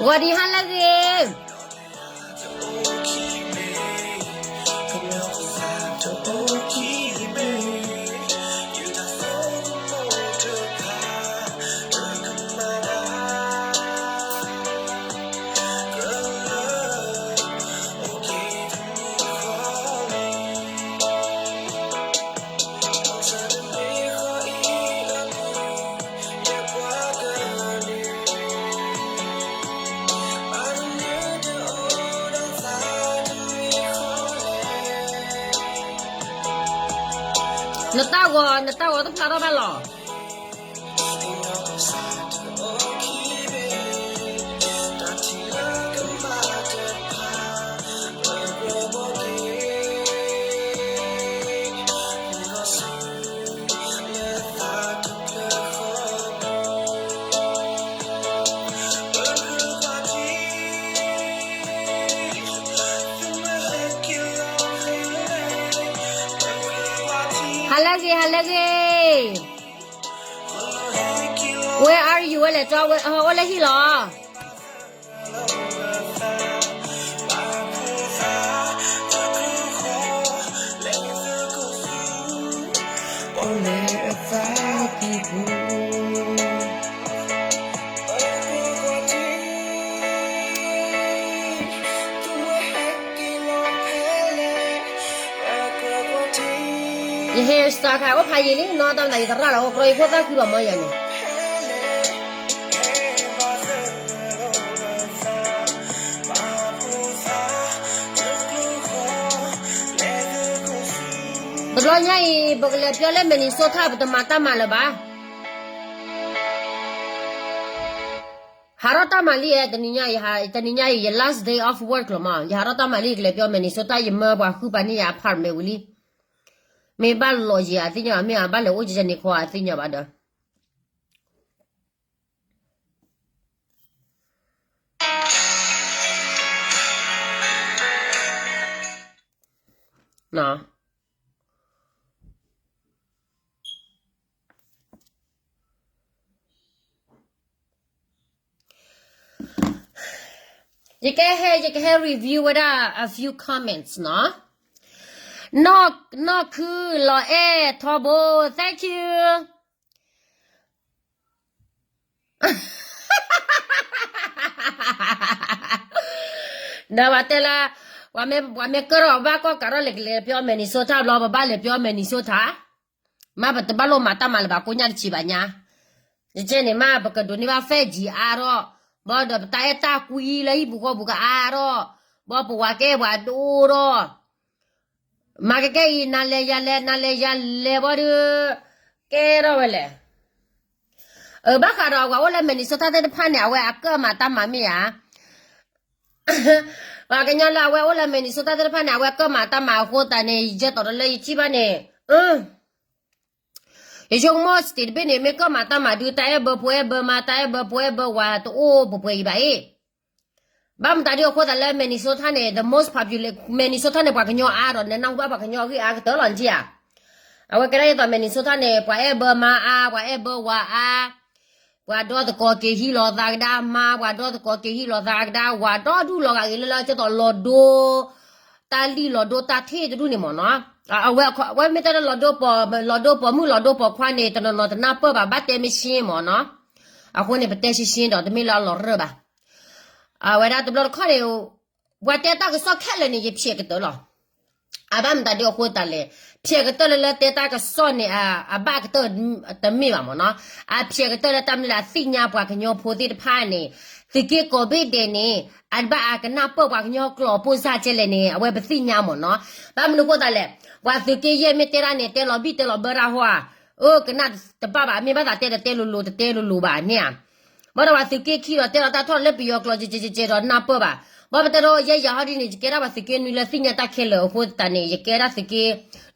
ဂီၤဒံးဟါလၢအဂ့ၤ. နတၢ်ဂီၤ နတၢ်ဂီၤတဖျါထီၣ်ဘၣ်လီၤ. ဟါလၢအဂ့ၤ ဟါလၢအဂ့ၤ. Where are you ဝဲလဲၣ် ကၠီ အိၣ်လၢဟံၣ်လီၤ. ယ hairstyle ခါ အိၣ်ဖးယံာ်လံနီၤ, တၢ်မနုၤယသရၣ်လီၤ အိၣ်ကြီယဖိသၣ်ဃုလီၤမၢယၤန့ၣ်. တဘျီညါအံၤ ပကလဲၤပၠီလၢ Minnesota ပတမၤတၢ်မၤလၢၤဘၣ်. ဟးထီၣ်တၢ်မၤလံ, တနံၤညါအံၤ တနံၤညါအံၤ ယ last day of work လီၤမး, ယဟးထီၣ်တၢ်မၤလံ ကလဲၤပၠီ Minnesota ယမၢပှၤဃုပာ်န့ၢ်ယၤ apartment ဝံၤလံ. မ့ၢ်ဘၣ်လီၤယံၤအသ့ၣ်ညါဘၣ်, မ့ၢ်အဘၣ်လဲၤအိၣ်ကဲန့ၣ်ခီအသ့ၣ်ညါဘၣ်ဒီး ယကဟဲ ယကဟဲ review ဝဲဒၣ် a few comments နီၤ. နီၢ်ခုလီၤအဲၣ်ထီဘိ thank you. ဒီးပှၤတဲလၢ ပှၤမ့ၢ် ပှၤမ့ၢ်ကၢထီၣ်ဘၣ်ကီၢ်ကးထီၣ်လဲၤကလဲၤပၠီ Minnesota ဘျီ ပဘၣ်လဲၤပၠီ Minnesota မ့ၢ်ပတဘၣ်လိၣ်မၤတၢ်မၤလၢၤဘၣ်ကိးညါတဆံးဘၣ်ညါ. ယကဲန့ၣ်မ့ၢ်ပကဒိးန့ၢ်ဘၣ် federal အါထီၣ်, ဘၣ်ဒီးပတၢ်အဲၣ်တၢ်ကွံလၢဟံၣ်ပူၤဃီပူၤကအါထီၣ်, ဘၣ်ပဝၤကဲပှၤဒိၣ်ထီၣ် မၤကကဲအံၤ နၤလဲၤယၤလဲၤ နၤလဲၤယၤလဲၤဘၣ်ဒီး ကဲထီၣ်ဝဲလဲၣ်. အဘၣ်ဃးဒီးပှၤအိၣ်လၢ Minnesota သ့ၣ်တဖၣ်န့ၣ် အဝဲအကၢၣ်မၤတၢ်မၤမ့ၢ်ဧါ. ပှၤကညီလၢအဝဲအိၣ်လၢ Minnesota သ့ၣ်တဖၣ်န့ၣ် အဝဲကၢၣ်မၤတၢ်မၤအဃိသတးန့ၣ် ယကဲတီၤတလၢယထံၣ်ဘၣ်န့ၣ် ယဆိကမိၣ် state တဘ့ၣ်န့ၣ် မ့ၢ်ကၢၣ်မၤတၢ်မၤဒုး တၢ်အဲၣ်ဘၢဖိအဲၣ်ဘၢမါ တၢ်အဲၣ်ဘၢဖိအဲၣ်ဘၢဝၤတအိၣ်ပှဲၤပှဲၤအံၤဘၣ်အံၤ. ဘၣ်မတၤဒ်အဃိသတးလၢ Minnesota န့ၣ် the most populate Minnesota န့ၣ် ပှၤကညီအါဒီး နနၢ်ဟူဘၣ်ပှၤကညီအဂ့ၢ်အါကတၢၢ်လီၤနထံၣ်ဧါ. အဝဲကဲဒၣ်ယသိး Minnesota န့ၣ် ပှၤအဲၣ်ဘၢမါအါ ပှၤအဲၣ်ဘၢဝၤအါ ပှၤဒီသကိးက့ၤဟံးလီၤသးကဒါမါ ပှၤဒီသကိးက့ၤဟံးလီၤသးကဒါဝၤ ဒီဒူၣ်လီၤဂာ်ဂ့ၤလၢလၢကဲသိးလီၤဒိ တၢ်လံၣ်လီၤဒိတၢ်ထ့ၣ်တဒူၣ်န့ၣ်မ့ၢ်နီၤ. အဝဲ အဝဲမ့ၢ်တဲလၢလီၤဒိ လီၤဒိပိာ်မုၣ်လီၤဒိပိာ်ခွါန့ၣ် တနီၤနီၤတနၢ်ပၢၢ်ဘၣ် ဘၣ်တဲမ့ၢ်ရှင်းမ့ၢ်နီၤ. အဃိန့ၣ် ပတဲရှင်းရှင်းဒီး တမ့ၢ်လၢအလီၤရၢၢ်ဘၣ်. အဝဲဒၣ်တဘျီတခီၣ်န့ၣ် ပှၤတဲတၢ်ကစီၣ်ခဲလၢာ်န့ၣ် ယဖျဲးကတၢၢ်လီၤ. အဘၣ်မတၤဒ်အဃိသတးလဲၣ်, ဖျဲးကတၢၢ်လၢလၢတဲတၢ်ကစီၣ်န့ၣ် အဘၣ်ကတၢၢ်တမ့ၢ်ဘၣ်မ့ၢ်နီၤ. အဖျဲးကတၢၢ်လၢတၢ်မနုၤလဲၣ် အသ့ၣ်ညါပှၤကညီဖိသ့ၣ်တဖၣ်န့ၣ် သုးက့ကိးဘ့ၣ်ဒဲးန့ၣ် အဘၣ်အကနၢ်ပၢၢ်ပှၤကညီကျိာ်ပိၢ်စၢ်ကဲလဲၣ်န့ၣ် အဝဲပသ့ၣ်ညါမ့ၢ်နီၤ. ဘၣ်မနုၤအဃိသတးလဲၣ်, ပှၤသုးက့ယဲၢ်မ့ၢ်တဲတၢ်န့ၣ် တဲလီၤဘံၣ်တဲလီၤဘၢတၢ်ဟီဧါ, အၢ ကနၣ်တဘၣ်ဘၣ် မ့ၢ်ဘၣ်သးတဲတတဲလိၤလိၤ တတဲလိၤလိၤဘၣ်န့ၣ်ဧါ. ဘၣ်ဒီးပှၤသုးက့ခံဒီးတဲလီၤတၢ်ထီၣ်လၢပယီၤကျိာ် ကဲကဲကဲဒီးနၢ်ပၢၢ်ဘၣ်. ဘၣ်ပတဲဒီးယဲယၤဟီဒ်န့ၣ် ယကဲဒၣ်ပှၤသုးက့နွံလၢသ့ၣ်ညါတၢ်ခဲလၢာ်အဃိသတးန့ၣ် ယကဲဒၣ်သုးက့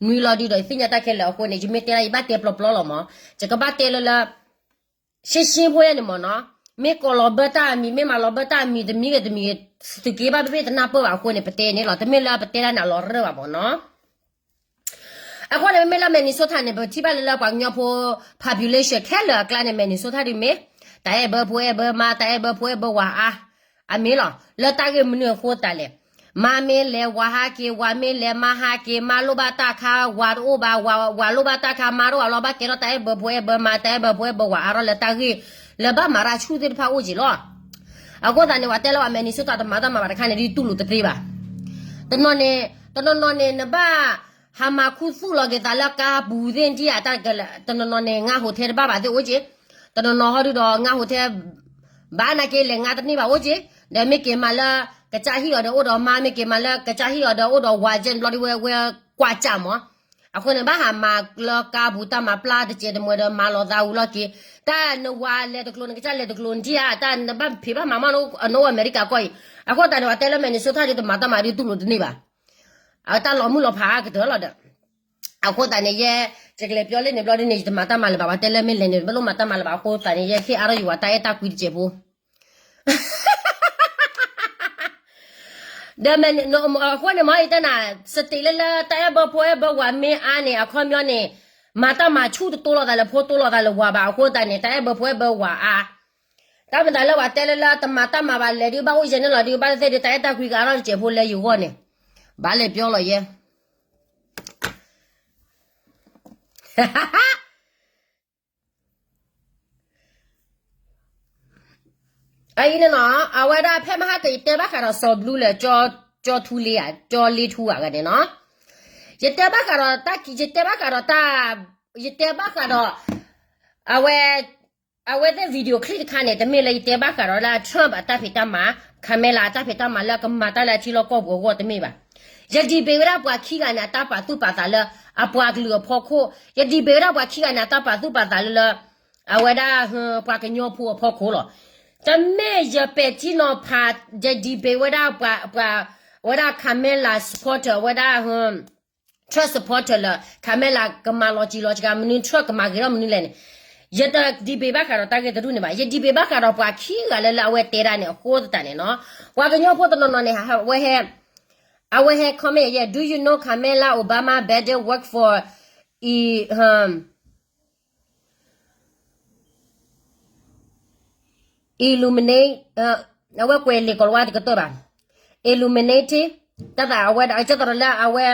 နွံလီၤဒုးဒီးယသ့ၣ်ညါတၢ်ခဲလၢာ်အဃိန့ၣ် ယမ့ၢ်တဲဒၣ်ယဘၣ်တဲပျီပျီလီၤမး. ယကဘၣ်တဲလၢလၢ ရှင်းရှင်းဖိယဲန့ၣ်မ့ၢ်နီၤ. မ့ၢ်ကိးလီၤဘၢတၢ်အမံၤ မ့ၢ်မၤလီၤဘၢတၢ်အမံၤ တမံၤဂ့ၤတမံၤဂ့ၤ သုးက့ဘၣ်တဘ့ၣ်တနၢ်ပၢၢ်ဘၣ်အဃိန့ၣ် ပတဲန့ၣ်လီၤ. တမ့ၢ်လၢပတဲတၢ်န့ၣ်လီၤရၢၢ်ဘၣ်မ့ၢ်နီၤ. အဃိန့ၣ် မ့မ့ၢ်လၢ Minnesota န့ၣ် ပထံၣ်ဘၣ်လၢလၢပှၤကညီဖိ population ခဲလၢာ်အကျါန့ၣ် Minnesota ဒ်မ့ၢ် တၢ်အဲၣ်ဘၢဖိအဲၣ်ဘၢမါ တၢ်အဲၣ်ဘၢဖိအဲၣ်ဘၢဝၤအါ အမ့ၢ်လီၤ လၢတၢ်ဂ့ၢ်မနုၤအဃိသတးလဲၣ်. မါမ့ၢ်လဲၤ ဝၤဟးက့ၤ, ဝၤမ့ၢ်လဲၤ မါဟးက့ၤ, မါလိၣ်ဘၣ်တၢ်ခါ ဝၤတအိၣ်ဘၣ်, ဝၤလိၣ်ဘၣ်တၢ်ခါ မါတအိၣ်ဘၣ်လီၤ ဘၣ်ကဲထီၣ်တၢ်အဲၣ်ဘၢဖိအဲၣ်ဘၢမါ တၢ်အဲၣ်ဘၢဖိအဲၣ်ဘၢဝၤအါထီၣ်လၢတၢ်ဂ့ၢ် လၢဘၣ်မၤတၢ်ဆူၣ်သ့ၣ်တဖၣ်အိၣ်က့ၤလီၤ. အဃိသတးန့ၣ် ပှၤတဲလၢပှၤ Minnesota တမၤတၢ်မၤဘၣ်တခါန့ၣ် ဒ်တူၢ်လိာ်တသ့ဘၣ်. တနီၤန့ၣ် တနီၤနီၤန့ၣ် နဘၣ်ဟးမၤခူသူၣ်လီၤက့ၤသးလၢကါပူၤသ့ၣ်ဒ်အတၢ်ကလဲၣ်, တနီၤနီၤန့ၣ် ငါ hotel တဘၣ်ဘၣ်သ့ၣ်အိၣ်က့ၤ, တနီၤနီၤဟီဒုဒီး ငါ hotel ဘၣ်နာ်က့ လဲၤငါတန့ၢ်ဘၣ်အိၣ်က့ၤ, ဒီးမ့ၢ်က့ၤမၤလၢ ကစၢ်ဟံၣ်အီၤဒီးအိၣ်ဒီးမါ, မ့ၢ်က့ၤမၤလၢကစၢ်ဟံၣ်အီၤဒီးအိၣ်ဒီးဝၤကဲဘျီဒ်ဝဲ ဝဲကွၢ်စၢ်မး. အဃိန့ၣ် ဘၣ်ဟးမၤလၢကါပူၤတၢ်မၤပျၢ်တစဲးတမှဲၤဒီး မၤလီၤသးဝံၤလီၤက့ၤ, တၢ်နဝၤလဲၤတကျိၤ နကစၢ်လဲၤတကျိၤ နထံၣ်ဧါ, တၢ်နဘၣ်ဖံးဘၣ်မၤမး နအိၣ်အမဲရကၤကီၢ်အံၤ. အဃိသတးန့ၣ် ပှၤတဲလၢ Minnesota ဒ်တမၤတၢ်မၤဒ်တူၢ်လိာ်တန့ၢ်ဘၣ်. အတၢ်လီၤမုၢ်လီၤဖးကတၢၢ်လီၤဒီး အဃိသတးန့ၣ် ယဲ ယကလဲၤပျီလၢန့ၣ်ဘျီဒ်န့ၣ် ယတမၤတၢ်မၤလၢၤဘၣ်, ပှၤတဲလၢမ့ၢ်လဲၤန့ၣ် ဘၣ်လိၣ်မၤတၢ်မၤလၢၤဘၣ်. အဃိသတးန့ၣ် ယဟ့ၣ်အါထီၣ်ယဝၤတၢ်အဲၣ်တၢ်ကွံတစဲးဖိ ဒီးမ့ၢ် အဃိန့ၣ်မ့ၢ်ယတဲနၤ state လၢလၢတၢ်အဲၣ်ဘၢဖိအဲၣ်ဘၢဝၤမ့ၢ်အါန့ၣ် အခီပညီန့ၣ် မၤတၢ်မၤဆူၣ်တတိလီၤသးလၢဖိတိလီၤသးလၢဝၤဘၣ်. အဃိသတးန့ၣ် တၢ်အဲၣ်ဘၢဖိအဲၣ်ဘၢဝၤအါ. တၢ်မၤသးလၢပှၤတဲလၢလၢတမၤတၢ်မၤဘၣ်လဲၤဒုး ဘၣ်အိၣ်ယဲၢ်န့ၣ်လီၤဒုး ဘၣ်သ့ၣ်ဒုး တၢ်အဲၣ်တၢ်ကွံကအါထီၣ်တစဲးဖိလၢယဂီၢ်န့ၣ် ဘၣ်လဲၤပျီလီၤယဲ အအံၤန့ၣ်နီၤ အဝဲဒၣ်ဖဲမဟါက ယတဲဘၣ်ဃးဒီးစီၤဘလူးလၢ ကၠီထူလ့ဧါ ကၠီလ့ထူဧါဂၤန့ၣ်နီၤ, ယတဲဘၣ်ဃးဒီးတၢ် ယတဲဘၣ်ဃးဒီးတၢ် ယတဲဘၣ်ဃးဒီး အဝဲ အဝဲသ့ၣ် video clip တခါန့ၣ် တမ့ၢ်လၢယတဲဘၣ်ဃးဒီးလၢ Trump အတၢ်ဖံးတၢ်မၤ Kamala အတၢ်ဖံးတၢ်မၤလၢကမၤတၢ်လၢအထံလီၢ်ကီၢ်ပူၤအဂီၢ်တမ့ၢ်ဘၣ်. ယ debate ဝဲဒၣ်ပှၤခံဂၤန့ၣ် အတၢ်ပာ်သူၣ်ပာ်သးလၢ အပှၤကလုာ်အဖီခိၣ်, ယ debate ဝဲဒၣ်ပှၤခံဂၤန့ၣ် အတၢ်ပာ်သူၣ်ပာ်သးလၢလၢ အဝဲဒၣ် ပှၤကညီဖိအဖီခိၣ်လီၤ. တမ့ၢ်ယပဲာ်ထံနီၤဖး ယ debate ဝဲဒၣ်ပှၤ ပှၤ အဝဲဒၣ် Kamala supporter အဝဲဒၣ် Trump supporter လၢ Kamala ကမၤလီၤစှၤလီၤစှၤ မနုၤ Trump ကမၤဂ့ၤထီၣ်မနုၤလဲၣ်န့ၣ်, ယတ debate ဘၣ်ဃးဒီးတၢ်ဂ့ၢ်တရူၣ်န့ၣ်ဘၣ်, ယ debate ဘၣ်ဃးဒီးပှၤခံဂၤလၢလၢအဝဲတဲဒၣ်န့ၣ် အဃိသတးန့ၣ်နီၤ, ပှၤကညီဖိတနီၤနီၤန့ၣ် အဝဲဟဲ အဝဲဟဲ comment ယဲ Do you know Kamala Obama Biden work for Illuminate, အဝဲကွဲးလံာ်ကီၤလၤဝါတကတၢၢ်ဘၣ်, Illuminati, တၢ်သးအဝဲဒၣ် ကၢ်သီးလၢအဝဲ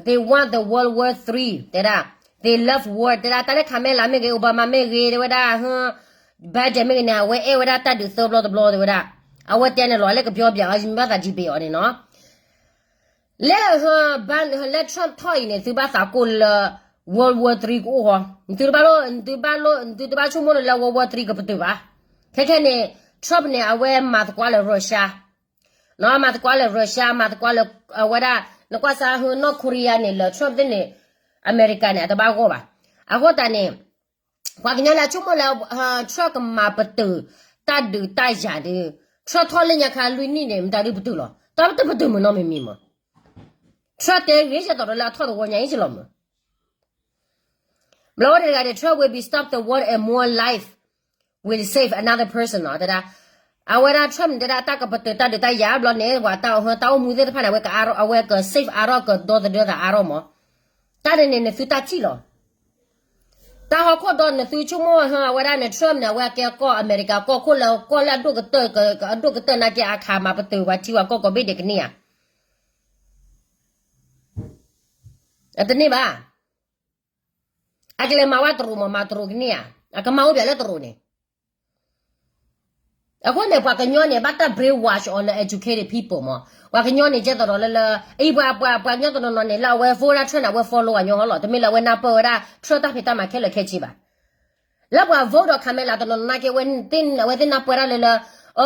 they want the World War Three တဲဒၣ်, they love war တဲဒၣ်, တၢ်လၢ Kamala မ့ၢ်ဂ့ၤ Obama မ့ၢ်ဂ့ၤ တဲဝဲဒၣ် Biden မ့ၢ်ဂ့ၤန့ၣ် အဝဲအဲၣ်ဝဲဒၣ်တၢ်ဒုးသၢဘျီတဘျီတဲဝဲဒၣ်, အဝဲတဲန့ၣ်လီၤ လၢကပျီပျးအီၤ ယမ့ၢ်ဘၣ်သး debate အီၤန့ၣ်နီၤ လၢ လၢ Trump ထီၣ်အံၤန့ၣ် သုဘၣ်သးကိၢ်လၢ World War Three ကအိၣ်ဃီ, သုတဘၣ်လိၣ် သုတဘၣ်လိၣ် သုတဘၣ်ဆိကမိၣ်လၢ World War Three ကပတုာ်ဘၣ်. ခဲခဲန့ၣ် Trump န့ၣ် အဝဲမၤသကွၢ်လၢ Russia, မၤသကွၢ်လၢ Russia မၤသကွၢ်လၢ အဝဲဒၣ် နကွၢ်စၢ် North Korea န့ၣ် လၢ Trump သ့ၣ်န့ၣ် အမဲရကၤန့ၣ် အတဘၣ်ဂီၢ်ဘၣ်. အဃိသတးန့ၣ် ပှၤကညီလၢအဆိကမိၣ်လၢ Trump ကမၤပတုာ် တၢ်ဒုးတၢ်ယၤဒီး Trump ထီၣ်လၢညါခါလွံၢ်နံၣ်န့ၣ် မတၤဒုးပတုာ်လီၤ, တၢ်တပတုာ်မုၢ်နီတမံၤမံၤမး, Trump တဲဂ့ၤ ယသးဒီးလၢအထီၣ်တဝီညါအံၤကလီၤမး, ဘျီဝဲတဂၤန့ၣ် Trump will be stop the war and more life will save another person နီၤ တဲဒၣ်, အဝဲဒၣ် Trump န့ၣ်တဲဒၣ် တၢ်ကပတုာ်တၢ်ဒုးတၢ်ယၤဘျီန့ၣ် ပှၤတၢ်အိၣ်မူသ့ၣ်တဖၣ်န့ၣ် အဝဲကအါထီၣ် အဝဲက save အါထီၣ်ကဒီသဒၢသးအါထီၣ်မး, တၢ်န့ၣ်န့ၣ် နသုတၢ်ထံၣ်လီၤ တၢ်ဟီၣ်ခိၣ်ဒီနသုဆိကမိၣ် အဝဲဒၣ်န့ၣ် Trump န့ၣ် အဝဲကဲကီၢ်အမဲရကၤကီၢ်ခိၣ်လၢကီၢ်လၢအဒိၣ်ကတၢၢ် အဒိၣ်ကတၢၢ်နာ်က့အခးမၤပတုာ်ပှၤထံပှၤကီၢ်ကိးဘ့ၣ်ဒဲးကန့ၢ်ဧါ, အတန့ၢ်ဘၣ်, အကလဲၤမၤဝဲတရူးမး မၤတရူးကန့ၢ်ဧါ, အကမၤအိၣ်ပှၤလၢတရူးန့ၣ် အဃိန့ၣ် ပှၤကညီန့ၣ် ဘၣ်တၢ် brainwash အီၤလၢ educated people မး, ပှၤကညီန့ၣ် ကဲသရီးလၢလၢ အံၤပှၤ ပှၤ ပှၤကညီတနီၤနီၤန့ၣ် လၢအဝဲ vote ဝဲဒၣ် Trump န့ၣ် အဝဲ follow ပှၤကညီဟီလီၤ, တမ့ၢ်လၢအဝဲနၢ်ပၢၢ်ဝဲဒၣ် Trump တၢ်ဖံးတၢ်မၤခဲလၢာ်ခဲဆ့ဘၣ်. လၢပှၤ vote ဒီး Kamala တနီၤနီၤနာ်က့ အဝဲသ့ၣ်နၢ်ပၢၢ်ဝဲဒၣ်လၢလၢ အ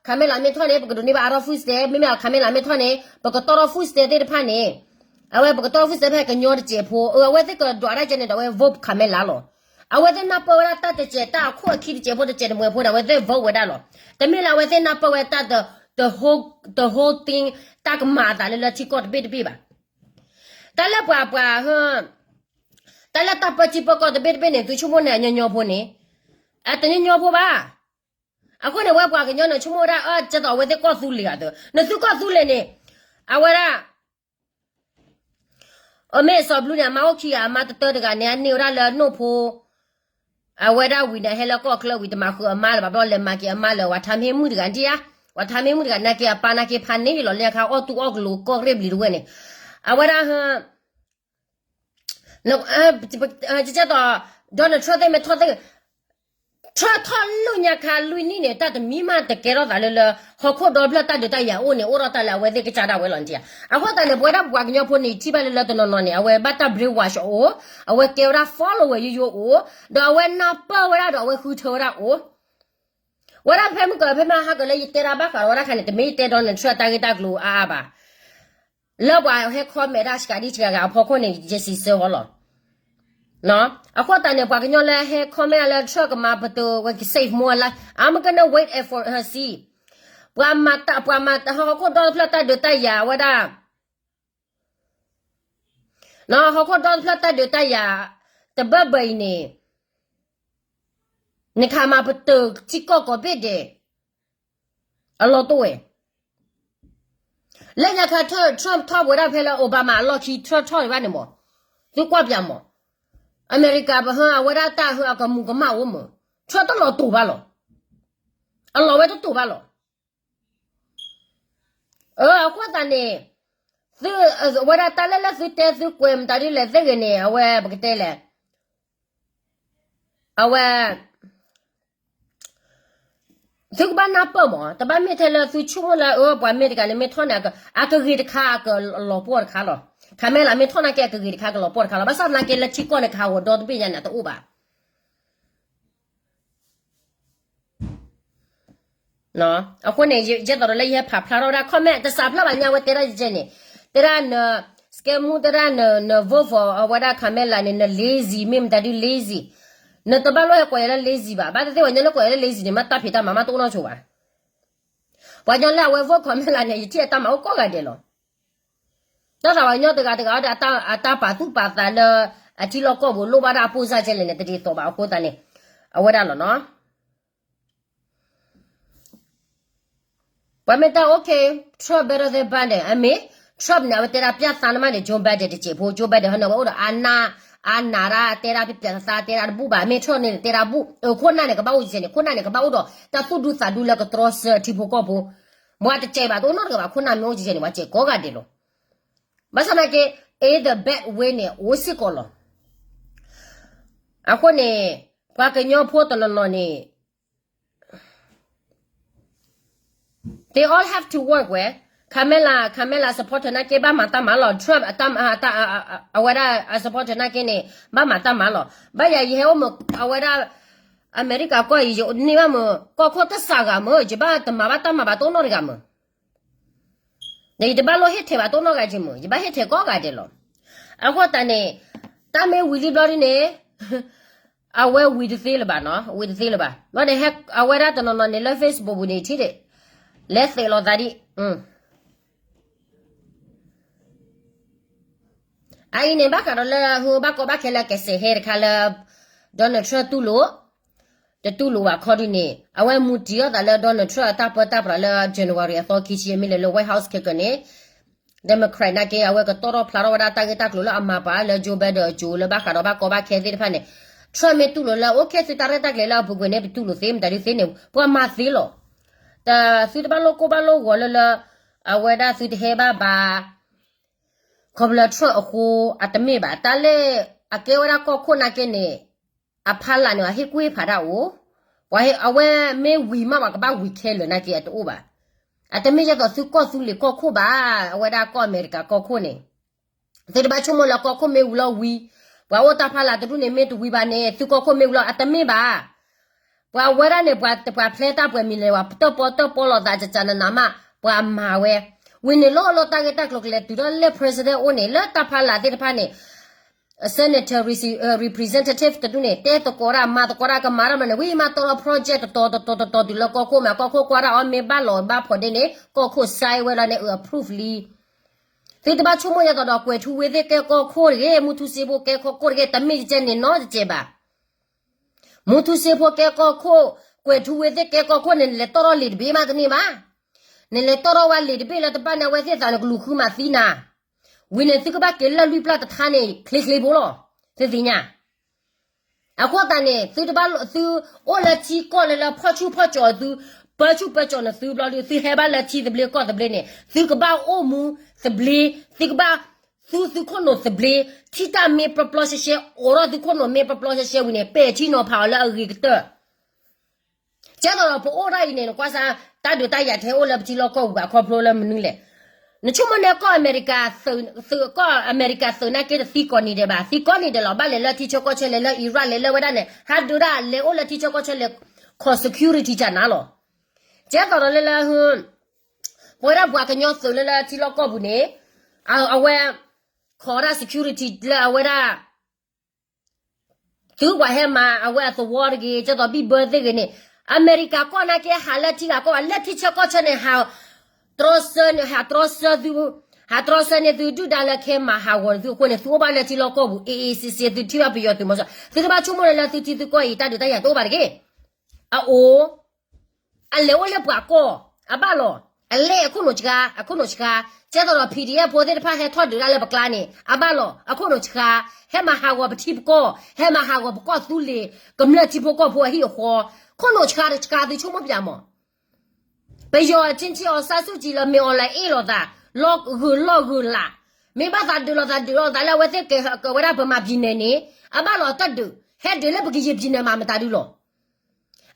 Kamala မ့ၢ်ထီၣ်န့ၣ် ပကဒိးန့ၢ်ဘၣ်အါထီၣ် food stamp, မ့မ့ၢ် Kamala မ့ၢ်ထီၣ်န့ၣ် ပကတီၢ်ထီၣ် food stamp သ့ၣ်တဖၣ်န့ၣ် အဝဲပကတီၢ်ထီၣ် food stamp ဖဲကညီတစဲးဖိ အဝဲသ့ၣ်ကဒွးတၢ်ကဲန့ၣ်ဒီး အဝဲ vote Kamala လီၤ. အဝဲသ့ၣ်နၢ်ပၢၢ်ဝဲဒၣ်တၢ်တစဲး တၢ်အခိၣ်အခံတစဲးဖိတစဲးတမှဲးဖိဒီး အဝဲသ့ၣ် vote ဝဲဒၣ်လီၤ. တမ့ၢ်လၢအဝဲသ့ၣ်နၢ်ပၢၢ်ဝဲတၢ် the whole, the whole thing တၢ်ကမၤအသးလၢလၢထံကီၢ်တဘ့ၣ်တဘ့ၣ်ဘၣ်. တၢ်လၢပှၤပှၤ တၢ်လၢတၢ်ပၢထံပၢကီၢ်တဘ့ၣ်တဘ့ၣ်န့ၣ် သုဆိကမိၣ်န့ၣ် အညီညီဖိန့ၣ် အတညီညီဖိဘၣ်. အဃိန့ၣ် ဝဲပှၤကညီန့ၣ် ဆိကမိၣ်ဝဲဒၣ် အ ကဲသိးအဝဲသ့ၣ်ကီၢ်သူလ့ၤအသိး နသုကီၢ်သူလ့ၤန့ၣ် အဝဲဒၣ် အမ့ၢ်စီၤဘလူးန့ၣ် အမါအိၣ်ခံဂၤ အမါတတၢတဂၤန့ၣ် အန့ၢ်ဝဲဒၣ်လၢနိၣ်ဖိ အဝဲဒၣ်ဝံၤန့ၣ် ဟဲလၢကီၢ်ချၢဝံၤ တမၤဃုာ်အမါလၢၤဘၣ်ဘျီ လဲၤမၤက့ၤအမါလၢၤ ပှၤထါမ့ၢ်မုၣ်တဂၤနထံၣ်ဧါ, ပှၤထါမ့ၢ်မုၣ်တဂၤ နာ်က့ၤအပၢ်နာ်က့ၤဖးန့ၢ်လီၤလၢညါခါ အီၣ်တူၢ်အီၣ်ကလိၤကီၢ်ရ့ၣ်ဘျံၤတဝဲန့ၣ်, အဝဲဒၣ် ကကဲသိး Donald Trump သ့ၣ်မ့ၢ်ထီၣ်သ့ၣ် Trump ထီၣ်လၢညါခါလွံၢ်နံၣ်န့ၣ် တၢ်တမံၤမးတကဲထီၣ်သးလၢလၢ ဟီၣ်ခိၣ်ဒီဖျၢၣ်တၢ်ဒုးတၢ်ယၤအိၣ်န့ၣ် အိၣ်ထီၣ်တၢ်လၢအဝဲသ့ၣ်ကစၢ်ဒၣ်ဝဲလီၤနထံၣ်ဧါ. အဃိသတးန့ၣ် ပဝဲဒၣ်ပပှၤကညီဖိန့ၣ် ထံၣ်ဘၣ်လၢလၢတနီၤနီၤန့ၣ် အဝဲဘၣ်တၢ် brainwash အအိၣ်, အဝဲကဲဝဲဒၣ် follower ယိယိအိၣ်, ဒီးအဝဲနၢ်ပၢၢ်ဝဲဒၣ်ဒီးအဝဲဃုထၢဝဲဒၣ်အိၣ် ဝဲဒၣ်ဖဲမုၢ်ကဖဲမဟါကလၢယတဲဒၣ်ဘၣ်ဃးဒီးဝဲဒၣ်ခါန့ၣ် တမ့ၢ်ယတဲ Donald Trump တၢ်ဂ့ၢ်တၢ်ကျိၤအါအါဘၣ်. လၢပှၤဟဲ comment တၢ်စှၤဒံစှၤဂၤအဖီခိၣ်န့ၣ် ယစံးဆၢဃီလီၤ. အဃိသတးန့ၣ် ပှၤကညီလၢဟဲ comment လၢ Trump ကမၤပတုာ်ဝဲ save more life, I'm gonna wait for her see. ပှၤမၤတၢ် ပှၤမၤတၢ်ဟီၣ်ခိၣ်ဒီတဖျၢၣ်တၢ်ဒုးတၢ်ယၤဝဲဒၣ် ဟီၣ်ခိၣ်ဒီတဖျၢၣ်တၢ်ဒုးတၢ်ယၤ တဘၢၣ်ဘၢၣ်အံၤန့ၣ် နခးမၤပတုာ်ထံကီၢ်ကိးဘ့ၣ်ဒဲး အလီၢ်တအိၣ်ဝဲ. လၢညါခါ Trump ထီၣ်ပဝဲဒၣ်ဖဲလၢ Obama အလီၢ်ခံ Trump ထီၣ်ဒံးဘၣ်န့ၣ်မး, သုကွၢ်ပၠးမး, အမဲရကၤပဟၢအဝဲဒၣ်တၢ်ဟၢအကမူးကမၣ်အိၣ်မး, Trump တလီၤတိာ်ဘၣ်လီၤ. အလီၢ်ဝဲတတိာ်ဘၣ်လီၤ. အဃိသတးန့ၣ် သု အဝဲဒၣ်တၢ်လၢလၢသုတဲသုကွဲးမတၤဒ်လဲၣ်သ့ၣ်ဂ့ၤန့ၣ် အဝဲပကတဲလဲၣ်, အဝဲ သုကဘၣ်နၢ်ပၢၢ်မး, တဘၣ်မ့ၢ်ထဲလၢသုဆိကမိၣ်လၢအပှၤမ့ၢ်တဂၤန့ၣ်မ့ၢ်ထီၣ်န့ၣ် အကဂ့ၤတခါအကလီၤပှီၢ်တခါလီၤ. ခးမဲလၢမ့ၢ်ထီၣ်နာ်က့ အကဂ့ၤတခါကလီၤပှီၢ်တခါလီၤ. ဘၣ်ဆၣ်သနာ်က့လၢထံကီၢ်န့ၣ် ကဟးဂီၤဒီတဘ့ၣ်ညါန့ၣ် တအိၣ်ဘၣ်. အဃိန့ၣ် ယဲသိးဒီးလၢယဟဲဖးဖျါထီၣ်ဝဲဒၣ် comment တစးဖျါဘၣ်ညါဝဲတဲဒၣ်ယကဲန့ၣ်, တဲဒၣ်န scam မူ တဲဒၣ်န vote for အဝဲဒၣ် Kamala န့ၣ် န lazy မ့ၢ်မတၤဒု lazy, နတဘၣ်လိၣ်ဟဲကိးယၤလၢ lazy ဘၣ်, ဘၣ်သ့ၣ်သ့ၣ်ပှၤကညီလၢကိးယၤလၢ lazy န့ၣ် မ့ၢ်တၢ်ဖံးတၢ်မၤမ့ၢ်တအိၣ်နီတဂၤဘၣ်. ပှၤကညီလၢအဝဲ vote Kamala န့ၣ် ယထံၣ်အတၢ်မၤအိၣ်ကိးဂၤဒဲးလီၤ. တၢ်သးပှၤကညီတဂၤတဂၤဒီး အတၢ်ပာ်သူၣ်ပာ်သးလၢ အထံလီၢ်ကီၢ်ပူၤလိၣ်ဘၣ်ဒၣ်အပိၢ်စၢ်ကဲလဲၣ်န့ၣ် တဒ်သိးဘၣ်အဃိသတးန့ၣ် အဝဲဒၣ်လီၤနီၤ. ပှၤမ့ၢ်တၢ် okay, Trump better than Biden အမ့ၢ် Trump န့ၣ် အဝဲတဲဒၣ်ပျၢ်သးနမးန့ၣ် Joe Biden တစဲးဖိ Joe Biden ဟဲန့ၣ် အဝဲအိၣ်ဒီးအနၢ် အနးဒၣ်တဲဒၣ်ပျၢ်သးတဲဒၣ်တဘူၣ်ဘၣ် မ့ၢ် Trump န့ၣ် တဲဒၣ်ဘူၣ် အခိၣ်နၢ်န့ၣ် ကဘၣ်အိၣ်ကဲန့ၣ် ခိၣ်နၢ်န့ၣ် ကဘၣ်အိၣ်ဒီးတၢ်သူၣ်ဒူသးဒူလၢကတြီဆၢထံဖိကီၢ်ဖိ ပှၤတစဲးဘၣ်တအိၣ်နီတဂၤဘၣ် ခိၣ်နၢ်မ့ၢ်အိၣ်ကဲန့ၣ် ပှၤစဲးကိးဂၤဒဲးလီၤ. ဘၣ်ဆၣ်သနာ်က့ in the bad way န့ၣ် အိၣ်စ့ၢ်ကီးလီၤ. အဃိန့ၣ် ပှၤကညီဖိတနီၤနီၤန့ၣ် they all have to work ဝဲ Kamala Kamala supporter နာ်က့ ဘၣ်မၤတၢ်မၤလီၤ Trump အဝဲဒၣ်အ supporter နာ်က့န့ၣ် ဘၣ်မၤတၢ်မၤလီၤ. ဘၣ်ယၤယဟဲအိၣ်မး အဝဲဒၣ် အမဲရကၤကီၢ်အံၤ ယန့ၢ်ဘၣ်မး ကီၢ်ခိၣ်တစးဂၤမး ယဘၣ်တမၤဘၣ်တၢ်မၤဘၣ်တအိၣ်နီတဂၤမး ယတဘၣ်လိၣ်ဟ့ၣ်ထဲးဘၣ်တအိၣ်နီတဂၤက့မး ယဘၣ်ဟ့ၣ်ထဲးကိးဂၤဒဲးလီၤ. အဃိသတးန့ၣ် တၢ်မ့ၢ်ဝံၤလံဘျီဒ်န့ၣ် အဝဲဝံၤတသ့လၢၤဘၣ်နီၤ ဝံၤတသ့လၢၤဘၣ်. ဘၣ်န့ၣ် အဝဲဒၣ်တနီၤနီၤန့ၣ်လၢ Facebook ပူၤန့ၣ်ထံၣ်ဒံး လဲၤသဲးလီၤသးဒံး အအံၤန့ၣ် ဘၣ်ဃးဒီးလၢ ဟိဘၣ်ကီဘၣ်ခဲလၢကစဲးဟဲတခါလၢ Donald Trump တူၢ်လိာ် တတူၢ်လိာ်ဘၣ်ခီဒ်န့ၣ် အဝဲမူတံၤအီၣ်သးလၢ Donald Trump အတၢ်ပၢတၢ်ပြးလၢ January အသီခံဆံ အမ့ၢ်လဲၤလၢ White House ခဲကနံၣ်န့ၣ် Democrat နာ်က့ အဝဲကတီၢ်ထီၣ်ဖျါထီၣ်ဝဲဒၣ်တၢ်ဂ့ၢ်တၢ်ကျိၤလၢအမၤပာ်လၢ Joe Biden အစိၤလၢဘၣ်ဃးဒီးဘၣ်ကီဘၣ်ခဲသ့ၣ်တဖၣ်န့ၣ် Trump မ့ၢ်တူၢ်လိာ်လၢ အိၣ်ခဲသုတၢ်ရဲၣ်တၢ်ကျဲၤလၢအပူၤကွံာ်န့ၣ် ပတူၢ်လိာ်သ့ မတၤဒုသ့န့ၣ် ပှၤမၤသ့လီၤ. တသုတဘၣ်လိၣ်ကိၢ်ဘၣ်လိၣ်ဂီၤလၢလၢ အဝဲဒၣ်သုတဟဲဘၣ်ဘၣ် ခီဖျိ Trump အဃိ အတမ့ၢ်ဘၣ် တၢ်လၢအကဲဝဲဒၣ်ကီၢ်ခိၣ်နာ်က့န့ၣ် အဖီလာ်န့ၣ် အဟ့ၣ်ကူၣ်ဟ့ၣ်ဖးဒၣ်အိၣ် ပှၤဟ့ၣ် အဝဲမ့ၢ်ဝံၤမး ပှၤကဘၣ်ဝံၤခဲလၢာ်နာ်က့ အတအိၣ်ဘၣ်. အတမ့ၢ်ဒ်သိးသုကီၢ်သူလ့ၤကီၢ်ခိၣ်ဘၣ် အဝဲဒၣ်ကီၢ်အမဲရကၤကီၢ်ခိၣ်န့ၣ် သုတဘၣ်ဆိကမိၣ်လၢကီၢ်ခိၣ်မ့ၢ်ဝံၤလီၤဝံၤ ပှၤအိၣ်တၢ်ဖီလာ်တဒူၣ်န့ၣ် မ့ၢ်တဝံၤဘၣ်န့ၣ် သုကီၢ်ခိၣ်မ့ၢ်ဝံၤလီၤ အတမ့ၢ်ဘၣ်. ပှၤဝဲဒၣ်န့ၣ် ပှၤတပှၤဖျဲတၢ်ပှဲၤမံၤလဲၣ် ပှၤတၢၣ်ပီၣ်တၢၣ်ပီၣ်လိာ်သး ကကနနမး ပှၤမၤဝဲ ဝံၤန့ၣ်လီၤလီၤ တၢ်ဂ့ၢ်တၢ်ကျိၤကလဲၤတုၤထီၣ်လၢ president အိၣ်န့ၣ် လၢတၢ်ဖီလာ်သ့ၣ်တဖၣ်န့ၣ် senator representative တဒူၣ်န့ၣ် တဲသကိးတၢ်မၤသကိးတၢ်ကမၤတၢ်မၤန့ၣ် ဝံၤမးတီထီၣ် project တတီၤတတီၤတတီၤတုၤလၢကီၢ်ခိၣ်မး ကီၢ်ခိၣ်ကွၢ်တၢ်အီၤမ့ၢ်ဘၣ်လီၤဘၣ်ဖီဒ့န့ၣ် ကီၢ်ခိၣ် sign ဝဲလီၤန့ၣ် အ approve လံ သုတဘၣ်ဆိကမိၣ်ယၤသိးဒီး ကွဲၤထူဝ့သ့ၣ်ကဲကီၢ်ခိၣ်တဂ့ၤ မူထူစ့ဖိကဲကီၢ်ခိၣ်တဂ့ၤ တမ့ၢ်ကဲန့ၣ်နီတကဲဘၣ်. မူထူစ့ဖိကဲကီၢ်ခိၣ် ကွဲၤထူဝ့သ့ၣ်ကဲကီၢ်ခိၣ်န့ၣ် နလဲၤတီၢ်ထီၣ်လံာ်တဘ့ၣ်မးတန့ၢ်ဘၣ်. နလဲၤတီၢ်ထီၣ်ဝဲလံာ်တဘ့ၣ်လၢတဘၣ်န့ၣ် အဝဲသ့ၣ်သးန့ၣ် ကလူၤဃုမၤသံနၤ. ဝံၤန့ၣ် သုကဘၣ်က့ၤလၢလွံၢ်ပျၢ်တထါန့ၣ် ချ့ချ့ဖိလီၤ. သုသ့ၣ်ညါ အဃိသတးန့ၣ် သုတဘၣ် သုအိၣ်လၢထံကီၢ်လၢလၢဖီၣ်ဆူၣ်ဖီၣ်ကၠီၤသု ပၢဆူၣ်ပၢကၠီၤန့ၣ်သုဘျီဒု သုဟဲဘၣ်လၢထံသဘျ့ကီၢ်သဘျ့န့ၣ် သုကဘၣ်အိၣ်မူသဘျ့ သုကဘၣ်သူသုခိၣ်နူာ်သဘျ့ ထံၣ်တၢ်မ့ၢ်ပျီပျီရှဲရှဲ အိးထီၣ်သုခိၣ်နူာ်မ့ၢ်ပျီပျီရှဲရှဲဝံၤန့ၣ် ပဲာ်ထံနီၤဖးအီၤလၢအဂ့ၤကတၢၢ် ကဲသိးဒီးပအိၣ်ဒၣ်အံၤန့ၣ် နကွၢ်စ့ၢ် တၢ်ဒုးတၢ်ယၤထဲအိၣ်လၢပထံလီၢ်ကီၢ်ပူၤဘၣ်ခီဖျိလၢမနုၤလဲၣ်. နဆိကမိၣ်န့ၣ်ကီၢ်အမဲရကၤ သုး ကီၢ်အမဲရကၤသုးနာ်က့တသံကိးနံၤဒဲးဘၣ် သံကိးနံၤဒဲးလီၤ ဘၣ်လဲၤလၢထံဆၢကီၢ်ဆၢလဲၤလၢ Iraq လဲၤလၢဝဲဒၣ်န့ၣ် ဟးဒုးဒၣ်လဲၤအိၣ်လၢထံဆၢကီၢ်ဆၢလဲၤ ခိး security ကနၤလီၤ. ကဲသိးဒီးလၢလၢ ပဝဲဒၣ်ပှၤကညီသုးလၢလၢထံလီၢ်ကီၢ်ပူၤန့ၣ် အဝဲ ခိးဒၣ် security လၢအဝဲဒၣ် သုပှၤဟဲမၤအဝဲအသဝီတဂ့ၤ ကဲသိးဘံၣ်ဘၢသ့ၣ်ဂ့ၤန့ၣ် အမဲရကၤကီၢ်နာ်က့ဟးလၢထံဂၤကီၢ်ဂၤ လၢထံဆၢကီၢ်ဆၢန့ၣ် ဟးတြီဆၢန့ၢ်သု ဟးတြီဆၢန့ၢ်သုဒုၣ်ဒါလၢကဟဲမၤဟးဂီၤန့ၢ်သုအဃိန့ၣ် သုအိၣ်ဘၣ်လၢထံလီၢ်ကီၢ်ပူၤ အ့အ့စ့စ့ သုထံၣ်ဘၣ်ပယီၤသုးမီၤစိရိၤ သုတဘၣ်ဆိကမိၣ်လၢလၢသုထံသုကီၢ်အံၤ တၢ်ဒုးတၢ်ယၤတအိၣ်ဘၣ်တဂ့ၤ. အအိၣ် အလဲၤအိၣ်လၢပှၤကီၢ် အဘၣ်လီၤ. အလဲၤအခိၣ်နူာ်ဆှါ အခိၣ်နူာ်ဆှါ ကဲသိးဒီး PDF ဖိသ့ၣ်တဖၣ်ဟဲထီၣ်ဒုးတၢ်လၢပကျါန့ၣ် အဘၣ်လီၤ. အခိၣ်နူာ်ဆှါ ဟဲမၤဟးဂီၤပထံပကီၢ် ဟဲမၤဟးဂီၤပကီၢ်သူလ့ၤ ကမျၢၢ်ထံဖိကီၢ်ဖိအဟံၣ်အဃီ ခိၣ်နူာ်ဆှါတဆှါသုဆိကမိၣ်ပၠးမး ပယီၤဆ့ဆ့အီၤစၢ်ဆူၣ်ကံလၢမ့ၢ်အီၤလၢအ့ၣ်လိာ်သး လီၤဂုာ်လီၢ်ဂုာ်လၢ် မ့ၢ်ဘၣ်သးဒုးလိာ်သးဒုးလိာ်သးလၢအဝဲသ့ၣ်ကဲကဝဲဒၣ်ပမၤပံၤနဲၣ်န့ၣ် အဘၣ်လီၤတၢ်ဒုး ဟဲဒုးလၢပကယံာ်ပံၤနဲၣ်မၤမတၤဒုလီၤ.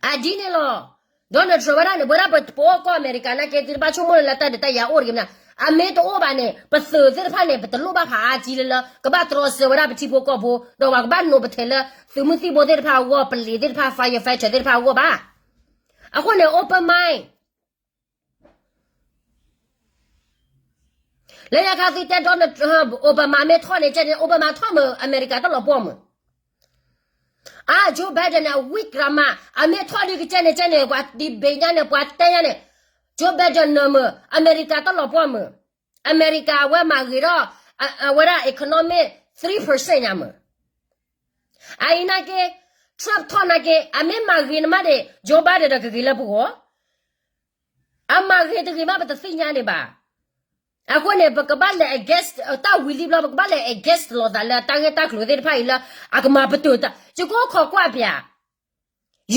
အဒ်န့ၣ်လီၤ. Donald Trump ဝဲဒၣ်န့ၣ် ပဝဲဒၣ်ပအိၣ်ကီၢ်အမဲရကၤနာ်က့ သုတဘၣ်ဆိကမိၣ်လၢတၢ်ဒုးတၢ်ယၤအိၣ်တဂ့ၤမနုၤ အမ့ၢ်တအိၣ်ဘၣ်န့ၣ် ပသုးသ့ၣ်တဖၣ်န့ၣ် ပတလိၣ်ဘၣ်ဖးအါကံလၢလၢ ကဘၣ်တြီဆၢဝဲဒၣ်ပထံဖိကီၢ်ဖိ ဒီးပှၤကဘၣ်နိးပထဲးလၢ သုးမုၢ်သံၣ်ဘိသ့ၣ်တဖၣ်အဂီၢ် ပလံၤသ့ၣ်တဖၣ် firefighter သ့ၣ်တဖၣ်အဂီၢ်ဘၣ်. အဃိန့ၣ် open mind လၢညါခါသုတဲ Donald Trump Obama မ့ၢ်ထီၣ်န့ၣ်ကဲန့ၣ် Obama ထီၣ်မုာ် အမဲရကၤတလီၤပှီၢ်မုာ် အါ Joe Biden န့ၣ် အ weak ရမး အမ့ၢ်ထီၣ်ဒ်ကကဲန့ၣ်ကဲန့ၣ် ပှၤ debate ညါန့ၣ် ပှၤတဲညါန့ၣ် Joe Biden နၢၤမုာ် အမဲရကၤတလီၤပှီၢ်မုာ် အမဲရကၤအဝဲမၤဂ့ၤထီၣ် အဝဲဒၣ် economic three percent ညါမုာ် အအံၤနာ်က့ Trump ထီၣ်နာ်က့ အမ့ၢ်မၤဂ့ၤနမးဒံး Joe Biden ဒီးကဂ့ၤလၢပဂီၢ် အမၤဂ့ၤတဂ့ၤမး ပတသ့ၣ်ညါန့ၣ်ဘၣ်. အဃိန့ၣ် ပကဘၣ်လဲၤ against တၢ်ဝံၤလံဘျီ ပကဘၣ်လဲၤ against လိာ်သးလၢတၢ်ဂ့ၢ်တၢ်ကျိၤသ့ၣ်တဖၣ်အံၤလၢ အကမၤပတုာ်တၢ် ယကအိၣ်ခိးကွၢ်ပၠး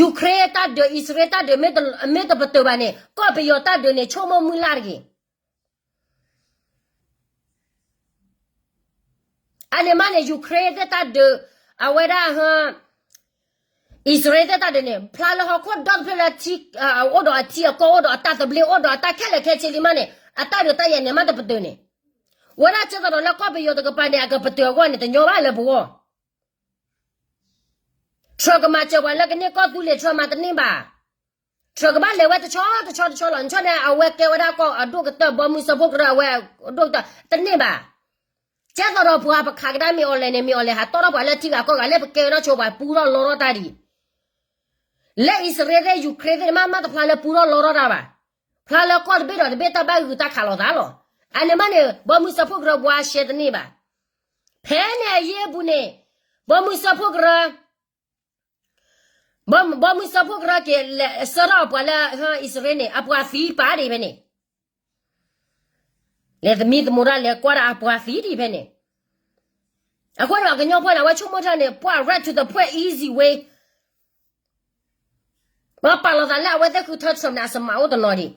Ukraine တၢ်ဒုး အံၣ်စရ့လးတၢ်ဒုး မ့ၢ်တပတုာ်ဘၣ်န့ၣ် ကီၢ်ပယီၤတၢ်ဒုးန့ၣ် ဆိကမိၣ်မုၢ်လၢ်တဂ့ၤ အန့ၣ်မးန့ၣ် Ukraine သ့ၣ်တၢ်ဒုး အဝဲဒၣ် အံၣ်စရ့လးသ့ၣ်တၢ်ဒုးန့ၣ် ဖျါလၢဟီၣ်ခိၣ်ဒီတဖျၢၣ်လၢထံ အိၣ်ဒီးအထံအကီၢ် အိၣ်ဒီးအတၢ်သဘျ့ အိၣ်ဒီးအတၢ်ခဲလၢာ်ခဲဆ့လံမးန့ၣ် အတၢ်ဒုးတၢ်ယၤန့ၣ်မးတပတုာ်န့ၣ် ဝဲဒၣ်ကဲသိးဒီးလၢကီၢ်ပယီၤတကပၤန့ၣ် အကပတုာ်အဂီၢ်န့ၣ် တညီဘၣ်လၢပဂီၢ် Trump ကမၤစၢၤပှၤလၢကန့ၢ်ကီၢ်သူလ့ၤ Trump မၤတန့ၢ်ဘၣ် Trump ကဘၣ်လဲၤဝဲတဆီတဆီတဆီလီၤ နဆီန့ၣ် အဝဲကဲဝဲဒၣ်ကီၢ်အဒိၣ်ကတၢၢ် ဘီမုၢ်စၢဖှိၣ်ကရၢ အဝဲအဒိၣ်ကတၢၢ် တန့ၢ်ဘၣ် ကဲသိးဒီးပှၤပခးကဒါမ့ၢ်အီၤလဲၣ်န့ၣ် မ့ၢ်အီၤလဲၣ် ဟးတီထီၣ်ပှၤလၢထံဂၤကီၢ်ဂၤ လၢပကဲဝဲဒၣ်ဆိပှၤပူထီၣ်လီထီၣ်တၢ်ဒံး လၢအံၣ်စရ့လးသ့ၣ် Ukraine သ့ၣ်န့ၣ် မ့ၢ်မးတဖျါလၢပူထီၣ်လီထီၣ်တၢ်ဘၣ် ဖျါလၢကီၢ်တဘ့ၣ်ဒီးတဘ့ၣ်တၢ်ဘၣ်ဂုာ်တၢ်ခးလိာ်သးလီၤ အန့ၣ်မးန့ၣ် ဘီမုၢ်စၢဖှိၣ်ကရၢပှၤရှဲတန့ၢ်ဘၣ် ဖဲန့ၣ်အယ့ၢ်အပူၤန့ၣ် ဘီမုၢ်စၢဖှိၣ်ကရၢ ဘီမုၢ်စၢဖှိၣ်ကရၢက့ၤ လဲၤဆှၢထီၣ်အပှၤလၢအံၣ်စရ့လးန့ၣ် အပှၤသံပာ်ဒံးဖဲန့ၣ် လဲၤသမံသမိးတၢ်လဲၤကွၢ်ဒၣ်အပှၤသံဒံးဖဲန့ၣ် အဃိန့ၣ် ကညီဖိန့ၣ် အဝဲဆိကမိၣ်ထၢၣ်န့ၣ် ပှၤ right to the point easy way ပှၤပာ်လီၤသးလၢအဝဲသ့ၣ်ဃုထၢ Trump န့ၣ် အစမးအိၣ်တနီၤဒံး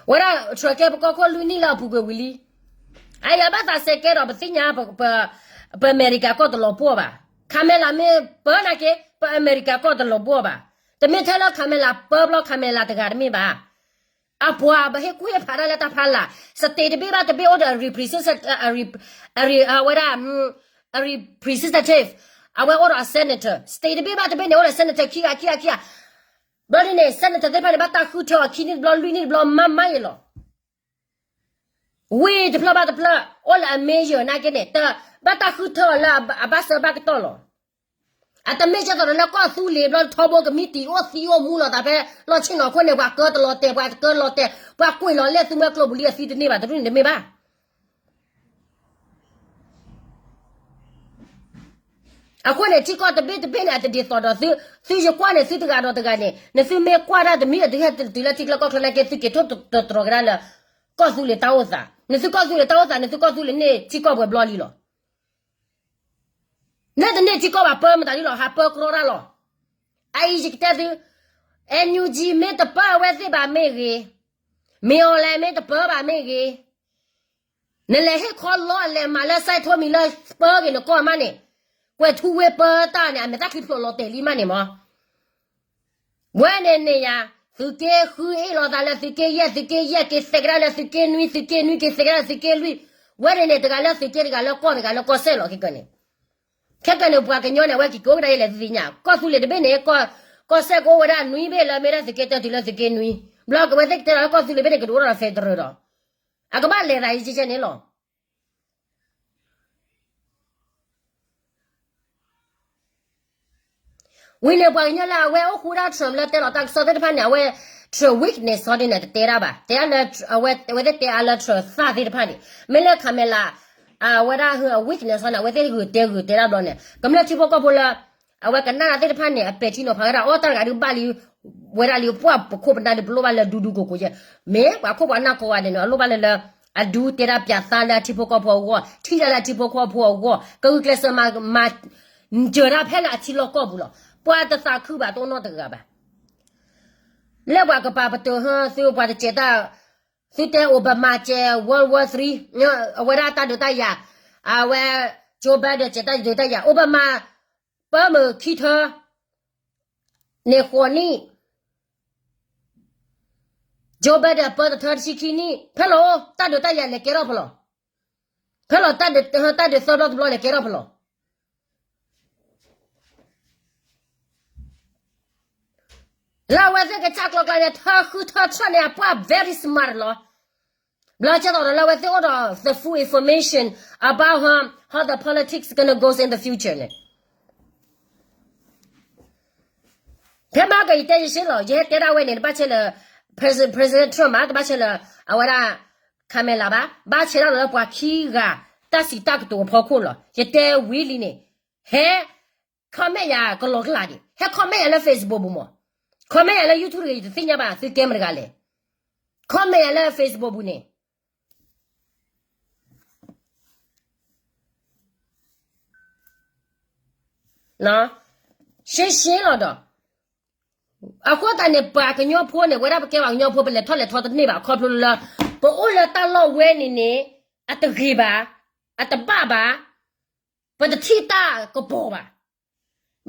ဝဲဒၣ် Trump ကဲပကီၢ်ခိၣ်လွံၢ်နံၣ်လၢအပူၤကွံာ်ဝံၤလံ အအံၤအဘၣ်သးစဲးကဲဒီးပသ့ၣ်ညါ ပအမဲရကၤကီၢ်တလီၤပှီၢ်ဘၣ် Kamala မ့ၢ်ပၢနာ်က့ ပအမဲရကၤကီၢ်တလီၤပှီၢ်ဘၣ် တမ့ၢ်ထဲလၢ Kamala ပၢဘျီ Kamala တဂၤတမ့ၢ်ဘၣ် အပှၤပဟ့ၣ်ကူၣ်ဟ့ၣ်ဖးတၢ်လၢတၢ်ဖးလာ် state တဘ့ၣ်ဘၣ်တဘ့ၣ်အိၣ်ဒီး represent အဝဲဒၣ် representative အဝဲအိၣ်ဒီးအ senator state တဘ့ၣ်ဘၣ်တဘ့ၣ်န့ၣ် အိၣ်ဒီး senator ခံဂၤခံဂၤခံဂၤ ဘျီဒ်န့ၣ် senator သ့ၣ်တဖၣ်န့ၣ် ဘၣ်တၢ်ဃုထၢအီၤခံနံၣ်တဘျီလွံၢ်နံၣ်တဘျီမးမးအံၤလီၤ ဝံၤတဖျၢၣ်ဘၣ်တဖျၢၣ် အိၣ်လၢအ mayor နာ်က့န့ၣ် ဘၣ်တၢ်ဃုထၢအီၤလၢအဘၣ်စၢၤဘၣ်ကတီၢ်လီၤ အတမ့ၢ်ကဲသိးဒီးလၢကီၢ်သူလ့ၤဘျီထီဘိကမံးတံာ်အိၣ်သံအိၣ်မူလိာ်သးဖဲလီၢ်ဆ့ၣ်နီၤအဃိန့ၣ် ပှၤကၢတလီၤတဲာ် ပှၤကၢတလီၤတဲာ် ပှၤကွံာ်လီၤလဲၣ် သုမွဲကျိပူၤလံအသံတန့ၢ်ဘၣ် တရူၢ်န့ၣ်တမ့ၢ်ဘၣ် အဃိန့ၣ် ထံကီၢ်တဘ့ၣ်တဘ့ၣ်န့ၣ် အတဒ်သိးဒီးသု, သုယကွၢ်န့ၣ် သုတဂၤဒီးတဂၤန့ၣ် နသုမ့ၢ်ကွၢ်ဒၣ်တမံၤ အသုဟဲတုၤလၢထံချၢကီၢ်ချၢနာ်က့ သုက့ၤထိၣ်တတြီၤကဒါလၢ ကီၢ်သူလ့ၤတၢ်အိၣ်သး, နသုကီၢ်သူလ့ၤတၢ်အိၣ်သး နသုကီၢ်သူလ့ၤန့ၣ် ထံကီၢ်ပှဲၤဘျီလံလီၤ. နတန့ၢ်ထံကီၢ်ဘၣ် ပၢမတၤဒ်လီၤ ဟးပၢကြီတၢ်လီၤ. အအံၤယကတဲသု, NUG မ့ၢ်တပၢအဝဲသ့ၣ်ဘၣ်မ့ၢ်ဂ့ၤ, မ့ၢ်အီၤလဲၣ် မ့ၢ်တပၢဘၣ်မ့ၢ်ဂ့ၤ, နလဲၤဟ့ၣ်ခီလီအလဲၤမးလၢ စဲးထိမံၤလၢပၢဂ့ၤနကီၢ်မးန့ၣ်, ကွဲးထူဝ့ပၢတၢ်န့ၣ် အမဲာ်တၢ်ချံဖျိးလီၤတဲာ်လံမးန့ၣ်မး ဝဲန့ၣ်န့ၣ်ယၤ, သုးက့ဃုအ့ၣ်လိာ်သးလၢသုးက့ယဲၢ်, သုးက့ယဲၢ်က့ၤသဲးကဒါလၢသုးက့နွံ, သုးက့နွံက့ၤသဲးကဒါလၢသုးက့လွံၢ်, ဝဲန့ၣ်န့ၣ် တဂၤလၢသုးက့ တဂၤလၢကီၢ် တဂၤလၢကီၢ်စဲၣ်လီၤ ခဲကနံၣ်, ခဲကနံၣ်န့ၣ် ပှၤကညီန့ၣ် အဝဲက့ၤကအိၣ်ကဒါယဲၢ်လဲၣ်သုသ့ၣ်ညါ, ကီၢ်သူလ့ၤတဘ့ၣ်န့ၣ်, ကီၢ်စဲၣ်ကအိၣ်ဝဲဒၣ်နွံဘ့ၣ်လၢမ့ၢ်ဒၣ်သုးက့တၢတုၤလၢသုးက့နွံ, ဘျီကဝဲသ့ၣ်ကတဲလီၤလၢကီၢ်သူလ့ၤဘ့ၣ်န့ၣ် ကဒုးအိၣ်ထီၣ်ဒီး federal ဒီး, အကဘၣ်လဲၤသးယံၤကဲကဲန့ၣ်လီၤ. ဝံၤန့ၣ် ပှၤကညီလၢအဝဲအိၣ်ဃူဒၣ် Trump လၢတဲလီၤတၢ်ကစီၣ်သ့ၣ်တဖၣ်န့ၣ် အဝဲ Trump weakness ဟီဒ်န့ၣ် တတဲဒၣ်ဘၣ်, တဲဒၣ်လၢ အဝဲသ့ၣ်တဲအါလၢ Trump သၣ်သ့ၣ်တဖၣ်န့ၣ်, မ့ၢ်လၢ Kamala အဝဲဒၣ် weakness ဟီန့ၣ် အဝဲသ့ၣ်ဂုာ်တဲဂုာ်တဲဒၣ်ဘျီန့ၣ် ကမျၢၢ်ထံဖိကီၢ်ဖိလၢ အဝဲကနၣ်တၢ်သ့ၣ်တဖၣ်န့ၣ် အပဲာ်ထံနီၤဖးဝဲဒၣ် အီၣ်တၢ်တဂၤဒုးဘၣ်လံ, ဝဲဒၣ်လံ ပှၢ်ပခိၣ်ပနၢ်ဒုးပလိၣ်ဘၣ်လၢဒူဒူကိးကိးယဲၢ်, မ့ၢ်ပှၤခိၣ်ပှၤနၢ်ကိးဂၤဒဲးန့ၣ် အလိၣ်ဘၣ်လၢလၢ အဒူတဲဒၣ်ပၠးသါလၢအထံဖိကီၢ်ဖိအဂီၢ်, ထံၣ်တၢ်လၢအထံဖိကီၢ်ဖိအဂီၢ်, ကဂုာ်ကျဲးစၢးမၤ မၤစၢၤတၢ်ဖဲလၢအထံလီၢ်ကီၢ်ပူၤလီၤ. ပှၤတသးခုဘၣ်တအိၣ်နီတဂၤဘၣ်. လၢပှၤကပာ်ပတုာ်ဟၢသုပှၤတစဲးတၢ်, သုတဲ Obama စဲး World War Three, အဝဲဒၣ်တၢ်ဒုးတၢ်ယၤ, အဝဲ Joe Biden စဲးတၢ်ဒုးတၢ်ယၤ, Obama ပၢမုာ်ခံထၢ န့ၣ်ဃိးနံၣ်, Joe Biden ပၢတထၢတဆံခံနံၣ်, ဖဲလီၤတၢ်ဒုးတၢ်ယၤလဲၤကဲထီၣ်ဖဲလီၤ. ဖဲလီၤတၢ်ဒုးသၢဘျီတဘျီလဲၤကဲထီၣ်ဖဲလီၤ. လၢအဝဲသ့ၣ်ကစၢ်ကျီကျါန့ၣ် ထၢဃုထၢဆၢန့ၣ် အပှၢ် very smart လီၤ. ဘျီကဲသိးဒီးလၢအဝဲသ့ၣ်အိၣ်ဒီး the full information about how, how the politics gonna goes in the future န့ၣ် ဖဲမၤကယတဲယစ့လီၤ, ယဟဲတဲဒၣ်ဝဲန့ၣ် တဘၣ်ဆဲးလၢ President, President Trump ဘၣ်, တဘၣ်ဆဲးလၢ အဝဲဒၣ် Kamala ဘၣ်, ဘၣ်ဆဲးဒၣ်လီၤလၢပှၤခံဂၤ တၢ်စံးတၢ်ကတိၤအဖီခိၣ်လီၤ. ယတဲဝံၤလံန့ၣ်, ဟဲ comment ယၤကလီကလးဒံး, ဟဲ comment ယၤလၢ Facebook ပူၤမး, comment ယၤလၢ YouTube တဂ့ၤ ယတသ့ၣ်ညါဘၣ် သုကဲမတဂၤလဲၣ်, comment ယၤလၢ Facebook ပူၤန့ၣ် ရှဲရှဲလီၤဒီး, အဃိသတးန့ၣ် ပှၤကညီဖိန့ၣ် ဝဲဒၣ်ပကဲပှၤကညီဖိ ပလဲၤထီၣ်လဲၤထီတန့ၢ်ဘၣ် ခီဖျိလၢ ပအိၣ်လၢတၢ်လီၢ်ဝဲန့ၣ်န့ၣ် အတဂ့ၤဘၣ်, အတဘၣ်ဘၣ်, ပတထံၣ်တၢ်ကပီၤဘၣ်.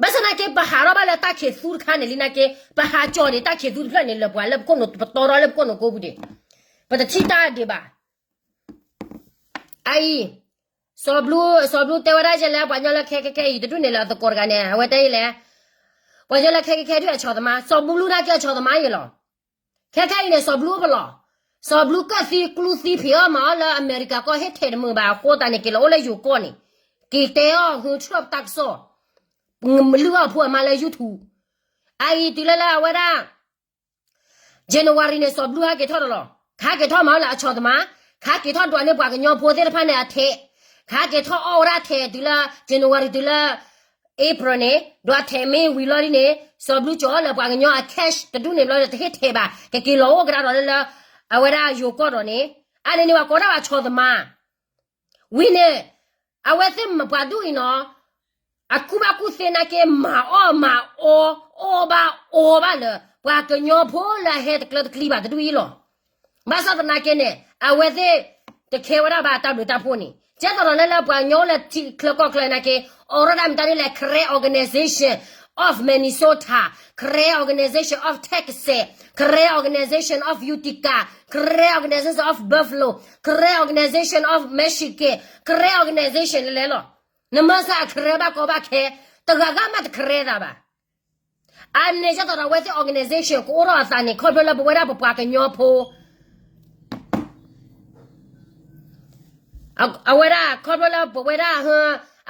ဘၣ်ဆၣ်သနာ်က့ ပဟးထီၣ်ဘၣ်လၢတၢ်ခံးသူတခါန့ၣ်လံသနာ်က့ ပဟးကၠီၤဒံးတၢ်ခံးသူတဖျၢၣ်န့ၣ် လၢပှၤလၢပခိၣ်နူာ် ပတီထီၣ်လၢပခိၣ်နူာ်ကိးပူၤဒံး, ပတထံၣ်တၢ်ဒံးဘၣ်. အအံၤ, စီၤဘလူး, စီၤဘလူးတဲဝဲဒၣ်ယဲလဲၣ် ပှၤကညီလၢခဲခဲခဲအံၤ တဒူၣ်န့ၣ်လၢအသကိးတဂၤန့ၣ် အဝဲတဲယဲလဲၣ်, ပှၤကညီလၢခဲခဲခဲဒုးအဆီၣ်သမား, စီၤဘလူးနာ်က့အဆီၣ်သမားယဲလီၤ. ခဲခဲအံၤန့ၣ် စီၤဘလူးအိၣ်ဖဲလဲၣ်, စီၤဘလူးကၢၣ်သံကျူသံဖံးအီၣ်မၤအီၣ်လၢအမဲရကၤကီၢ် ဟ့ၣ်ထဲးတမုာ်ဘၣ်အဃိသတးန့ၣ် က့ၤလီၤအိၣ်လၢယိၤကီၢ်န့ၣ်, က့ၤတဲအီၣ်ဟု Trump တၢ်ကစီၣ်, လုၢ်အီၣ်ဖိအမါလၢ YouTube. အအံၤတုၤလၢလၢအဝဲဒၣ် January န့ၣ် စီၤဘလူးဟဲက့ၤထီၣ်ဒီးလီၤ. ခါက့ၤထီၣ်မၤအီၣ်လၢအဆီၣ်သမား, ခါက့ၤထီၣ်ဒွးန့ၢ်ပှၤကညီဖိသ့ၣ်တဖၣ်န့ၣ်အထဲး, ခါက့ၤထီၣ်အီၣ်ဝဲဒၣ်ထဲးတုၤလၢ January တုၤလၢ April န့ၣ် ဒွးထဲးမ့ၢ်ဝံၤလီၤဒ်န့ၣ် စီၤဘလူးကၠီလၢပှၤကညီအ cash တဒူၣ်န့ၣ်ဘျီ တဟ့ၣ်ထဲးဘၣ် ကက့ၤလီၤအိၣ်ကဒါဒီးလၢလၢ အဝဲဒၣ်ယိၤကီၢ်ဒီးန့ၣ်, အန့ၣ်န့ၣ် ပှၤကိးဒၣ်ဘၣ်ဆီၣ်သမား ဝံၤန့ၣ် အဝဲသ့ၣ်မ့ၢ်ပှၤဒူၣ်အံၤနီၤ, အကူၣ်ဘၣ်ကူၣ်သ့နာ်က့ မၤအီၣ်မၤအီ, အီၣ်ဘၣ်အီဘၣ်လၢ ပှၤကညီဖိလၢအဟဲတကျၢတကျံဘၣ်တဒူၣ်အံၤလီၤ. ဘၣ်ဆၣ်သနာ်က့န့ၣ် အဝဲသ့ၣ်တခဲဝဲဒၣ်ဘၣ်တၢ်ဘျုးတၢ်ဖှိၣ်န့ၣ်, ကဲသိးဒီးလၢလၢပှၤကညီလၢထံချၢကီၢ်ချၢနာ်က့ အိးထီၣ်ဒၣ်မတၤဒ်လဲၣ် Karen Organization of Minnesota, Karen Organization of Texas, Karen Organization of Utica, Karen Organization of Buffalo, Karen Organization of Michigan, Karen Organization လဲၤလဲၤလီၤ. နမ့ၢ်စၢ်အ Karen ဘၣ်ကီဘၣ်ခဲ, တဂၤဂၤမးတ Karen သးဘၣ်. အန့ၣ်ကဲသိးဒီးအဝဲသ့ၣ် organization ကအိၣ်ထီၣ်အသးန့ၣ် ခီဖျိလၢပဝဲဒၣ်ပပှၤကညီဖိ အဝဲဒၣ်ခီဖျိလၢပဝဲဒၣ်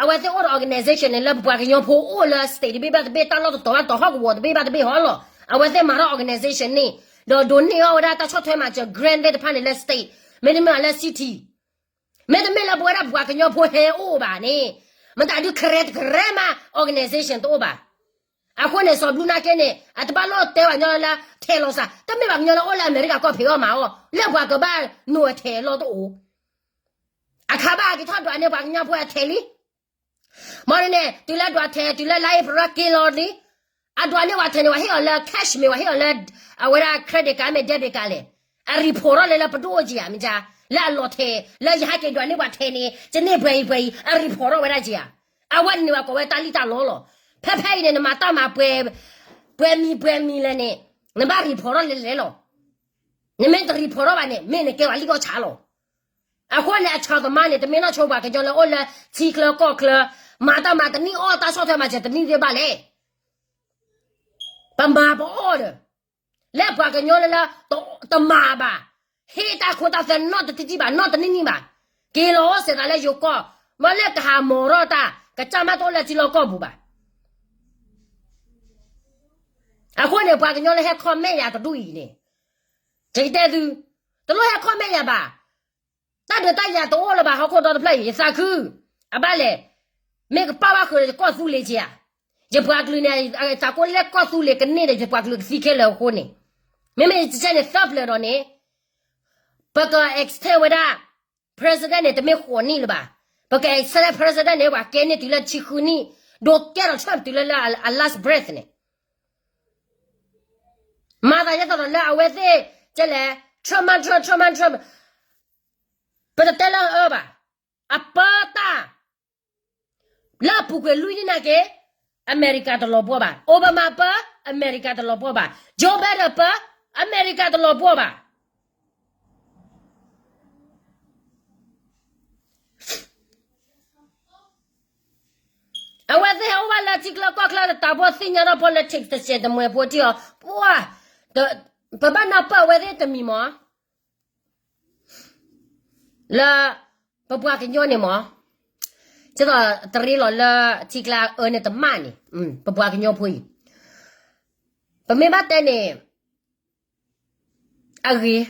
အဝဲသ့ၣ်အိၣ်ဒီး organization န့ၣ် လၢပပှၤကညီဖိအိၣ်လၢ state တဘ့ၣ်ဘၣ်တဘ့ၣ် တၢ်လီၢ်တတီၤဘၣ်တတီၤ ဟီၣ်ကဝီၤတဘ့ၣ်ဘၣ်တဘ့ၣ်ဟီလီၤ. အဝဲသ့ၣ်မၤထီၣ် organization န့ၣ် ဒီးဒိးန့ၢ်အီၣ်ဝဲဒၣ်တၢ်ဆီၣ်ထွဲမၤစၢၤ grant သ့ၣ်တဖၣ်န့ၣ်လၢ state မ့တမ့ၢ်လၢ city မ့တမ့ၢ်လၢပဝဲဒၣ်ပပှၤကညီဖိဟဲအိၣ်ဘၣ်န့ၣ် မတၤဒုး Karen တ Karen မး organization တအိၣ်ဘၣ်. အဃိန့ၣ် စီၤဘလူးနာ်က့န့ၣ် အတဘၣ်လိၣ်တဲပှၤကညီလၢထဲးလီၤစၢ် တမ့ၢ်ပှၤကညီလၢအိၣ်လၢအမဲရကၤကီၢ်ဖံးအီၣ်မၤအီၣ် လၢပှၤကဘၣ်နိးအထဲးအလီၢ်တအိၣ်. အခါဘၣ်က့ၤထီၣ်ဒွးန့ၢ်ပှၤကညီဖိအထဲးလံ. မ့ၢ်န့ၣ် တုၤလၢဒွးထဲး တုၤလၢလါအ့ဖြ့ၣ်က့ၤလီၤလံ, အဒွးန့ၢ်ဝဲထဲးန့ၣ် ဝဲဟ့ၣ်အီၤလၢ cash မ့ၢ် ဝဲဟ့ၣ်အီၤလၢ အဝဲဒၣ် credit card မ့ၢ် debit card လဲၣ်, အ report ထီၣ်လၢ လၢပဒိၣ်အိၣ်က့ၤဧါ မ့ၢ်ဧါ, လၢအလီၤထဲး လၢယဟဲက့ၤဒွးန့ၢ်ပှၤထဲးန့ၣ် ကန့ၢ်ပှဲၤအံၤပှဲၤအံၤ အ report ထီၣ်ဝဲဒၣ်က့ၤဧါ. အဝဲန့ၣ်န့ၣ် ပှၤကိးဝဲတၢ်လံၣ်တၢ်လီလီၤ. ဖဲဖဲအံၤန့ၣ် နမၤတၢ်မၤပှဲၤ ပှဲၤမံၤပှဲၤမံၤလဲၣ်န့ၣ် နဘၣ် report ထီၣ်လဲၤလဲၤလီၤ. နမ့ၢ်တ report ထီၣ်ဘၣ်န့ၣ် မ့ၢ်နကဲပှၤလံၣ်ကီၢ်ဆါလီၤ. အဃိန့ၣ် အဆီသမါန့ၣ် တမ့ၢ်နီၢ်ဆိပှၤကညီလၢအိၣ်လၢ ထံချၢကီၢ်ချၢ, မၤတၢ်မၤတနံၣ်အီၣ်တၢ်ဆီၣ်ထွဲမၤစၢၤတနံၣ်သ့ၣ်ဘၣ်လဲၣ်. ပမၤပအီၣ်ဒီး လၢပှၤကညီလၢလၢ တမၤဘၣ်, ဟ့ၣ်တၢ်ခိတၢ်သွဲနီၢ်တထံၣ်ဘၣ် နီၢ်တနံၣ်နံၣ်ဘၣ်, က့ၤလီၤအိၣ်စဲးသးလၢယိၤကီၢ်, မ့ၢ်လၢကဟးမီၤထီၣ်တၢ် ကစၢ်မးတအိၣ်လၢထံလီၢ်ကီၢ်ပူၤဘၣ်. အဃိန့ၣ် ပှၤကညီလၢဟဲ comment ယၤတဒူၣ်အံၤန့ၣ် ယကတဲသု, တလိၣ်ဟဲ comment ယၤဘၣ်. တၢ်ဒုးတၢ်ယၤတအိၣ်လၢၤဘၣ် ဟီၣ်ခိၣ်ဒီတဖျၢၣ်အံၤ ယသးခု, အဘၣ်လဲၣ်, မ့ၢ်ကပာ်ဘၣ်ဃုာ်ဒီးယကီၢ်သူလ့ၤက့ၤဧါ, ယပှၤကလုာ်န့ၣ် သးကိးလၢကီၢ်သူလ့ၤကန့ၢ်ဒီး ယပှၤကလုာ်ကသံခဲလၢာ်အဃိန့ၣ်, မ့မ့ၢ်ယကစဲန့ၣ် သၢပျၢၤဒီးန့ၣ် ပက extend ဝဲဒၣ် president န့ၣ် တမ့ၢ်ဃိးနံၣ်လၢၤဘၣ်, ပက extend president န့ၣ် ပှၤကဲန့ၢ်တုၤလၢဆံဃုနံၣ်, ဒိးကဲထီၣ် Trump တုၤလၢလၢအ last breath န့ၣ် မၤသးဒ်သိးဒီးလၢအဝဲသ့ၣ် ကဲလဲၣ်, Trump မၤ Trump, Trump မၤ Trump, ပတတဲလၢအအၢဘၣ်, အပၢတၢ် လၢအပူၤကွံာ်လွံၢ်နံၣ်နာ်က့, အမဲရကၤတလီၤပှီၢ်ဘၣ်, Obama ပၢ, အမဲရကၤတလီၤပှီၢ်ဘၣ်, Joe Biden ပၢ, အမဲရကၤတလီၤပှီၢ်ဘၣ်. အဝဲသ့ၣ်ဟဲအိၣ်ဘၣ်လၢထံချၢကီၢ်ချၢတတးဖိသ့ၣ်ညါထီၣ် politics တစဲးတမှဲၤဖိထံအီၤ, ပှၤ, ပဘၣ်နၢ်ပၢၢ်အဝဲသ့ၣ်တမံၤမး လၢ ပပှၤကညီန့ၣ်မး, ကဲသိးတရ့လီၤလၢထံကျါအၢန့ၣ်တမၣ်န့ၣ်, ပပှၤကညီဖိအံၤ, ပမ့ၢ်ဘၣ်တဲန့ၣ် အဂ့ၤ,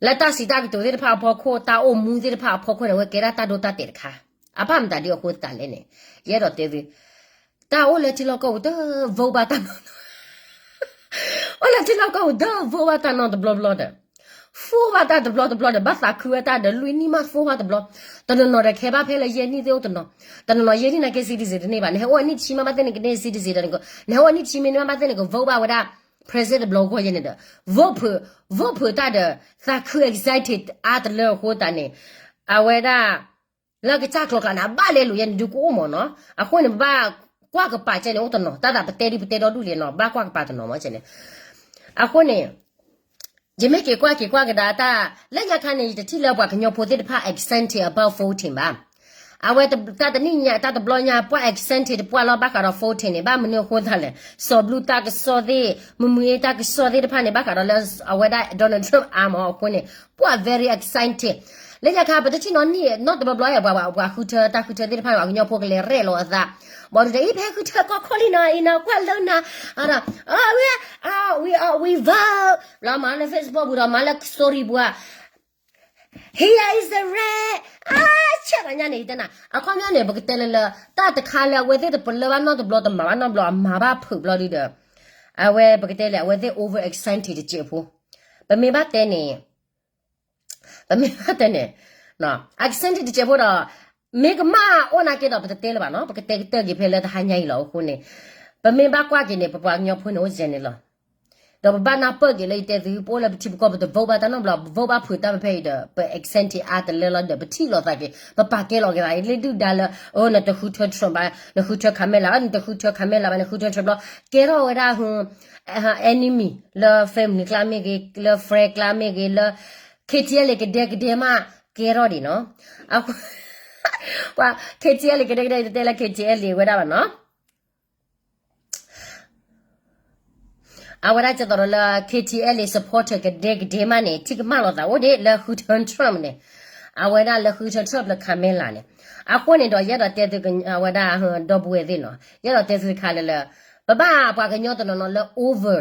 လၢတၢ်စံးတၢ်ကတိၤသ့ၣ်တဖၣ်အဖီခိၣ် တၢ်အိၣ်မူသ့ၣ်တဖၣ်အဖီခိၣ်န့ၣ် အဝဲကဲဒၣ်တၢ်ဒိတၢ်တဲာ်တခါ, အဘၣ်မတၤဒ်အဃိသတးလဲၣ်န့ၣ်, ယအဲၣ်ဒိးတဲသု, တၢ်အိၣ်လၢထံလီၢ်ကီၢ်ပူၤတ vote ဘၣ်တၢ်နီတဘျီ အိၣ်လၢထံလီၢ်ကီၢ်ပူၤတ vote ဘၣ်တၢ်နီတဘျီဘျီဒီး, ဖိၣ်ဘၣ်တၢ်တဘျီတဘျီဒီး ဘၣ်သးခုဝဲတၢ်ဒီး လွံၢ်နံၣ်မး ဖိၣ်ဘၣ်တဘျီ, တနီၤနီၤဒီး ခဲဘၣ်ဖဲလၢယဲၢ်နံၣ်သ့ၣ်အိၣ်တနီၤ, တနီၤနီၤယဲၢ်နံၣ်နာ်က့ citizen တန့ၢ်ဘၣ်, နဟဲအိၣ်အနံၣ်တဆံမးဘၣ်သ့ၣ်န့ၣ် ကန့ၢ် citizen ဒီး, နဟဲအိၣ်အနံၣ်တဆံမ့ၢ်န့ၢ်ဘၣ်သ့ၣ်န့ၣ် က vote ဘၣ်ဝဲဒၣ် president တဘျီအဂီၢ်ယဲန့ၣ်ဒီး, vote ဖုး, vote ဖုးတၢ်ဒီး, သးခု excited အါတလၢအဃိသတးန့ၣ်, အဝဲဒၣ် လၢကစၢ်ကျိၤကျါန့ၣ် အဘၣ်လဲၤလိာ်ယဲန့ၣ် ဒုးကအိၣ်မးနီၤ, အဃိန့ၣ် ပဘၣ်ကွၢ်ကပၤကဲန့ၣ်အိၣ်တနီၤ, တၢ်သးပတဲဒုးပတဲဒီဒူၣ်လံနီၤ, ဘၣ်ကွၢ်ကပၤတနီၤမးကဲန့ၣ်, အဃိန့ၣ် ယမ့ၢ်က့ၤကွၢ်က့ၤကွၢ်ကဒါတၢ်, လၢညါခါန့ၣ် ယတထံၣ်လၢပှၤကညီဖိသ့ၣ်တဖၣ် excited about voting ဘၣ်. အဝဲတၢ်တနံၣ်ညါ တၢ်တဘျီညါ ပှၤ excited တပှၢ်လီၤ ဘၣ်ဃးဒီး voting န့ၣ် ဘၣ်မနုၤအဃိသတးလဲၣ်, စီၤဘျုးတၢ်ကစီၣ်သ့ၣ်, မုၢ်မုၢ်အ့တၢ်ကစီၣ်သ့ၣ်တဖၣ်န့ၣ် ဘၣ်ဃးဒီးလၢ အဝဲဒၣ် Donald Trump အါမးအဃိန့ၣ် ပှၤ very excited. လၢညါခါ ပတထံၣ်နီၣ်နံၣ်နီတဘျီဘျီ ပှၤ ပှၤဃုထၢတၢ်ဃုထၢသ့ၣ်တဖၣ်န့ၣ် ပှၤကညီဖိကလဲၤရဲၣ်လီၤအသး, ဘၣ်ဒီး အံၤဖဲဃုထၢကီၢ်ခိၣ်လံနီၤ အံၤနီၤ ကွၢ်လၢနၤ, အဝဲ, we, we vote လီၤမၤလၢ Facebook ပူၤဒီး မၤလၢ story ပူၤ, here is the red, အါ ဆဲးသးညါန့ၣ် ယတဲနၤ အခီပညီန့ၣ် ပကတဲလၢလၢ တၢ်တခါလၢအဝဲသ့ၣ်တပလၢၢ်ဘၣ်နီတဘျီ တမၤဘၣ်နီတဘျီ အမၤဘၣ်ဖုးဘျီဒုဒီး, အဝဲပကတဲလၢ အဝဲသ့ၣ် over excited တစဲးဖိ, ပမ့ၢ်ဘၣ်တဲန့ၣ် ပမ့ၢ်ဘၣ်တဲန့ၣ်, excited တစဲးဖိဒီး, မ့ၢ်ကမၣ်အိၣ်နာ်က့ဒီး ပတတဲလၢၤဘၣ်နီၤ, ပကတဲကတၢၢ်က့ၤဖဲလၢတဟါညါအံၤလီၤ. အဃိန့ၣ် ပမ့ၢ်ဘၣ်ကွၢ်က့ၤန့ၣ် ပပှၤကညီဖိန့ၣ်အိၣ်ကဲန့ၣ်လီၤ. ဒီးပဘၣ်နၢ်ပၢၢ်က့ၤလၢယတဲသု ပအိၣ်လၢပထံပကီၢ် ပတ vote ဘၣ်တၢ်နီတဘျီ, ပ vote ဘၣ်ဖုးတၢ်ဖဲဖဲအံၤဒီး ပ excited အါတလၢလီၤဒီး ပထံၣ်လိာ်သးက့ၤ ပပာ်ကဲလီၤက့ၤသး လၢဒုၣ်ဒါလၢ အၢ နတဃုထၢ Trump ဘၣ်, နဃုထၢ Kamala, နတဃုထၢ Kamala ဘၣ် နဃုထၢ Trump ဘျီ, ကဲထီၣ်ဝဲဒၣ် enemy လၢ family ကျါမ့ၢ်ဂ့ၤ, လၢ friend ကျါမ့ၢ်ဂ့ၤ, လၢ KTLA ကဒဲကဒဲမး ကဲထီၣ်ဒံးနီၤ. ပှၤ KTLA ကဒဲကဒဲ တတဲလၢ KTLA ဝဲဒၣ်ဘၣ်နီၤ. အဝဲဒၣ်ကဲသိးဒီးလၢ KTLA supporter ကဒဲကဒဲမးန့ၣ် ထံၣ်ကမၣ်လိာ်သးအိၣ်ဒံးလၢဃုထၢ Trump န့ၣ်, အဝဲဒၣ်လၢဃုထၢ Trump လၢ Kamala န့ၣ်, အဃိန့ၣ်ဒီး ယအဲၣ်ဒိးတဲသု အဝဲဒၣ် ဒီပုၢ်ဝဲၢ်သ့ၣ်နီၤ, ယအဲၣ်ဒိးတဲသုတခါလၢလၢ, ပဘၣ်ပှၤကညီတနီၤနီၤလၢ over,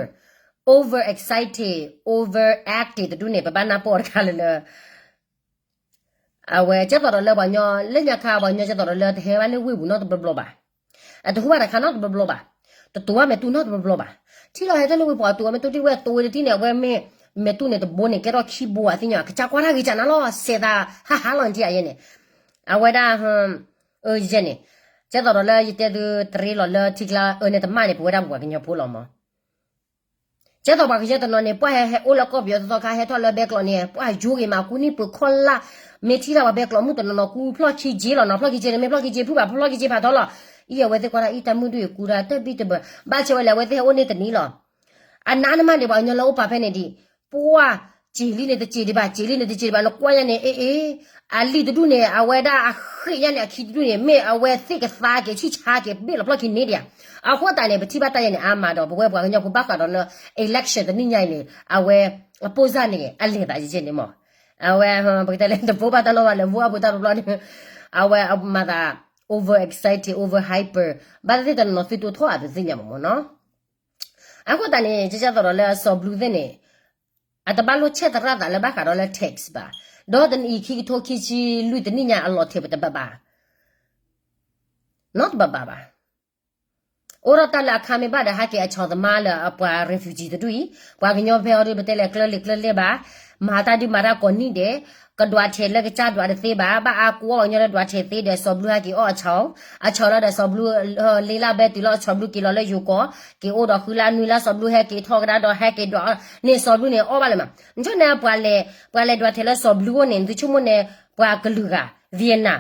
over excited, over active တဒူၣ်န့ၣ် ပဘၣ်နၢ်ပၢၢ်အီၤတခါလၢလၢ အဝဲကဲသိးဒီးလၢပှၤကညီ လၢညါခါပှၤကညီကဲသိးဒီးလၢတဟဲဘၣ်လၢဝ့ၢ်ပူၤနီတဘျီဘျီဘၣ်, အတဟူးဘၣ်တၢ်ခါနီတဘျီဘျီဘၣ်, တတိၤဘၣ်မဲာ်တူၢ်နီတဘျီဘျီဘၣ်, ထံၣ်လီၤဟဲတၢ်လၢဝ့ၢ်ပူၤ အတိၤဝဲမဲာ်တူၢ်တံၢ်ဝဲ အတိၤဝဲတထံၣ်န့ၣ် အဝဲမ့ၢ်မဲာ်တူၢ်န့ၣ်တဘိန့ၣ် ကဲထီၣ်ခံဘိဧါသ့ၣ်ညါ ကစၢ်ကွၢ်တၢ်ဂ့ၤကၢ်နၤလီၤ စဲးသးဟးဟးလီၤနထံၣ်ဧါယဲန့ၣ်, အဝဲဒၣ် ယဲန့ၣ်, ကဲသိးဒီးလၢယတဲသုတရ့လီၤလၢထံကျါအၢန့ၣ်တမၣ်န့ၣ် ပဝဲဒၣ်ပပှၤကညီဖိလီၤမး. ကဲသိးပှၤကညီတနီၤန့ၣ် ပှၤဟဲဟဲအိၣ်လၢကီၢ်ပယီၤသီခါ ဟဲထီၣ်လၢဘဲကျိးန့ၣ် ပှၤယိက့ၤမး ကူနံၣ်ပှဲၤခီလၢ်, မ့ၢ်ထံၣ်တၢ်ပှၤဘဲကျိးမုၣ်တနီၤနီၤ ကူဖျီၣ်ခံက့လီၤနီၤ, ဖျီၣ်ခံက့န့ၣ် မ့ၢ်ဖျီၣ်ခံက့ဖုၣ်ဘၣ် ဖျီၣ်ခံက့ဖးထီလီၤ. အံၤအဝဲသ့ၣ်ကွၢ်ဒၣ်အံၤတၢ်မုၢ်ဒုၣ်အံၤကူဒၣ်တၢ်ဘံၣ်တဘၢ, ဘၣ်ဆၣ်ဝဲလဲၣ် အဝဲသ့ၣ်ဟဲအိၣ်န့ၢ်တနံၤလီၤ. အနးနမးန့ၣ် ပှၤကညီလၢအိၣ်ပာ်ဖဲန့ၣ်ဒံး, ပှၤစ့ၤလံန့ၣ်တစ့ၤဒံးဘၣ်, စ့ၤလံန့ၣ်တစ့ၤဒံးဘၣ်, နကွၢ်ညါန့ၣ် အ့ၣ်အ့ၣ်, အလံာ်တဒူၣ်န့ၣ် အဝဲဒၣ်အဃ့ၢ်ညါန့ၣ် အခံတဒူၣ်န့ၣ် မ့ၢ်အဝဲသ့ၣ်ကသါက့ၤ ဆံၣ်ဆါက့ၤ ဘ့ၣ်လီၤဖျီၣ်ခံန့ၣ်ဒံးဧါ. အဃိသတးန့ၣ် ပထံၣ်ဘၣ်တၢ်ယဲန့ၣ် အါမးဒီး ပဝဲပှၤကညီဖိဘၣ်ဃးဒီးလၢ election တနံၣ်ညါအံၤန့ၣ် အဝဲ အပိၢ်စၢ်န့ၣ် အလဲၤသးယဲန့ၣ်မး, အဝဲ ပကတဲလဲၤတဘိဘၣ်တၢ်နီၣ်ဘၣ်လဲၤဘိအပူၤတၢ်တဘျီန့ၣ်, အဝဲမၤသး over excited, over hyper, ဘၣ်သ့ၣ်သ့ၣ်တနီၤနီၤသုတိၢ်ထီၣ်အသးသ့ၣ်ညါမးမးနီၤ. အဃိသတးန့ၣ် ကကဲသိးဒီးလၢစီၤဘျူးသ့ၣ်န့ၣ် အတဘၣ်လိၣ်ဆဲးသရၣ်သးလၢဘၣ်ဃးဒီးလၢ tax ဘၣ်, ဒီးတနံၣ်အံၤခံကထိခံဆံလွံၢ်တနံၣ်ညါအလီၤထဲးပတဘၣ်ဘၣ်, နီတဘၣ်ဘၣ်ဘၣ်. အိၣ်ဒီးတၢ်လၢအခါမ့ၢ်ဘၣ်ဒီး ဟဲက့ၤအဆီၣ်သမါလၢအပှၤ refugee တဒူၣ်အံၤ, ပှၤကညီဖဲအံၤဒုး ပတဲလဲၤကျၢလံာ်ကျၢလဲၢ်ဘၣ်, မၤတၢ်ဒုးမၤတၢ်ကိးနံၣ်ဒဲး, ကဒွးထဲးလၢကစၢ်ဒွးတသ့ဘၣ်, ဘၣ်အါကူအီၣ်ပှၤကညီလၢဒွးထဲးသ့ဒီး စီၤဘျူးဟဲက့ၤအီၣ်အဆီၣ်, အဆီၣ်လီၤဒီးစီၤဘျူး လ့လၢဘဲတုၤလၢအဆီၣ်ဘျူးက့ၤလီၤလၢယိၤကီၢ်, က့ၤအိၣ်ဒီးဃုလါနွံလါ စီၤဘျူးဟဲက့ၤထီၣ်ကဒါဒီးဟဲက့ၤဒွးန့ၣ် စီၤဘျူးန့ၣ်အီၣ်ဘၣ်လၢၤမး, နဆိန့ၣ် ပှၤလဲၤဒွးထဲးလၢစီၤဘျူးအအိၣ်န့ၣ် နသုဆိကမိၣ်န့ၣ် ပှၤကလုာ်ဂၤ, Vietnam,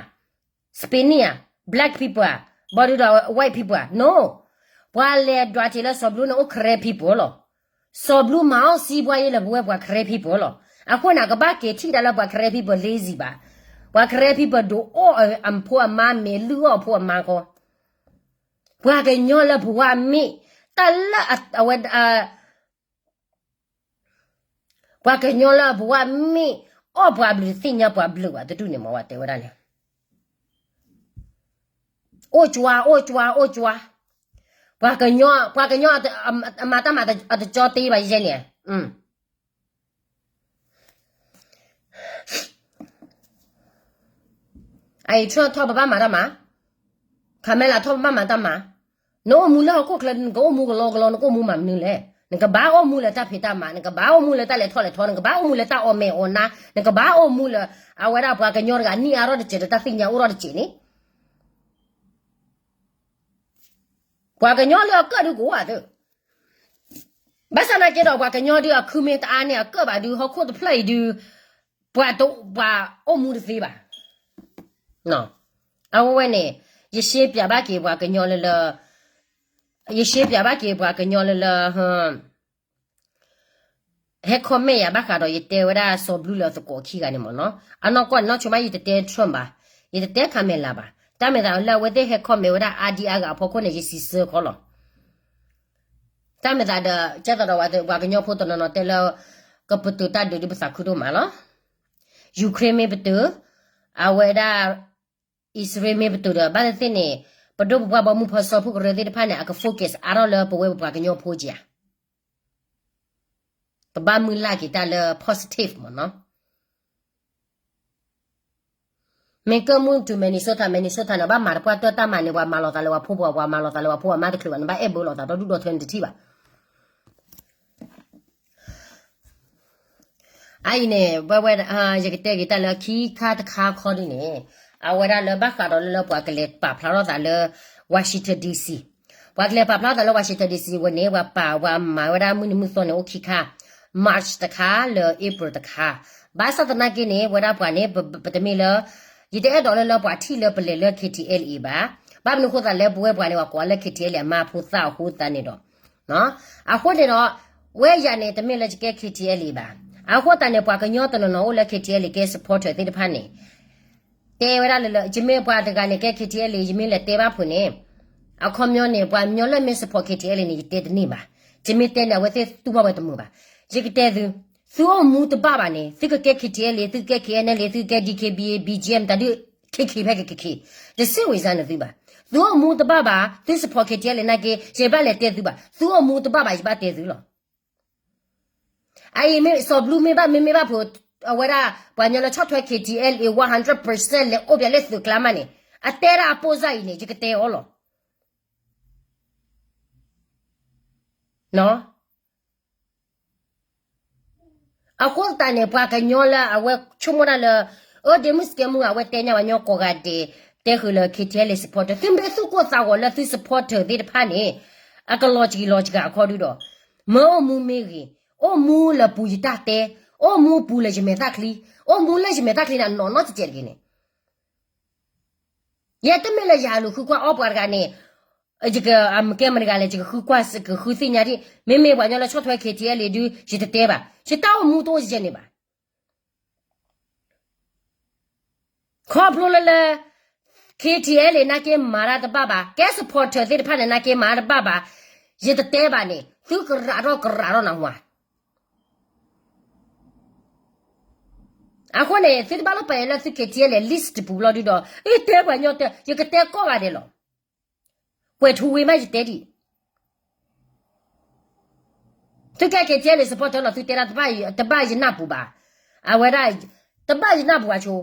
Spanish, black people, ဘၣ်ဒုးဒီး white people, no, ပှၤလဲၤဒွးထဲးလၢစီၤဘျူးန့ၣ်အိၣ် Karen people လီၤ. စီၤဘျူးမၤအီၣ်စံးပှၤယဲလၢပဝဲပှၤ Karen people လီၤ. အဃိန့ၣ် ကဘၣ်က့ၤထံၣ်တၢ်လၢပှၤ Karen people lazy ဘၣ်, ပှှၤ Karen people ဒိးအီၣ်အဖိအမါ မ့ၢ်လုၢ်အီၣ်အဖိအမါခီ, ပှၤကညီလၢပဝဲမ့ၢ် တၢ်လၢအဝဲ ပှၤကညီလၢအပဝဲမ့ၢ် အီၣ်ပှၤဘျုးတသ့ၣ်ညါပှၤဘျုးဘၣ်တဒူၣ်န့ၣ်မ့ၢ်ဝဲတဲဝဲဒၣ်န့ၣ်, အိၣ်ကွၢ် အိၣ်ကွၢ် အိၣ်ကွၢ်, ပှၤကညီ ပှၤကညီ အမၤတၢ်မၤအတကၠီတ့ဘၣ်ယဲန့ၣ်, အအံၤ Trump ထီၣ်ပဘၣ်မၤတၢ်မၤ, Kamala ထီၣ်ပဘၣ်မၤတၢ်မၤ, နအိၣ်မူလၢဟီၣ်ခိၣ်ချၢ နကအိၣ်မူကလီကလီ နကအိၣ်မူမၤမနုၤလဲၣ်, နကဘၣ်အိၣ်မူလၢတၢ်ဖံးတၢ်မၤ, နကဘၣ်အိၣ်မူလၢတၢ်လဲၤထီၣ်လဲၤထီ, နကဘၣ်အိၣ်မူလၢတၢ်အီၣ်မဲာ်အီၣ်နါ, နကဘၣ်အိၣ်မူလၢ အဝဲဒၣ်ပှၤကညီတဂၤနံၣ်အါထီၣ်တစဲးဒီးတၢ်သ့ၣ်ညါအိၣ်ထီၣ်တစဲးန့ၣ် ပှၤကညီလၢအကၢၣ်ဒုးကအိၣ်သ့, ဘၣ်ဆၣ်သနာ်က့ဒီး ပှၤကညီဒုးအခုမ့ၢ်တအါန့ၢ်အကၢၣ်ဘၣ်ဒုး ဟီၣ်ခိၣ်တဖျၢၣ်အံၤဒုး ပှၤတ ပှၤအိၣ်မူတသ့ဘၣ်. အဝဲဝဲန့ၣ် ယရှဲပၠးဘၣ်က့ၤပှၤကညီလၢလၢ ယရှဲပၠးဘၣ်က့ၤပှၤကညီလၢလၢ ဟဲ comment ယၤဘၣ်ဃးဒီးယတဲဝဲဒၣ်စီၤဘျုးလၢသကိးခံဂၤန့ၣ်မ့ၢ်နီၤ. အနီၢ်ကီၢ်န့ၣ် နီၢ်ဆိမး ယတတဲ Trump ဘၣ်, ယတတဲ Kamala ဘၣ်. တၢ်မ့ၢ်သးလၢအဝဲသ့ၣ်ဟဲ comment ဝဲဒၣ်အါဒံအါဂၤအဖီခိၣ်န့ၣ် ယစံးဆၢခီလီၤ. တၢ်မ့ၢ်သးဒီး ကဲသိးဒီးပှၤကညီဖိတနီၤနီၤတဲလၢ ကပတုာ်တၢ်ဒုးဒုးပသးခုဒိၣ်မးလီၤ. Ukraine မ့ၢ်ပတုာ်, အဝဲဒၣ် အံၣ်စရ့လးမ့ၢ်ပတုာ်ဒီး ဘၣ်သ့ၣ်သ့ၣ်န့ၣ် ပဒိၣ်ပပှၢ်ဘီမုၢ်ဖီစီဖိကရၢသ့ၣ်တဖၣ်န့ၣ် အက focus အါထီၣ်လၢပဝဲပပှၤကညီဖိကဧါ. ပဘၣ်မုၢ်လၢ်က့ၤတၢ်လၢ positive မ့ၢ်နီၤ. မ့ၢ်ကၢၢ်မုၢ်တုၤ Minnesota, Minnesota န့ၣ် ဘၣ်မၤတပှၢ်တၢၢ်တၢ်မၤန့ၣ် ပှၤမၤလီၤသးလၢပှၤဖိပှၤ ပှၤမၤလီၤသးလၢပှၤဖိအမါတချုးဘၣ်, နဘၣ်အဲၣ်ဘၢလီၤသးဒီဒူၣ်ဒီထၢနတထံၣ်ဘၣ်. အအံၤန့ၣ် ဝဲဝဲ ယကတဲက့ၤတၢ်လၢခံခါတခါခီဒ်န့ၣ် အဝဲဒၣ်လၢဘၣ်ဃးဒီးလၢလၢပှၤကလဲၤပာ်ဖျါထီၣ်သးလၢ Washington D C, ပှၤကလဲၤပာ်ဖျါထီၣ်သးလၢ Washington D C ဝဲန့ၣ် ပှၤပာ်ပှၤမၤဝဲဒၣ်မုၢ်နံၤမုၢ်သီန့ၣ် အိၣ်ခံခါ, March တခါလၢ April တခါ. ဘၣ်ဆၣ်သနာ်က့န့ၣ် ဝဲဒၣ်ပှၤန့ၣ် ပတမ့ၢ်လၢ ယတအဲၣ်ဒိးလၢလၢပှၤထံၣ်လၢပလဲၤလၢ K T L A ဘၣ်. ဘၣ်မနုၤအဃိသတးလၢပဝဲပှၤန့ၣ် ပှၤကိးလၢ K T L A အမါဖိသၣ်အဃိသတးန့ၣ်ဒီး အဃိန့ၣ်ဒီး ဝဲယၤန့ၣ် တမ့ၢ်လၢယကဲ K T L A ဘၣ်. အဃိသတးန့ၣ် ပှၤကညီတနီၤနီၤအိၣ်လၢ K T L A ကဲ supporter သ့ၣ်တဖၣ်န့ၣ် တဲဝဲဒၣ်လၢလၢ ယမ့ၢ်ပှၤတဂၤန့ၣ်ကဲ K T L A ယမ့ၢ်လဲၤတဲဘၣ်ဖုးန့ၣ် အခီပညီန့ၣ် ပှၤကညီလၢမ့ၢ် support K T L A န့ၣ် ယတဲတန့ၢ်ဘၣ်. ယမ့ၢ်တဲန့ၣ် အဝဲသ့ၣ်တူၢ်ဘၣ်ဝဲတမုာ်ဘၣ်. ယကတဲသု, သုအိၣ်မူတဘၣ်ဘၣ်န့ၣ် သုကကဲ K T L A သုကဲ K N L A သုကဲ D K B A B G M တၢ်ဒုး ခဲခဲဖဲကခဲခဲ တစ့ဝံၤစၢ်န့ၣ်သုဘၣ်. သုအိၣ်မူတဘၣ်ဘၣ် သု support K T L A နာ်က့ ယဘၣ်လဲၤတဲသုဘၣ်. သုအိၣ်မူတဘၣ်ဘၣ် ယဘၣ်တဲသုလီၤ. အအံၤမ့ၢ်စီၤဘျူးမ့ၢ်ဘၣ်မ့ၢ်မ့ၢ်ဘၣ်ဖုး အဝဲဒၣ် ပှၤကညီလၢဆီၣ်ထွဲ K T L A one hundred percent လဲၤအိၣ်ပၠးလၢသုးကျါမးန့ၣ် အတဲဒၣ်အပိၢ်စၢ်အံၤန့ၣ် ယကတဲအီၤလီၤ. အဃိသတးန့ၣ် ပှၤကညီလၢအဝဲဆိကမိၣ်ဒၣ်လၢ အၢ ဒ့မုၣ်စကဲမုၣ် အဝဲတဲညါပှၤကညီကိးဂၤဒဲး တဲဃုာ်လၢ K T L A supporter သုမ့ၢ်သူၣ်ကိၢ်သးဂီၤလၢသု supporter သ့ၣ်တဖၣ်န့ၣ် အကလီၤစကံၤလီၤစကၤအခီဒုဒီး မၢအိၣ်မူမ့ၢ်ဂ့ၤ, အိၣ်မူလၢပူၤယတၢ်တဲ, အိၣ်မူပူၤလၢယမဲာ်သၣ်ချံ, အိၣ်မူလၢယမဲာ်သၣ်ချံန့ၣ် အနီၢ်နီၢ်ကဲးကဲးတဂ့ၤန့ၣ် ယဲတမ့ၢ်လၢယဟးလူၤဃုကွၢ်အီပှၤတဂၤန့ၣ်, ယက, အမကဲမတဂၤလဲၣ်, ယကဃုကွၢ်ကဃုသ့ၣ်ညါဒံး, မ့မ့ၢ်ပှၤကညီလၢဆီၣ်ထွဲ K T L A ဒုး ယတတဲဘၣ်, ယတၢ်အိၣ်မူတအိၣ်ယဲန့ၣ်ဘၣ်. ခီဖျိလၢလၢ K T L A နာ်က့မၤတၢ်တဘၣ်ဘၣ်, ကဲ supporter သ့ၣ်တဖၣ်န့ၣ် နာ်က့မၤတၢ်တဘၣ်ဘၣ်, ယတတဲဘၣ်န့ၣ် သုကရးထီၣ်ကရးထီၣ်နမါ အဃိန့ၣ် သုတဘၣ်လီၤပာ်ယၤလၢသု K T L A list တပူၤလီၤဒုဒီး အတဲပှၤကညီတဲ ယကတဲကိးဂၤဒဲးလီၤ. ကွဲးထူဝ့မးယတဲဒံး, သုကဲ K T L A supporter လီၤ သုတဲဒၣ်တဘၣ်ယနၢ်ပူၤဘၣ်, အဝဲဒၣ် တဘၣ်ယနၢ်ပူၤဘၣ်ဆိ,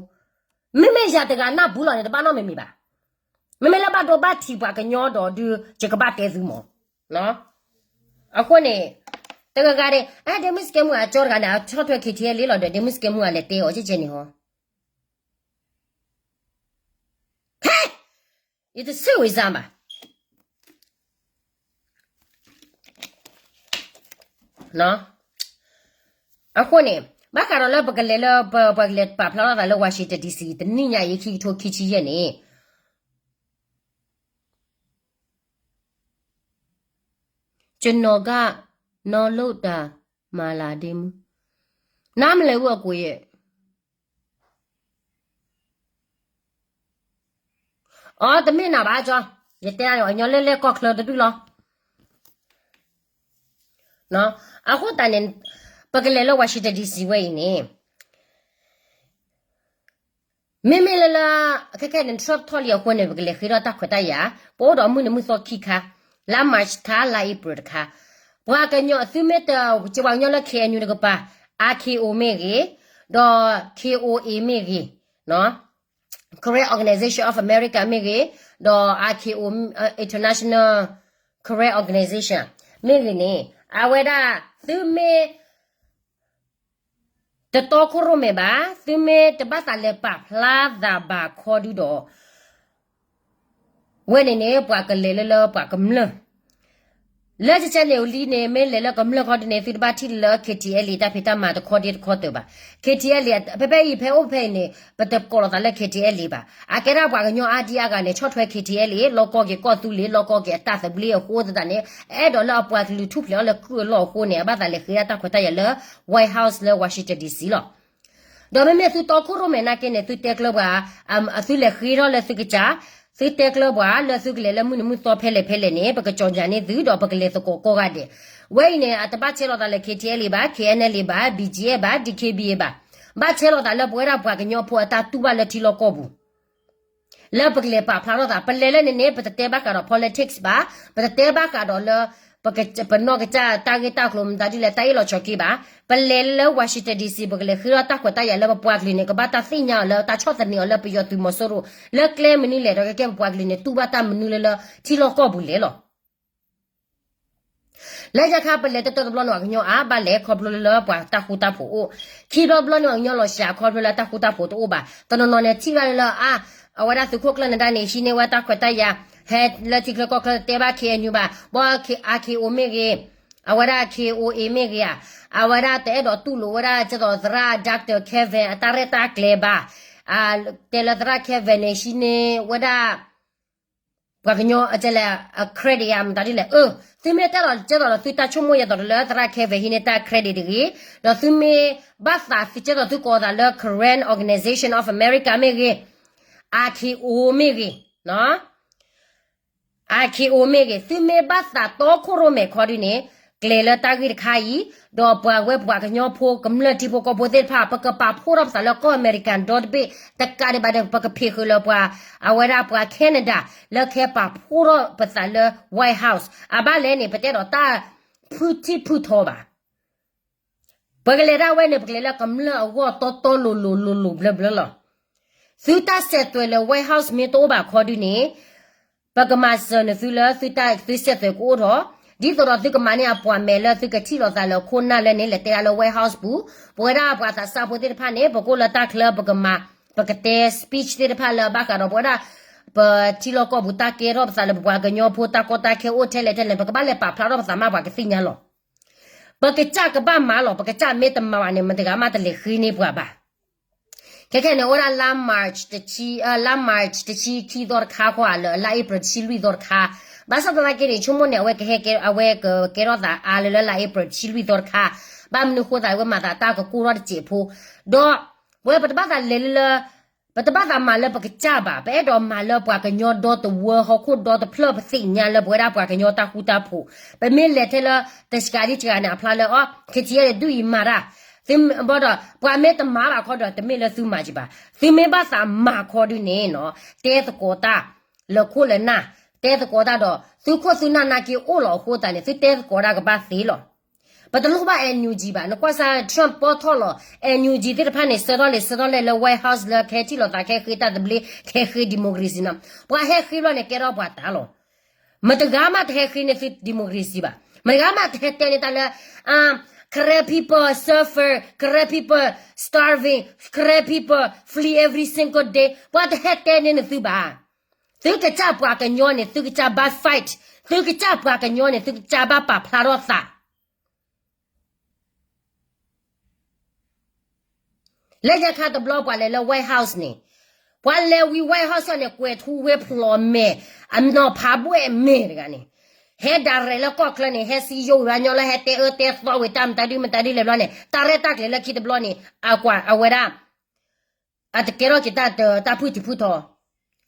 မ့မ့ၢ်ယၤတဂၤနၢ်ပူၤလီၤန့ၣ် တဘၣ်နီတမံၤမံၤဘၣ်, မ့မ့ၢ်လၢဘၣ်ဒိဘၣ်ထံးပှၤကညီဒီးဒုး ယကဘၣ်တဲသုမး အဃိန့ၣ် တဂၤဂၤဒဲး အဒဲမုၢ်စကဲမုၢ်အကၠီတဂၤန့ၣ် အဆီၣ်ထွဲ K T L A လီၤဒီး ဒဲမုၢ်စကဲမုၢ်အလဲၤတဲအီၤကဲကဲန့ၣ်ဟီ, ဟဲ, ယတဆၢဝံၤစၢ်ဘၣ်. အဃိန့ၣ် ဘၣ်ဃးဒီးလၢပကလဲၤလၢ ပကလဲၤပာ်ဖျါထီၣ်သးလၢ Washington D C တနံၣ်ညါအံၤ ခံကထိခံဆံယဲၢ်န့ၣ် ကျွန်တော်က နှလုံးတမလာသေးဘူး. နားမလည်ဘူး အကိုရဲ့. အီ တမ့ၢ်နၤဘၣ်ကၠီ, ယတဲဒၣ်န့ၣ် အညီလၢလဲၣ်ကီၢ်ချၢတဒူၣ်လီၤ. အဃိသတးန့ၣ် ပကလဲၤလၢ Washington D C ဝဲအံၤန့ၣ် မ့မ့ၢ်လၢလၢ ခဲခဲန့ၣ် Trump ထီၣ်လံအဃိန့ၣ် ပကလဲၤဃ့ထီၣ်တၢ်ခွဲးတၢ်ယာ်, ပအိၣ်ဒီးမုၢ်နံၤမုၢ်သီခံခါ, လါ March ခါ လါ April တခါ, ပှၤကညီသုမ့ၢ်တ, ကဲပှၤကညီလၢ K N U တကပၤ, R K O မ့ၢ်ဂ့ၤ, ဒီး K O A မ့ၢ်ဂ့ၤ, Karen Organization of America မ့ၢ်ဂ့ၤ, ဒီး R K O International Karen Organization မ့ၢ်ဂ့ၤန့ၣ် အဝဲဒၣ်သုမ့ၢ် တတီခိၣ်ရိၣ်မဲာ်ဘၣ်, သုမ့ၢ်တဘၣ်သးလဲၤပာ်ဖျါသးဘၣ်ခီဒုဒီး ဝဲန့ၣ်န့ၣ် ပှၤကလဲၤလၢလၢပှၤကမျၢၢ်, လၢကကဲန့ၣ်လံန့ၣ် မ့ၢ်လဲၤလၢကမျၢၢ်ခီဒုန့ၣ် သုတဘၣ်ထံၣ်လၢ K T L A တၢ်ဖံးတၢ်မၤတခီဒ့တခီတၢၤဘၣ်. K T L A ဖဲဖဲအံၤ ဖဲအိၣ်ဖဲအံၤန့ၣ် ပတကိးလိာ်သးလၢ K T L A ဘၣ်. အကဲဒၣ်ပှၤကညီအါဒံအါဂၤန့ၣ် ဆီၣ်ထွဲ K T L A လီၤကီက့ၤကီၢ်သူလ့ၤ လီၤကီက့ၤအတၢ်သဘျ့အဃိသတးန့ၣ် အဲၣ်ဒိးလၢအပှၤကလုာ်ထူၣ်ဖျဲးအီၤလၢကုၢ်အလီၢ်အဃိန့ၣ် အဘၣ်သးလဲၤဃ့ဒၣ်တၢ်ခွဲးတၢ်ယာ်လၢ White House လၢ Washington D C လီၤ. ဒီးမ့မ့ၢ်သုတီခိၣ်ရိၣ်မဲာ်နာ်က့န့ၣ် သုတဲကျၢၤပှၤ, သုလဲၤဃ့ထီၣ်လၢသုကစၢ်, သုတဲကျၢၤပှၤလၢသုကလဲၤလၢမုၢ်နံၤမုၢ်သီဖဲလဲၣ်ဖဲလဲၣ်န့ၣ် ပကကၠီၣ်ညၣ်န့ၢ်သုဒီးပကလဲၤသကိးကိးဂၤဒဲး. ဝဲအံၤန့ၣ် အတဘၣ်ဆဲးလီၤသးလၢ K T L A ဘၣ်, K N L A ဘၣ်, B G F ဘၣ်, D K B A ဘၣ်, ဘၣ်ဆဲးလီၤသးလၢပဝဲဒၣ်ပှၤကညီဖိအတၢ်တူၢ်ဘၣ်လၢထံလီၢ်ကီၢ်ပူၤ လၢပကလဲၤပာ်ဖျါထီၣ်သး ပလဲၤလၢန့ၣ်န့ၣ် ပတတဲဘၣ်ဃးဒီး politics ဘၣ်, ပတတဲဘၣ်ဃးဒီးလၢ ပနီၢ်ကစၢ်တၢ်ဂ့ၢ်တၢ်ကျိၤမတၤဒ်လဲၣ် တၢ်အ့ၣ်လိာ်ဆိးက့ဘၣ်. ပလဲၤလၢ Washington D C ပကလဲၤဃ့ထီၣ်တၢ်ခွဲးတၢ်ယာ်လၢပပှၤကလုာ်န့ၣ် ကဘၣ်တၢ်သ့ၣ်ညါအီၤလၢတၢ်ဆီၣ်သနံးအီၤလၢပယီၤသုးမီၤစိရိၤ လၢကျဲမနုၤလဲၣ်ဒီးကကဲပပှၤကလုာ်န့ၣ် တူၢ်ဘၣ်တၢ်မနုၤလၢလၢထံလီၢ်ကီၢ်ပူၤလဲၣ်လီၤ. လၢညါခါပလဲၤတတီတဘျီန့ၣ် ပှၤကညီအါဘၣ်လဲၣ် ခီဖျိလၢလၢပှၤတၢ်ဃူတၢ်ဖိးအိၣ်, ခံဘျီတဘျီန့ၣ် ပှၤကညီလီၤစှၤ ခီဖျိလၢတၢ်ဃူတၢ်ဖိးတအိၣ်ဘၣ်. တနီၤနီၤန့ၣ် ထံၣ်ဘၣ်လၢလၢအါ, အဝဲဒၣ်သုးခိၣ်ကျၢၢ်နဒါန့ၣ် ဟံးန့ၢ်ဝဲတၢ်ခွဲးတၢ်ယာ်, ဟဲလၢထံချၢကီၢ်ချၢတဲဘၣ် K N U ဘၣ်, ဘီ R K O မ့ၢ်ဂ့ၤ, အဝဲဒၣ် K O A မ့ၢ်ဂ့ၤဧါ, အဝဲဒၣ်တအဲၣ်ဒိးတူၢ်လိာ်ဝဲဒၣ်ကဲသိးသရၣ် Doctor Kevin အတၢ်ရဲၣ်တၢ်ကျဲၤဘၣ်. တဲလၢသရၣ် Kevin န့ၣ် ဟံးန့ၢ်ဝဲဒၣ် ပှၤကညီအလဲၣ် အ credit ဧါ မတၤဒ်လဲၣ်. အၢ သုမ့ၢ်တဲဒီးကဲသိးဒီးသုတၢ်ဆိကမိၣ်ယဲသိးဒီးလၢသရၣ် Kevin ဟံးန့ၢ်တၢ် credit တဂ့ၤ, ဒီးသုမ့ၢ်ဘၣ်သးသုကဲသိးသုကိးသးလၢ Karen Organization of America မ့ၢ်ဂ့ၤ, R K O မ့ၢ်ဂ့ၤ, R K O မ့ၢ်ဂ့ၤ, သုမ့ၢ်ဘၣ်သးတီခိၣ်ရိၣ်မဲာ်ခီဒုန့ၣ် ကျဲၤလၢတၢ်ဂ့ၢ်တခါအံၤ, ဒီးပှၤဝဲပှၤကညီဖိကမျၢၢ်ထံဖိကီၢ်ဖိသ့ၣ်တဖၣ် ပကပာ်ဖှိၣ်ထီၣ်ပသးလၢကီၢ်အမဲရကၤဒီတဘ့ၣ်, တကးဒံးဘၣ်ဒီး ပကဖံးဃုာ်လၢပှၤ, အဝဲဒၣ်ပှၤ Canada လၢကဟဲပာ်ဖှိၣ်ထီၣ်ပသးလၢ White House အဘၣ်လဲၣ်န့ၣ် ပတဲဒီးတၢ်ဖုထံၣ်ဖုထီဘၣ်. ပကလဲၤဒၣ်ဝဲန့ၣ် ပကလဲၤလၢကမျၢၢ်အဂီၢ်တီတီလိၤလိၤလိၤလိၤဘျၢဘျၢလီၤ. သုတၢ်စဲးသွဲးလၢ White House မ့ၢ်တအိၣ်ဘၣ်ခီဒုန့ၣ် ပကမၤစၢၤနသုလၢသုတၢ်သုစဲးသွဲးကအိၣ်ထီၣ်, ဒ်သိးဒီးသုကမၤန့ၢ်အပှၤမဲာ်လၢသုကထံၣ်လိာ်သးလၢခိၣ်နၢ်လၢန့ၣ် လဲၤတဲဒၣ်လၢ White House ပူၤ, ပဝဲဒၣ်ပှၤသးစၢ်ဖိသ့ၣ်တဖၣ်န့ၣ် ပကအိၣ်လၢတၢ်ချၢ ပကမၤ, ပကတဲ speech သ့ၣ်တဖၣ်လၢဘၣ်ဃးဒီးပဝဲဒၣ် ပထံလီၢ်ကီၢ်ပူၤတၢ်ကဲထီၣ်ပသးလၢပပှၤကညီဖိတၢ်ကီတၢ်ခဲအိၣ်ထဲလဲၣ်ထဲလဲၣ် ပကဘၣ်လဲၤပာ်ဖျါထီၣ်ပသးမးပှၤကသ့ၣ်ညါလီၤ. ပကစၢ်ကဘၣ်မၤလီၤ ပကစၢ်မ့ၢ်တမၤဘၣ်န့ၣ် မတဂၤမးတလဲၤဃ့န့ၢ်ပှၤဘၣ်. ခဲခဲန့ၣ် အိၣ်ဒၣ်လါ March တဆံ လါ March တဆံခံသီတခါဃီဧါ လၢလါ April တဆံလွံၢ်သီတခါ, ဘၣ်ဆၣ်သနာ်က့န့ၣ် ဆိကမိၣ်န့ၣ် အဝဲကဟဲကဲ အဝဲကကဲထီၣ်သးအါလၢလၢလါ April တဆံလွံၢ်သီတခါ, ဘၣ်မနုၤဃိသး အဝဲမၤသးတၢ်ကကိၢ်ထီၣ်တစဲးဖိ, ဒီးပဝဲပတဘၣ်သးလဲၤလၢလၢ ပတဘၣ်သးမၤလၢပကစၢ်ဘၣ်, ပအဲၣ်ဒိးမၤလၢပှၤကညီဒီတဝၢ ဟီၣ်ခိၣ်ဒီတဖျၢၣ် ပသ့ၣ်ညါလၢပဝဲဒၣ်ပှၤကညီတၢ်ဃူတၢ်ဖိး, ပမ့ၢ်လဲၤထဲလၢ တစှၤဒ်စှၤန့ၣ် အဖျါလၢ အီ ခ့ထံအဲၣ်ဒုးအံၤမၤတၢ်, သုဘၣ်ဒီး ပှၤမ့ၢ်တမၤဘၣ်ခီဒီး တမ့ၢ်လၢသုမၤက့ၤဘၣ်, သုမ့ၢ်ဘၣ်သးမၤခီဒုးန့ၣ်နီၤ တဲသကိးတၢ် လၢခိၣ်လၢနၢ်, တဲသကိးတၢ်ဒီး သုခိၣ်သုနၢ်နာ်က့အိၣ်လီၤအဃိသတးန့ၣ် သုတဲသကိးတၢ်ကဘၣ်သ့လီၤ. ပတလိၣ်ဘၣ် NUG ဘၣ်, နကွၢ်စၢ် Trump ပီၢ်ထီၣ်လီၤ NUG သ့ၣ်တဖၣ်န့ၣ် ဆၢထၢၣ်လံ ဆၢထၢၣ်လဲၣ်လၢ White House လၢကဟဲထံၣ်လိာ်သး ကဟဲဃ့တၢ်သဘျ့ ကဟဲဃ့ democracy နီၤ, ပှၤဟဲဃ့ဘျီန့ၣ် ကဲထီၣ်ပှၤတၢ်လီၤ. မတဂၤမးတဟဲဃ့န့ၢ်သု democracy ဘၣ်, မတဂၤမးတဟဲတဲန့ၢ်တၢ်လၢ Karen people suffer, Karen people starving, Karen people flee every single day, ပှၤတဟဲတဲန့ၢ်နသုဘၣ်. သုကစၢ်ပှၤကညီန့ၣ် သုကစၢ်ဘၣ် fight, သုကစၢ်ပှၤကညီန့ၣ် သုကစၢ်ဘၣ်ပာ်ဖျါထီၣ်သး လၢညါခါတဘျီပှၤလဲၤလၢ White House န့ၣ်, ပှၤလဲၤဝံၤ White House န့ၣ် ကွဲးထူဝ့ၣ်ဖျိးမဲာ်, အနီၢ်ဖးဘှဲၣ်မဲာ်တဂၤန့ၣ်, ဟဲဒၣ်ရဲၣ်လၢကီၢ်ချၢန့ၣ် ဟဲစံယိဝဲညီလၢ ဟဲတဲအၢတဲသီဝဲတၢ်မတၤဒုမတၤဒုလဲၣ်ဘျီန့ၣ် တၢ်ရဲၣ်တၢ်ကျဲၤလၢခံတဘျီန့ၣ် အကွၢ်အဝဲဒၣ် အတကဲထီၣ်က့ၤတၢ်ဖုၣ်ထံဖုၣ်ထီ,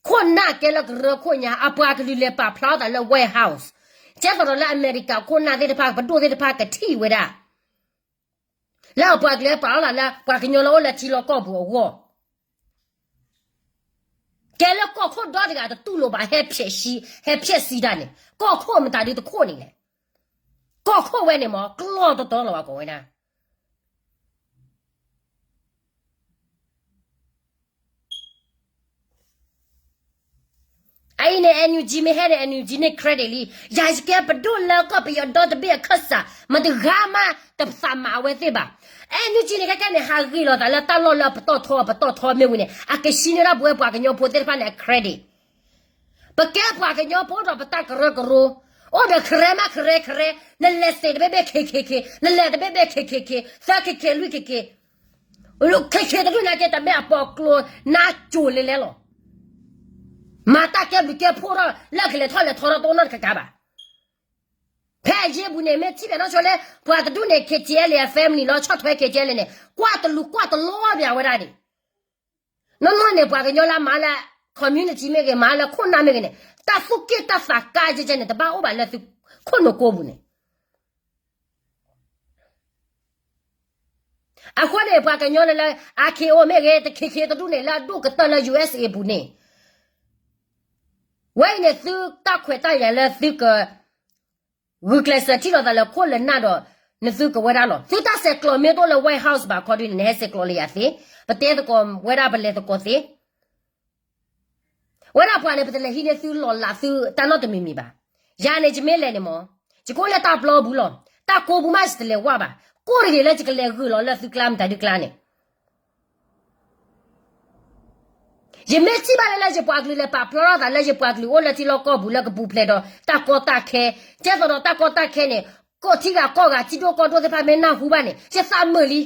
ခိၣ်နၢ်ကဲလၢကရၢခိၣ်ညါ အပှၤကလုာ်လဲၤပာ်ဖျါထီၣ်သးလၢ White House, ကဲသိးဒီးလၢအမဲရကၤခိၣ်နၢ်သ့ၣ်တဖၣ် ပဒိၣ်သ့ၣ်တဖၣ်ကထံၣ်ဝဲဒၣ် လၢအပှၤကလုာ်လဲၤပာ်လီၤသးလၢ ပှၤကညီလၢအိၣ်လၢထံလီၢ်ကီၢ်ပူၤအဂီၢ်, ကဲလၢကီၢ်ခိၣ်ဒီတဂၤတတူၢ်လိာ်ဘၣ် ဟဲဖျဲးစံ, ဟဲဖျဲးစံတၢ်န့ၣ် ကီၢ်ခိၣ်မတၤဒုတခိၣ်န့ၣ်လဲၣ်, ကီၢ်ခိၣ်ဝဲန့ၣ်မ့ၢ် ကျီၢ်တတီလီၤဘၣ်ကိးဝဲဒၣ် အအံၤန့ၣ် NUG မ့ၢ်ဟဲန့ၣ် NUG န့ၣ် credit လံ, ယၤယကဲပဒိၣ်လၢကီၢ်ပယီၤဒီတဘ့ၣ်အခၢၣ်စး မတဂၤမးတပသးမၤအဝဲသ့ၣ်ဘၣ်. NUG န့ၣ် ခဲခဲန့ၣ် ဟးဂ့ၤလိာ်သးလၢတၢ်လီၢ်လၢအပတီၢ်ထီ အပတီၢ်ထီမ့ၢ်ဝံၤန့ၣ် အကဆှံန့ၢ်ဒၣ်ပဝဲပှၤကညီဖိသ့ၣ်တဖၣ်န့ၣ် အcredit ပကဲပှၤကညီဖိဒီးပတၢ်ကရၢကရိ, အိၣ်ဒီး Karen မး Karen Karen, နလဲၤစ့းတဘ့ၣ်ဘ့ၣ် K K K, နလဲၤတဘ့ၣ်ဘ့ၣ် K K K, သၢ K K လွံၢ် K K, K K တဒူၣ်နာ်က့ တမ့ၢ်အပိာ်ကျိၤနါကိၤလ့လဲလီၤ. မၤတၢ်ကဲဘျုးကဲဖှိၣ်ထီၣ် လၢကလဲၤထီၣ်လဲၤထီထီၣ်တအိၣ်နီတကကးဘၣ်. ဖဲအယ့ၢ်ပူၤန့ၣ် မ့ၢ်ထံၣ်ဘၣ်နီၢ်ဆိလၢ ပှၤတဒူၣ်န့ၣ် K T L အ family လီၤဆီၣ်ထွဲ K T L န့ၣ် ကွၢ်တလူၤကွၢ်တလီဘၣ်ဝဲဒၣ်န့ၣ် နီၢ်နီၢ်န့ၣ် ပှၤကညီလၢမၤလၢ community မ့ၢ်ဂ့ၤ မၤလၢခိၣ်နၢ်မ့ၢ်ဂ့ၤန့ၣ် တၢ်သူၣ်က့ၣ်တၢ်သးကါကဲကဲန့ၣ် တဘၣ်အိၣ်ဘၣ်လၢသုခိၣ်နူာ်ကိးပူၤန့ၣ် အဃိန့ၣ် ပှၤကညီလၢလၢ R K O မ့ၢ်ဂ့ၤ တ K K တဒူၣ်န့ၣ် လၢအဒိၣ်ကတၢၢ်လၢ U S A ပူၤန့ၣ် ဝဲအံၤန့ၣ် သုတၢ်ခွဲးတၢ်ယာ်လၢသုက ဂုာ်ကျဲးစၢးထံၣ်လိာ်သးလၢခိၣ်လၢနၢ်ဒီး နသုကဝဲဒၣ်လီၤ. သုတၢ်ဆဲးကျိးမ့ၢ်တအိၣ်လၢ White House ဘၣ်ခီဒုန့ၣ် နဟဲဆဲးကျိးလၢယၤသ့, ပတဲသကိးဝဲဒၣ်ပလဲၤသကိးသ့ ဝဲဒၣ်ပှၤန့ၣ် ပတလဲၤဟံးန့ၢ်သုလီၢ်လးသုတၢ်နီတမံၤမံၤဘၣ်. ယၤန့ၣ် ယမ့ၢ်လဲၤန့ၣ်မ့ၢ် ယကအိၣ်လၢတၢ်ပျီပူၤလီၤ. တၢ်ကိးပူၤမး ယတလဲၤဝဲဘၣ်. ကိးတဂ့ၤလၢယကလဲၤဂုာ်လီၤလၢသုကျါမတၤဒုကျါန့ၣ် ယမ့ၢ်ထံၣ်ဘၣ်လၢလၢယပှၤကလုာ်လဲၤပာ်ဖျါထီၣ်သးလၢယပှၤကလုာ်အိၣ်လၢထံလီၢ်ကီၢ်ပူၤလၢကပူၤဖျဲးဒီးတၢ်ကီတၢ်ခဲ, ကဲသိးဒီးတၢ်ကီတၢ်ခဲန့ၣ် ကိးထံဂၤကီၢ်ဂၤ ထံဒိၣ်ကီၢ်ဒိၣ်သ့ၣ်တဖၣ်မ့ၢ်နၢ်ဟူဘၣ်န့ၣ် ယသးမုာ်လံ.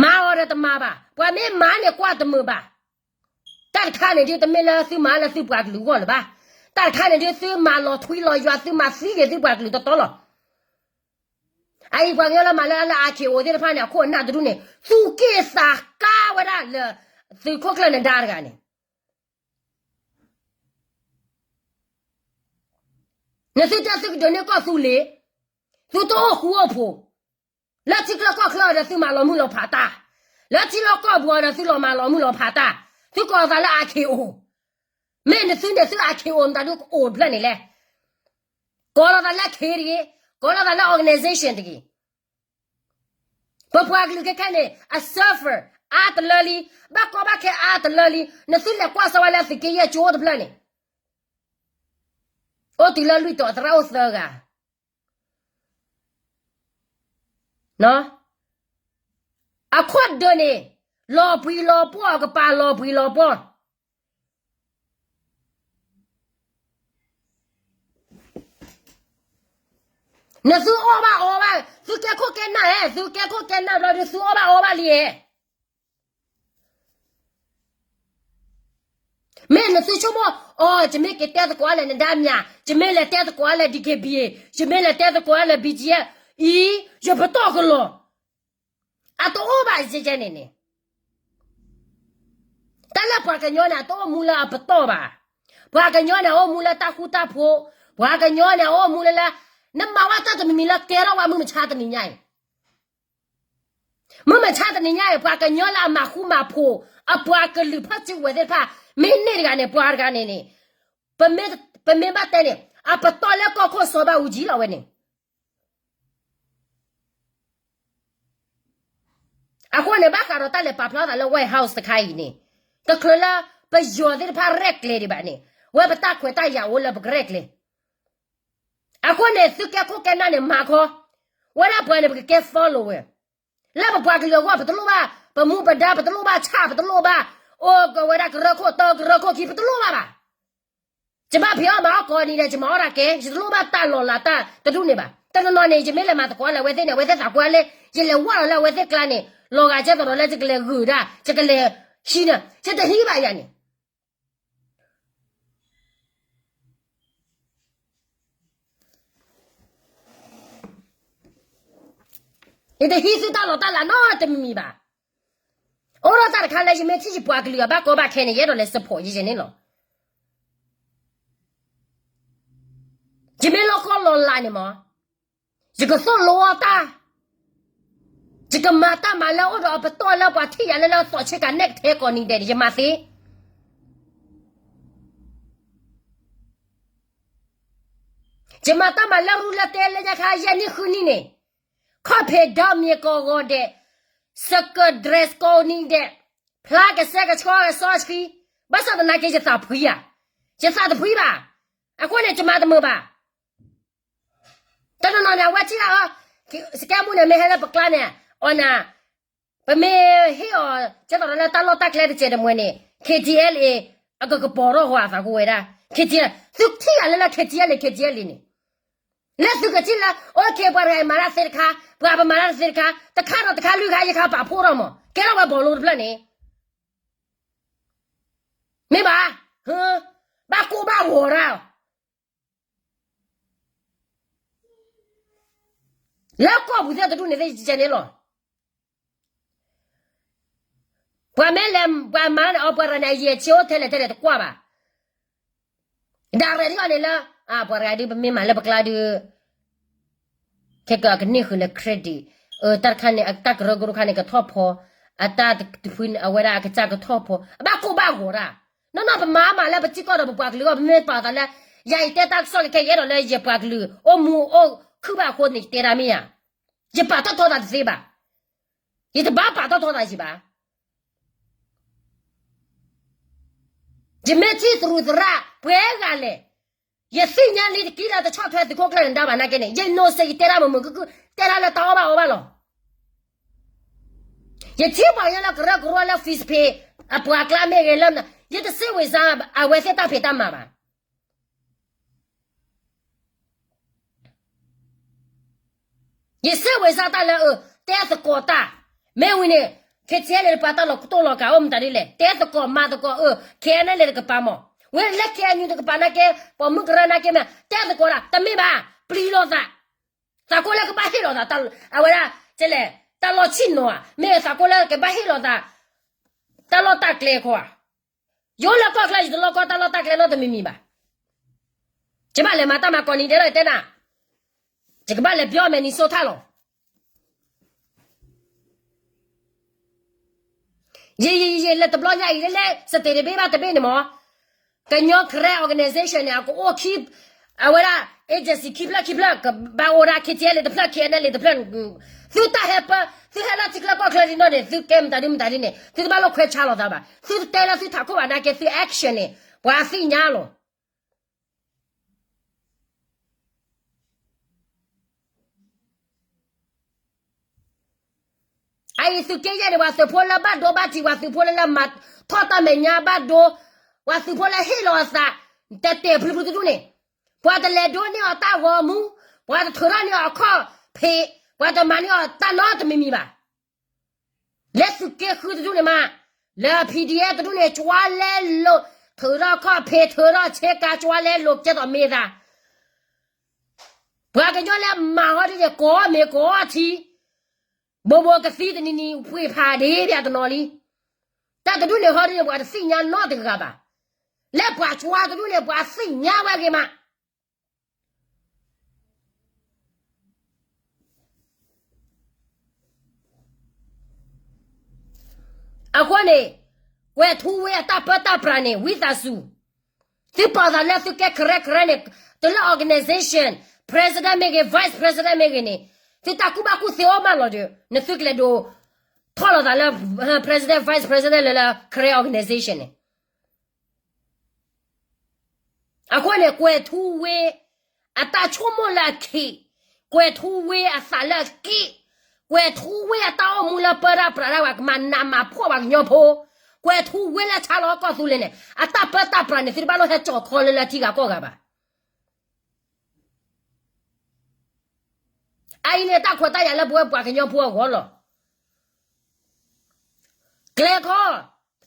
မၤအီၤဒီးတမၤဘၣ်. ပှၤမ့ၢ်မၤန့ၣ်ကွၢ်တမုာ်ဘၣ်. တၢ်တခါန့ၣ်ဒုးတမ့ၢ်လၢသုမၤလၢသုပှၤကလုာ်အဂီၢ်လၢၤဘၣ်. တၢ်တခါန့ၣ်ဒုးသုမၤလီၤထွံလီၤယွၤ သုမၤသံက့ၤသုပှၤကလုာ်တတီလီၤ. အအံၤပှၤကညီလၢမၤလၢလၢ R K O သ့ၣ်တဖၣ်န့ၣ် အခိၣ်အနၢ်တဒူၣ်န့ၣ် သူၣ်က့ၣ်သးကါဝဲဒၣ်လၢ သုးခိၣ်ကျၢၢ်နဒါတဂၤန့ၣ် နသုတဲသုကဒိးန့ၢ်ကီၢ်သူလ့ၤ, သုတအိၣ်ဃူအိၣ်ဖိး, လၢထံချၢကီၢ်ချၢအီၤဒီးသုမၤလီၤမုၢ်လီၤဖးတၢ်, လၢထံလီၢ်ကီၢ်ပူၤအီၤဒီးသုလီၤမၤလီၤမုၢ်လီၤဖးတၢ်, သုကိးသးလၢ R K O, မ့ၢ်နသုန့ၣ်သု R K O မတၤဒုကအိၣ်တဖျၢၣ်န့ၣ်လဲၣ်, ကိးလီၤသးလၢ K တဂ့ၤ, ကိးလီၤသးလၢ organization တဂ့ၤ ပပှၤကလုာ်ခဲခဲန့ၣ် အ suffer အါတလၢလံ, ဘၣ်ကီဘၣ်ခဲအါတလၢလံ, နသုလဲၤကွၢ်စၢၤဝဲလၢသုးက့ယဲၢ်ကၠိအိၣ်တဖျၢၣ်န့ၣ်, အိၣ်တုၤလၢလွံၢ်တီၤသရၣ်အိၣ်သၢဂၤ, အခီၣ်ဒၢးန့ၣ် လီၤပှံၤလီၤပှီၢ် ကပၤလီၤပှံၤလီၤပှီၢ်, နသုအီၣ်ဘၣ်အီဘၣ်, သုကဲခိၣ်ကဲနၢ်ဧါ, သုကဲခိၣ်ကဲနၢ်ဘျီဒီး သုအီၣ်ဘၣ်အီဘၣ်လံဧါ. မ့ၢ်နသုဆိကမိၣ်, အိ, ယမ့ၢ်က့ၤတဲသကိးလၢနဒါမၠး, ယမ့ၢ်လဲၤတဲသကိးလၢ D K B A, ယမ့ၢ်လဲၤတဲသကိးလၢ B G F, အံၤ, ယပတီၢ်ကလီၤ, အတအိၣ်ဘၣ်ယဲန့ၣ်န့ၣ် တၢ်လၢပှၤကညီန့ၣ် အတအိၣ်မူလၢအပတီၢ်ဘၣ်. ပှၤကညီန့ၣ် အအိၣ်မူလၢတၢ်ဃူတၢ်ဖိး, ပှၤကညီန့ၣ် အအိၣ်မူလၢလၢ, နမၤဝဲတၢ်တမံၤမံၤလၢကဲထီၣ်ဝဲမုၢ်မဆါတနံၤညါအံၤ မုၢ်မဆါတနံၤညါအံၤ ပှၤကညီလၢအမၤဃူမၤဖိး, အပှၤကလုာ်ဖီၣ်စုကဝဲၤသ့ၣ်တဖၣ်, မ့ၢ်န့ၢ်တဂၤန့ၣ် ပှၤတဂၤန့ၣ်န့ၣ်, ပမ့ၢ်ဘၣ်တဲန့ၣ် အပတီၢ်လၢကီၢ်ခိၣ်စီၤဘၣ်အူကၠံလီၤဝဲန့ၣ်. အဃိန့ၣ် ဘၣ်ဃးဒီးတၢ်လဲၤပာ်ဖျါသးလၢ White House တခါအံၤန့ၣ်, တချုးလၢပယီၤသ့ၣ်တဖၣ်ရဲၣ်ကျဲၤဒံးဘၣ်န့ၣ်, ဝဲပတၢ်ခွဲးတၢ်ယာ်အိၣ်လၢပကရဲၣ်ကျဲၤ. အဃိန့ၣ် သုကဲခိၣ်ကဲနၢ်န့ၣ် မၤခီ, ဝဲဒၣ်ပှၤန့ၣ် ပကကဲ follower လၢပပှၤကလုာ်အဂီၢ် ပတလိၣ်ဘၣ်, ပမူပဒါပတလိၣ်ဘၣ်, ဆၣ်ပတလိၣ်ဘၣ်, အိၣ်ကဝဲဒၣ်ကရၢခိၣ်တၢ ကရၢခိၣ်ခံ ပတလိၣ်ဘၣ်ဘၣ်. ယဘၣ်ဖံးအီၣ်မၤအီၣ်ကိးနံၤဒဲး ယမၤအီၣ်တၢ်ကဲ, ယတလိၣ်ဘၣ်တၢ်လီၤလးတၢ်တဒူၣ်န့ၣ်ဘၣ်. တနီၤနီၤန့ၣ် ယမ့ၢ်လဲၤမၤသကိးလၢအဝဲသ့ၣ်န့ၣ် အဝဲသ့ၣ်သးကွၢ်လၢ ယလဲၤဝဲလီၤလၢအဝဲသ့ၣ်ကျါန့ၣ် လီၤဂာ်ကဲသိးဒီးလၢယကလဲၤဂုာ်ဒၣ် ယကလဲၤဟံးန့ၣ် ယတဟံးဘၣ်ယၤန့ၣ် ယတဟံးသုတၢ်လီၤတၢ်လးနီတမံၤမံၤဘၣ်. အိၣ်ဒီးတၢ်တခါလၢယမ့ၢ်ထံၣ်ယပှၤကလုာ်အဘၣ်ကီဘၣ်ခဲန့ၣ် ယအဲၣ်ဒိးလဲၤ support ယဲန့ၣ်လီၤ. ယမ့ၢ်လီၢ်ကီၢ်လီၤလးန့ၣ်မး, ယကသိၣ်လိအီၣ်တၢ်, ယကမၤတၢ်မၤလၢအိၣ်ဒီးအပတီၢ်လၢပှၤထံၣ်ယၤလၢလၢအသီၣ်ဆ့ကၤနဲၣ်ကထဲကိးနံၤဒဲးန့ၣ် ယမၤသ့ ယမၤတၢ်မၤလၢရူလၢတဲလၢညါခါ ယဲၢ်နံၣ်ဃုနံၣ်န့ၣ်, ခီၣ်ဖံးဒီမ့ၤကိးဂီၤဒဲး, စကၢး dress ကိးနံၤဒဲး, ဖျါကစဲကဆှီကစီဆှံ, ဘၣ်ဆၣ်သနာ်က့ ယသးဖှံဧါ, ယသးတဖှံဘၣ်, အဃိန့ၣ် ယမၤတမုာ်ဘၣ်. တနီၤနီၤန့ၣ် အဝဲထံၣ်ဒၣ်အီၤ, စကဲမူန့ၣ် မ့ၢ်ဟဲလၢပကျါန့ၣ်, အီၤနၤ, ပမ့ၢ်ဟ့ၣ်အီၤ ကဲသိးဒီးလၢတၢ်လီၢ်တၢ်ကျဲတစဲးတမှဲၤန့ၣ် K T L A အကကပီၤထီၣ်ဃီအသးကဝဲဒၣ်, K T L A သုထံၣ်ယၤလၢလၢ K T L A K T L A န့ၣ်, လၢသုကထံၣ်လၢ အိၣ်ခ့ ပှၤတဂၤအံၤမၤတၢ်သ့တခါ, ပှၤပမၤတၢ်တသ့တခါ, တခါဒီးတခါလွံၢ်ခါယခါပာ်ဖှိၣ်ထီၣ်မး ကဲထီၣ်ဝဲဘီလိတဖျၢၣ်န့ၣ်, မ့ၢ်ဘၣ်, ဘၣ်ကိၢ်ဘၣ်ဂီၤတၢ် လၢကီၢ်ပူၤသ့ၣ်တဒူၣ်န့ၣ်သ့ၣ်ကဲန့ၣ်လီၤ. ပှၤမ့ၢ်လဲၤ ပှၤမၤန့ၣ် အီၤပှၤတဂၤန့ၣ် အယံၤအဆ့အိၣ်ထဲလဲၣ်ထဲလဲၣ်တကွၢ်ဘၣ်. ဒၣ်ရဲၣ်ဒ်အီၤန့ၣ်လၢ ပှၤတဂၤဒုး ပမ့ၢ်မၤလၢပကျါဒုး ခဲကကန့ၢ်ဃုာ်လၢ credit, တၢ်တခါန့ၣ် အတၢ်ကရၢကရိတခါန့ၣ် ကထီၣ်ဖီ, အတၢ်တဖုန့ၣ် အဝဲဒၣ်အကစၢ်ကထီၣ်ဖီ, အဘၣ်ကိၢ်ဘၣ်ဂီၤတၢ်, နီၢ်နီၢ်ပမၤမးလၢပထံကီၢ်ဒီးပပှၤကလုာ်အဂီၢ် ပမ့ၢ်ပာ်သးလၢ ယၤယတဲတၢ်ကစီၣ်ခဲခဲ ယအဲၣ်ဒိးလၢယပှၤကလုာ် အိၣ်မူအိၣ်ခုၣ်ဘၣ်အဃိန့ၣ် ယတဲဒၣ်မ့ၢ်ဧါ, ယပာ်ထီၣ်ထီသးတသ့ဘၣ်, ယတဘၣ်ပာ်ထီၣ်ထီသးယံၤဘၣ်. ယမ့ၢ်ထံၣ်သရူးသရၣ်ပှဲၤဂၤလဲၣ်, ယသ့ၣ်ညါလံတကံလၢတဆီၣ်ထွဲသုးခိၣ်ကျၢၢ်နဒါဘၣ်နာ်က့န့ၣ် ယနိးစ့ယတဲဒၣ်မုာ်မုာ်ခုၣ်ခုၣ် တဲဒၣ်လၢတၢ်အီၣ်ဘၣ်အီဘၣ်လီၤ. ယထံၣ်ပှၤကညီလၢကရၢကရိလၢ Facebook အပှၤကျါမ့ၢ်ဂ့ၤလၢ ယတစ့ဝ့ၤစါ အဝဲသ့ၣ်တၢ်ဖံးတၢ်မၤဘၣ်. ယစ့ဝ့ၤစါတၢ်လၢအ တဲသကိးတၢ်, မ့ၢ်ဝံၤန့ၣ် KTLA တပၤတၢ်လီၤကတိၢ်လီၤကးအိၣ်မတၤဒ်လဲၣ်, တဲသကိးမၤသကိးအ KNLA တကပၤမး, ဝဲလၢ KNU တကပၤနာ်က့ ပိာ်မုၣ်ကရၢနာ်က့မ့ၢ် တဲသကိးတၢ် တမ့ၢ်ဘၣ်, ပျံၤလိာ်သး, သးကိးလၢကဘၣ်ဟ့ၣ်လီၤသး အဝဲဒၣ် လဲၣ်, တၢ်လီၢ်ဆံၣ်နီၤဧါ, မ့ၢ်သးကိးလၢကဘၣ်ဟ့ၣ်လီၤသး တၢ်လီၢ်တၢ်ကျဲခီဧါ. ယအိၣ်လၢကီၢ်ချၢ ယတလီၢ်ကီတၢ်လီၢ်တၢ်ကျဲနီတမံၤမံၤဘၣ်. ယဘၣ်လဲၤမၤတၢ်မၤကိးနံၤဒဲးလီၤ ယတဲနၤ, ယကဘၣ်လဲၤပျီ Minnesota လီၤ. ယ ယ ယ ယ လၢတဘျီညါအံၤ လၢ state တဘ့ၣ်ဘၣ်တဘ့ၣ်န့ၣ်မး, ကညီ Karen organization န့ၣ် အကအိၣ်ခံ, အဝဲဒၣ် agency ခံဖျၢၣ်ခံဖျၢၣ် ကဘၣ်အိၣ်ဒၣ် KTLA တဖျၢၣ် KNLA တဖျၢၣ်, သုတၢ်ဟဲပၢ, သုဟဲလၢထံချၢကီၢ်ချၢဒ်နီၢ်န့ၣ် သုကဲမတၤဒ်မတၤဒ်န့ၣ် သုတဘၣ်လိၣ်ခွဲးဆါလိာ်သးဘၣ်. သုတတဲလၢသုထးခိၣ်ဘၣ်နာ်က့ သု action န့ၣ် ပှၤသ့ၣ်ညါလီၤ. အအံၤသုးက့ယဲၢ်န့ၣ် ပှၤသုးဖိလၢဘၣ်ဒိဘၣ်ထံး, ပှၤသုးဖိလၢလၢမၤထီၣ်တၢ်မဲာ်ညါဘၣ်ဒိ, ပှၤသုးဖိလၢဟ့ၣ်လီၤအသး တတဲာ်ဖျုးဖျုးတဒူၣ်န့ၣ်, ပှၤတလဲၤဒိးန့ၢ်အီၤတၢ်ဂီၤမူ, ပ ပှၤတထုးထီၣ်န့ၢ်အီၤအခီၣ်ဖံး, ပှၤတမၤန့ၢ်အီၤတၢ်နီတမံၤမံၤဘၣ်. လၢသုးက့ဃုတဒူၣ်န့ၣ်မး, လၢ P D F တဒူၣ်န့ၣ် ကၠွါလဲလိာ်, ထုးထီၣ်ခီၣ်ဖံး ထုးထီၣ်ဆ့ကၤ ကၠွါလဲလိာ် ကဲသိးမ့ၢ်သး ပှၤကညီလၢမၤဟီဒ်န့ၣ် ကိးမ့ၢ်ကိးထံ, ဘိးဘိးကသံတနံၤနံၤ ပှ့ၤဖးဒ့ပၠးတနီၤလံ. တၢ်တဒူၣ်န့ၣ်ဟီဒ်န့ၣ် ပှၤတသ့ၣ်ညါနီတဂၤဘၣ်. လၢပှၤကၠွါတဒူၣ်န့ၣ် ပှၤသ့ၣ်ညါဝဲဂ့ၤမး. အဃိန့ၣ် ကွဲၤထူဝ့အတၢ်ပၢတၢ်ပြးန့ၣ် ဝံသးစူၤ သုပာ်သးလၢသုကဲ correct correct န့ၣ်, တုၤလၢ organization president မ့ၢ်ဂ့ၤ vice president မ့ၢ်ဂ့ၤန့ၣ်, သုတၢ်ကူၣ်ဘၣ်ကူၣ်သ့အိၣ်မးလီၤဒီး နသုကလဲၤဒိး ထီၣ်လီၤသးလၢ president vice president လၢလၢ correct organization န့ၣ်. အဃိန့ၣ် ကွဲၤထူဝ့ အတၢ်ဆိကမိၣ်လၢအခံး, ကွဲၤထူဝ့အသးလၢအက့ၣ်, ကွဲၤထူဝ့အတၢ်အိၣ်မူလၢပၢတၢ်ပြးတၢ်ဝဲ ကမၤနးမၤဖှီၣ်ပှၤကညီဖိ, ကွဲၤထူဝ့လၢဆါလီၤကီၢ်သူလ့ၤန့ၣ် အတၢ်ပၢတၢ်ပြးန့ၣ် သုတဘၣ်လိၣ်ဟဲကၠီၤခီလၢလၢထံဂၤကီၢ်ဂၤဘၣ်. အအံၤန့ၣ်တၢ်ခွဲးတၢ်ယာ်လၢပဝဲပှၤကညီဖိအဂီၢ်လီၤ. ကျဲခီ,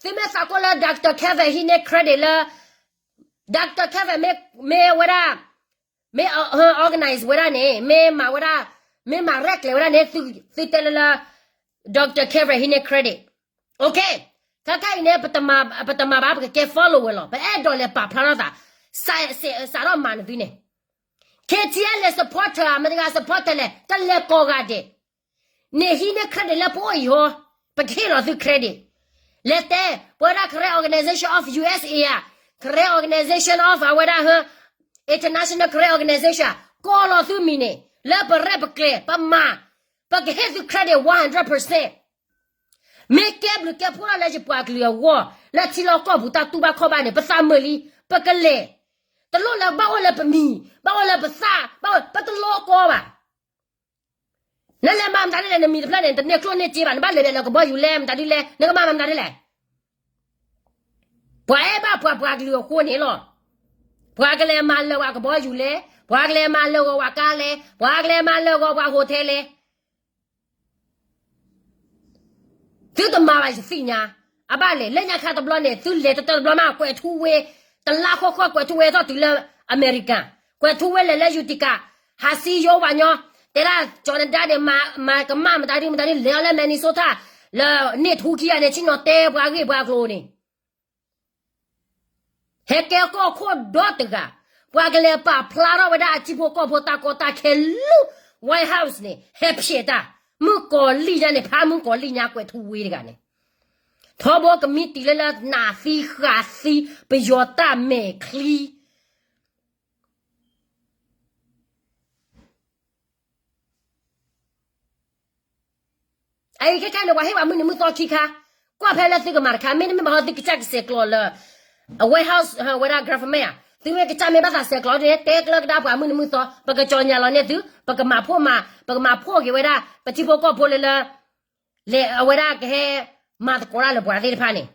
သုမ့ၢ်သးကိၢ်လၢ Doctor Kevin ဟံးန့ၢ် credit လၢ Doctor Kevin မ့ၢ်ဝဲဒၣ်, မ့ၢ် organize ဝဲဒၣ်န့ၣ်, မ့ၢ်မၤဝဲဒၣ်, မ့ၢ်မၤရဲၣ်ကျဲၤဝဲဒၣ်န့ၣ် သုတဲလၢလၢ Doctor Kevin ဟံးန့ၢ် credit. Okay, ခဲခဲအံၤန့ၣ် ပတမၤဘၣ် ပကကဲ follow ဝဲလီၤ. ပအဲၣ်ဒိးလဲၤပာ်ဖျါထီၣ်သး, စးထီၣ်မၤနသုန့ၣ် KTLA supporter မတၤတဂၤ supporter လဲၣ် ကလဲၤကိးဂၤဒဲး န့ၣ်ဟံးန့ၢ် credit လၢပအိၣ်အံၤဟီ, ပကဟ့ၣ်လီၤသု credit. လဲၤတဲ, ပဝဲဒၣ် Karen Organization of U S A ဧါ, Karen Organization of အဝဲဒၣ် International Karen Organization ကိးလီၤသုမံၤန့ၣ် လၢပရဲၣ်ပကျဲၤ ပမၤ, ပကဟ့ၣ်သု credit one hundred percent. မ့ၢ်ကဲဘျုးကဲဖှိၣ်ထီၣ်လၢယပှၤကလုာ်အဂီၢ် လၢထံလီၢ်ကီၢ်ပူၤတၢ်တူၢ်ဘၣ်ခီၣ်ဘၣ်န့ၣ် ပသးမုာ်လံ, ပကလဲၤ, တလိၣ်လၢဘၣ်အိၣ်လၢပမံၤ, ဘၣ်အိၣ်လၢပသး, ဘၣ်အိၣ် ပတလိၣ်ကီဘၣ်. နလဲၤမၤမတၤဒ်လဲၣ် နမံၤတဖျၢၣ်န့ၣ် တန့ၢ်ကျိၣ်န့ၢ်စ့ဘၣ်, နဘၣ်လဲၤဘၣ်လၢကဘီယူၤလဲၣ် မတၤဒ်လဲၣ် နကမၤမတၤဒ်လဲၣ်. ပှၤအဲၣ်ဘၣ်ပှၤပှၤကလုာ်အဃိန့ၣ်လီၤ. ပှၤကလဲၤမၤလၢာ်ဝဲကဘီယူၤလဲၣ်, ပှၤကလဲၤမၤလၢာ်ဂီၤဝဲကါလဲၣ်, ပှၤကလဲၤမၤလၢာ်ဂီၤပှၤ hotel လဲၣ်. သုတမၤဘၣ်ယသ့ၣ်ညါ, အဘၣ်လဲၣ် လၢညါခါတဘျီန့ၣ် သုလဲၤတတၢတဘျီမး ကွဲၤထူဝ့, တလါဃီဃီ ကွဲၤထူဝ့ထီၣ်တုၤလၢအမဲရကၤ, ကွဲၤထူဝ့လဲၤလၢ Utica, ဟးစံယိပှၤညီ, တဲဒၣ်ကၠီၤနဒါန့ၣ် မၤကမၣ်မတၤဒ်မတၤဒ် လဲၤအီၤလၢ Minnesota, လၢန့ၢ်ထူခံဂၤန့ၣ် ဆ့ၣ်နီၤတဲပှၤဂ့ၢ်ပှၤကျိၤန့ၣ် ဟဲကဲကီၢ်ခိၣ်ဒီတဂၤ, ပှၤကလဲၤပာ်ဖျါထီၣ်ဝဲဒၣ်အထံဖိကီၢ်ဖိတၢ်ကီတၢ်ခဲလၢ White House န့ၣ် ဟဲဖျဲးတၢ်, မုၣ်ကီၤလံၢ်ညါန့ၣ် ဖးမုၣ်ကီၤလံၢ်ညါကွဲၤထူဝ့တဂၤန့ၣ်, ထီဘိကမံတံာ်လၢလၢနးသံဃးသံ ပယီၤတၢ်မဲာ်ချံ အအံၤခဲခဲန့ၣ် ပှၤဟ့ၣ်ပှၤမုၢ်နံၤမုၢ်သီခံခါ, ကွၢ်ဖဲလၢသုကမၤတခါ, မ့တမ့ၢ်ဘၣ်ဟီသုကစၢ်ကဆဲးကျိးလၢ အ White House ဝဲဒၣ် government ဧါ, သုမ့ၢ်ကစၢ်မ့ၢ်ဘၣ်သးဆဲးကျိးန့ၣ် တဲကျၢကဒါပှၤမုၢ်နံၤမုၢ်သီ, ပကကၠီညါလီၤန့ၢ်သု, ပကမၤဖှိၣ်မၤ, ပကမၤဖှိၣ်က့ၤဝဲဒၣ် ပထံဖိကီၢ်ဖိလၢလၢ လဲၤအဝဲဒၣ်ကဟဲမၤသကိးတၢ်လၢပှၤသ့ၣ်တဖၣ်န့ၣ်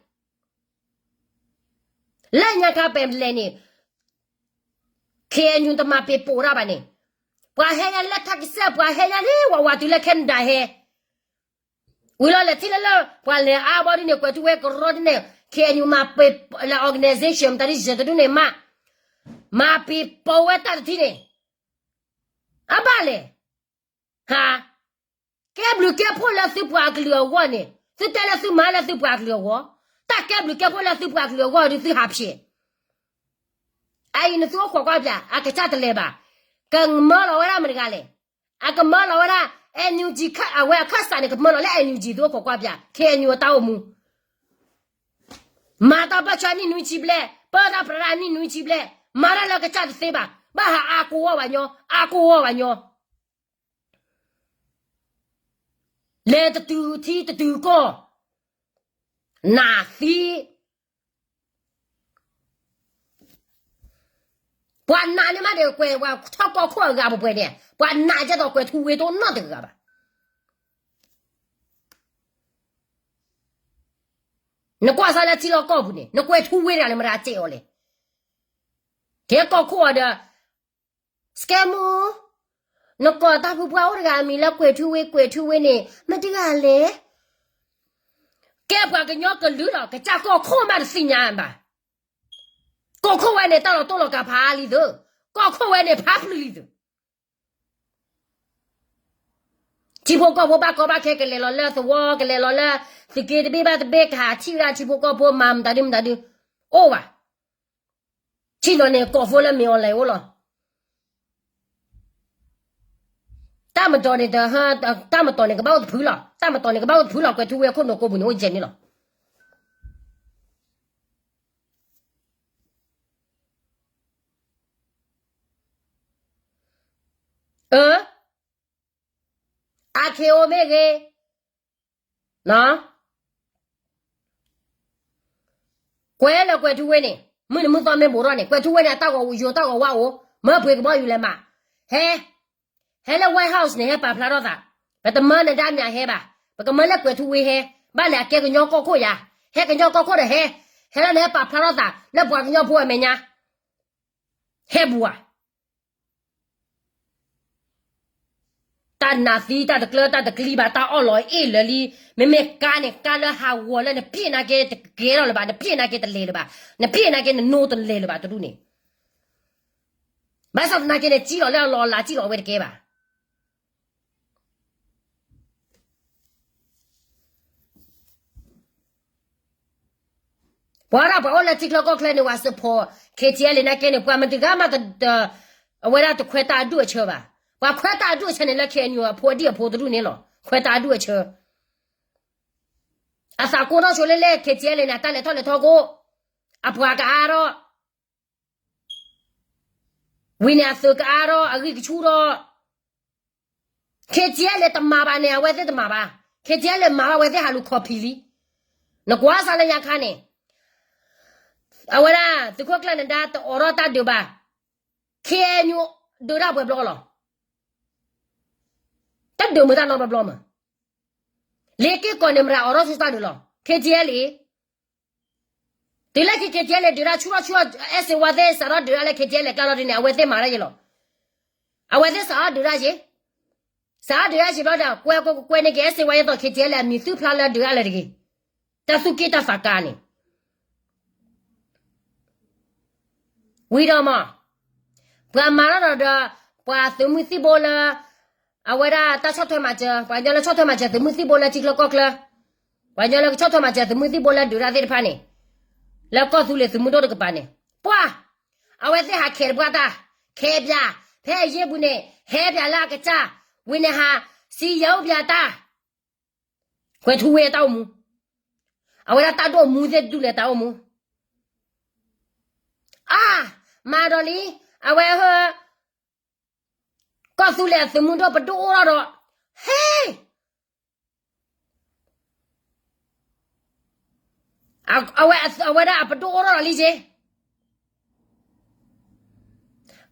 လၢညါခါပလဲၤန့ၣ် K N U တမၤပ့ၤပိာ်တၢ်ဘၣ်န့ၣ်, ပှၤဟဲညါလၢထးကစၢၢ် ပှၤဟဲညါန့ၣ် ဝးဝးတုၤလၢ Canada ဟဲ, ဝံၤလီၤလဲၤထံၣ်လၢလၢ ပှၤလဲၤအါဘီဒ်န့ၣ် ကွဲၤထူဝ့ကရီဒ်န့ၣ် K N U မၤပ့ၤလၢ organization မတၤဒ်ယဲၢ်တဒူၣ်န့ၣ်မး, မၤပ့ၤပိာ်ဝဲတၢ်တထံၣ်န့ၣ်, အဘၣ်လဲၣ်, ဟါ ကဲဘျုးကဲဖှိၣ်လၢသုပှၤကလုာ်အဂီၢ်န့ၣ် သုတဲလၢသုမၤလၢသုပှၤကလုာ်အဂီၢ်, တၢ်ကဲဘျုးကဲဖှိၣ်လၢသုပှၤကလုာ်အဂီၢ်ဒီးသုဟးဖျဲး, အအံၤနသုအိၣ်ခိးကွၢ်ပၠး အကစၢ်တလဲၤဘၣ်, ကမၢလီၤဝဲဒၣ်မတၤတဂၤလဲၣ်, အကမၢလီၤဝဲဒၣ် N U G အဝဲအခၢၣ်စးန့ၣ် ကမၢလီၤလၢ N U G သုအိၣ်ခိးကွၢ်ပၠး K N U အတၢ်အိၣ်မူ မၤတၢ်ပၢဆှၢနံၣ်နွံဆံဘျဲၣ်, ပၢတၢ်ပြးတၢ်နံၣ်နွံဆံဘျဲၣ်, မၤတၢ်လၢကစၢ်တသ့ဘၣ်, ဘၣ်ဟးအါကဝီၤဘၣ်ညီ, အါကဝီၤဘၣ်ညီ, လဲၤတတုၤထံတတုၤကီၢ်, နးသံ, ပှၤနာ်န့ၢ်မးဒီးကွဲးပှၤထီၣ်ကီၢ်ခိၣ်အဂၤပှဲၤပှဲၤန့ၣ်, ပှၤနာ်ကဲသိးကွဲးထူဝ့တအိၣ်နီတဂၤဘၣ်. နကွၢ်စၢ်လၢထံလီၢ်ကီၢ်ပူၤန့ၣ် နကွဲးထူဝ့တဂၤန့ၣ် မတၤစဲးအီၤလဲၣ်. ကဲကီၢ်ခိၣ်အီၤဒီး စကဲမူ, နကိးတၢ်ဖုပှၢ်အိၣ်တဂၤအမံၤလၢကွဲၤထူဝ့ ကွဲၤထူဝ့န့ၣ် မ့ၢ်တဂၤလဲၣ်. ကဲပှၤကညီကလုာ်ဒီး ကစၢ်ကီၢ်ခိၣ်မးတသ့ၣ်ညါဘၣ်. ကီၢ်ခိၣ်ဝဲန့ၣ် တၢ်လီၤတိၢ်လီၤကးဖးလံသု, ကီၢ်ခိၣ်ဝဲန့ၣ် ဖးပျုၢ်လံသု. ထံဖိကီၢ်ဖိဘၣ်ကီဘၣ်ခဲ ကလဲၤလီၤလၢသဝီ ကလဲၤလီၤလၢ သုးက့တဘ့ၣ်ဘၣ်တဘ့ၣ် ကဟးထံၣ်ဝဲဒၣ်ထံဖိကီၢ်ဖိ မၤမတၤဒုမတၤဒု အိၣ်ဘၣ်. ထံၣ်လီၤန့ၣ် ကိးဖိလၢမ့ၢ်အီၤလဲၤအိၣ်လီၤ. တၢ်မတီၤန့ၣ် တၢ်မတီၤန့ၣ် ကဘၣ်အိၣ်တဖုလီၤ. တၢ်မတီၤန့ၣ် ကဘၣ်အိၣ်တဖုလီၤ. ကွဲၤထူဝ့အခိၣ်နူာ်ကိးပူၤန့ၣ် အိၣ်ယဲၢ်န့ၣ်လီၤ. အၢ, အါခ့အိၣ်မ့ၢ်ဂ့ၤ, ကွဲးလၢကွဲၤထူဝ့န့ၣ် မုၢ်နံၤမုၢ်သီမ့ၢ်ဘူးထီၣ်န့ၣ် ကွဲၤထူဝ့န့ၣ် အတၢ်ဂီၤယိၤတၢ်ဂီၤဝါအိၣ်, မၢပှ့ၤကဘီယူၤလဲၤမး, ဟဲ, ဟဲလၢ White House န့ၣ် ဟဲပာ်ဖျါထီၣ်သး, ပတမၢနဒါမၠးဟဲဘၣ်, ပကမၢလၢကွဲၤထူဝ့ဟဲ, ဘၣ်လဲၣ်အကဲကညီကီၢ်ခိၣ်ယၤ, ဟဲကညီကီၢ်ခိၣ်ဒီးဟဲ, ဟဲလၢနဟဲပာ်ဖျါထီၣ်သး လၢပှၤကညီဖိအမဲာ်ညါ, ဟဲဘူးဧါ. တၢ်နးသံတၢ်တကျၢတၢ်တကျံဘၣ် တၢ်အီၣ်လီၤအ့ၣ်လၢာ်လံ, မ့မ့ၢ်ကါန့ၣ် ကါလၢဟးဂီၤလၢနပျဲၢ်နာ်က့တကဲထီၣ်လၢၤဘၣ်, နပျဲၢ်နာ်က့တလဲၤလၢၤဘၣ်, နပျဲၢ်နာ်က့နနိတလဲၤလၢၤဘၣ်တဒူၣ်န့ၣ်, ဘၣ်ဆၣ်သနာ်က့န့ၣ် စံၣ်လီၤလၢအလီၤအလၤစံၣ်လီၤဝဲတကဲဘၣ်. ပှၤဒၣ်ပှၤအိၣ်လၢထံချၢကီၢ်ချၢန့ၣ် ပှၤစ့ၢ်ဖီၣ် KTLA နာ်က့န့ၣ် ပှၤမတၤတဂၤမး အဝဲဒၣ်တခွဲးတၢ်အဒူၣ်အဆၢဘၣ်. ပှၤခွဲးတၢ်အဒူၣ်အဆၢန့ၣ် လၢ KNU အဖိအဒံၣ်အဖိတဒူၣ်န့ၣ်လီၤ. ခွဲးတၢ်အဒူၣ်အဆၢ အသးကိၢ်ထီၣ်ဆိလၢလၢ KTLA န့ၣ် အတၢ်လဲၤထီၣ်လဲၤထီၣ်ကိး, အပှၤကအါထီၣ်, ဝံၤန့ၣ်အသုးကအါထီၣ် အဂံၢ်ကဆူၣ်ထီၣ်, KTLA တမၤဘၣ်န့ၣ် အဝဲသ့ၣ်တမၤဘၣ်, KTLA မၤဘၣ် အဝဲသ့ၣ်ဟးလူၤခီၣ်ဖံးလံ. နကွၢ်စးလၢညါခါန့ၣ် အဝဲဒၣ် သုးခိၣ်ကျၢၢ်နဒါတအိးထီၣ်တၢ်ဒုးဘၣ်, KNU ဒုးတၢ်ပှဲၤဘျီလီၤ. တဒုးမုာ်တၢ်နီတဘျီဘျီမး, လ့က့ၢ်ကီၢ်န့ၣ် မတၤအိးထီၣ်ဆိတၢ်ဒုးလီၤ. KTLA တုၤလၢခံ KTLA ဒုးတၢ်ဆူၣ်ထီၣ်ဆူၣ်ထီၣ် အဲၣ်စ့ဝါသ့ၣ်စးထီၣ်ဒုးတၢ်လၢ KTLA ကျါလီၤဒ်န့ၣ် အဝဲသ့ၣ်မၤတၢ်ယဲလီၤ. အဝဲသ့ၣ်စးထီၣ်ဒုးတၢ်က့ၤ, စးထီၣ်ဒုးတၢ်က့ၤဘျီဒီး ကွဲကွဲကွဲကွဲန့ၣ်က့ၤ အဲၣ်စ့ဝါယဲသိး KTLA အမံၤသုဖျါလၢဒုးတၢ်လၢတဂ့ၤ, တၢ်သူၣ်က့ၣ်တၢ်သးကါန့ၣ် ဝံၤဒီးမး, ပှၤမၤထီၣ်ဒီး ပှၤသုးမုၢ်သံၣ်ဘိလၢ အဝဲဒၣ်တၢ်ဆီၣ်ထွဲမၤစၢၤ, ပှၤကညီလၢဆီၣ်ထွဲမၤစၢၤသုးမုၢ်သံၣ်ဘိလၢထံချၢကီၢ်ချၢ, ပှၤကညီလၢကဆီၣ်ထွဲမၤစၢၤသုးမုၢ်သံၣ်ဘိလၢဒုးတၢ်သ့ၣ်တဖၣ်န့ၣ်, လၢကီၢ်သူလ့ၤသုးမုၢ်ဒိၣ်တကပၤန့ၣ်, ပှၤ, အဝဲသ့ၣ်ဟးခဲးတပှၢ်တၢ်, ခဲးပၠး, ဖဲအယ့ၢ်ပူၤန့ၣ် ဟဲပၠးလၢအကစၢ်, ဝံၤန့ၣ်ဟး စံယဲအိၣ်ပၠးတၢ် ကွဲၤထူဝ့အတၢ်အိၣ်မူ, အဝဲဒၣ်တၢ်ဒိၣ်မူသ့ၣ်တဒူၣ်လဲၤတၢ်အိၣ်မူ, အါ, မၤဒီးလံ, အဝဲဟၢ, ကီၢ်သူလ့ၤအသုးမုၢ်ဒိၣ်ပဒိၣ်အိၣ်ထီၣ်ဒီး, ဟဲ, အဝဲဒၣ်အပဒိၣ်အိၣ်ထီၣ်ဒီးလံ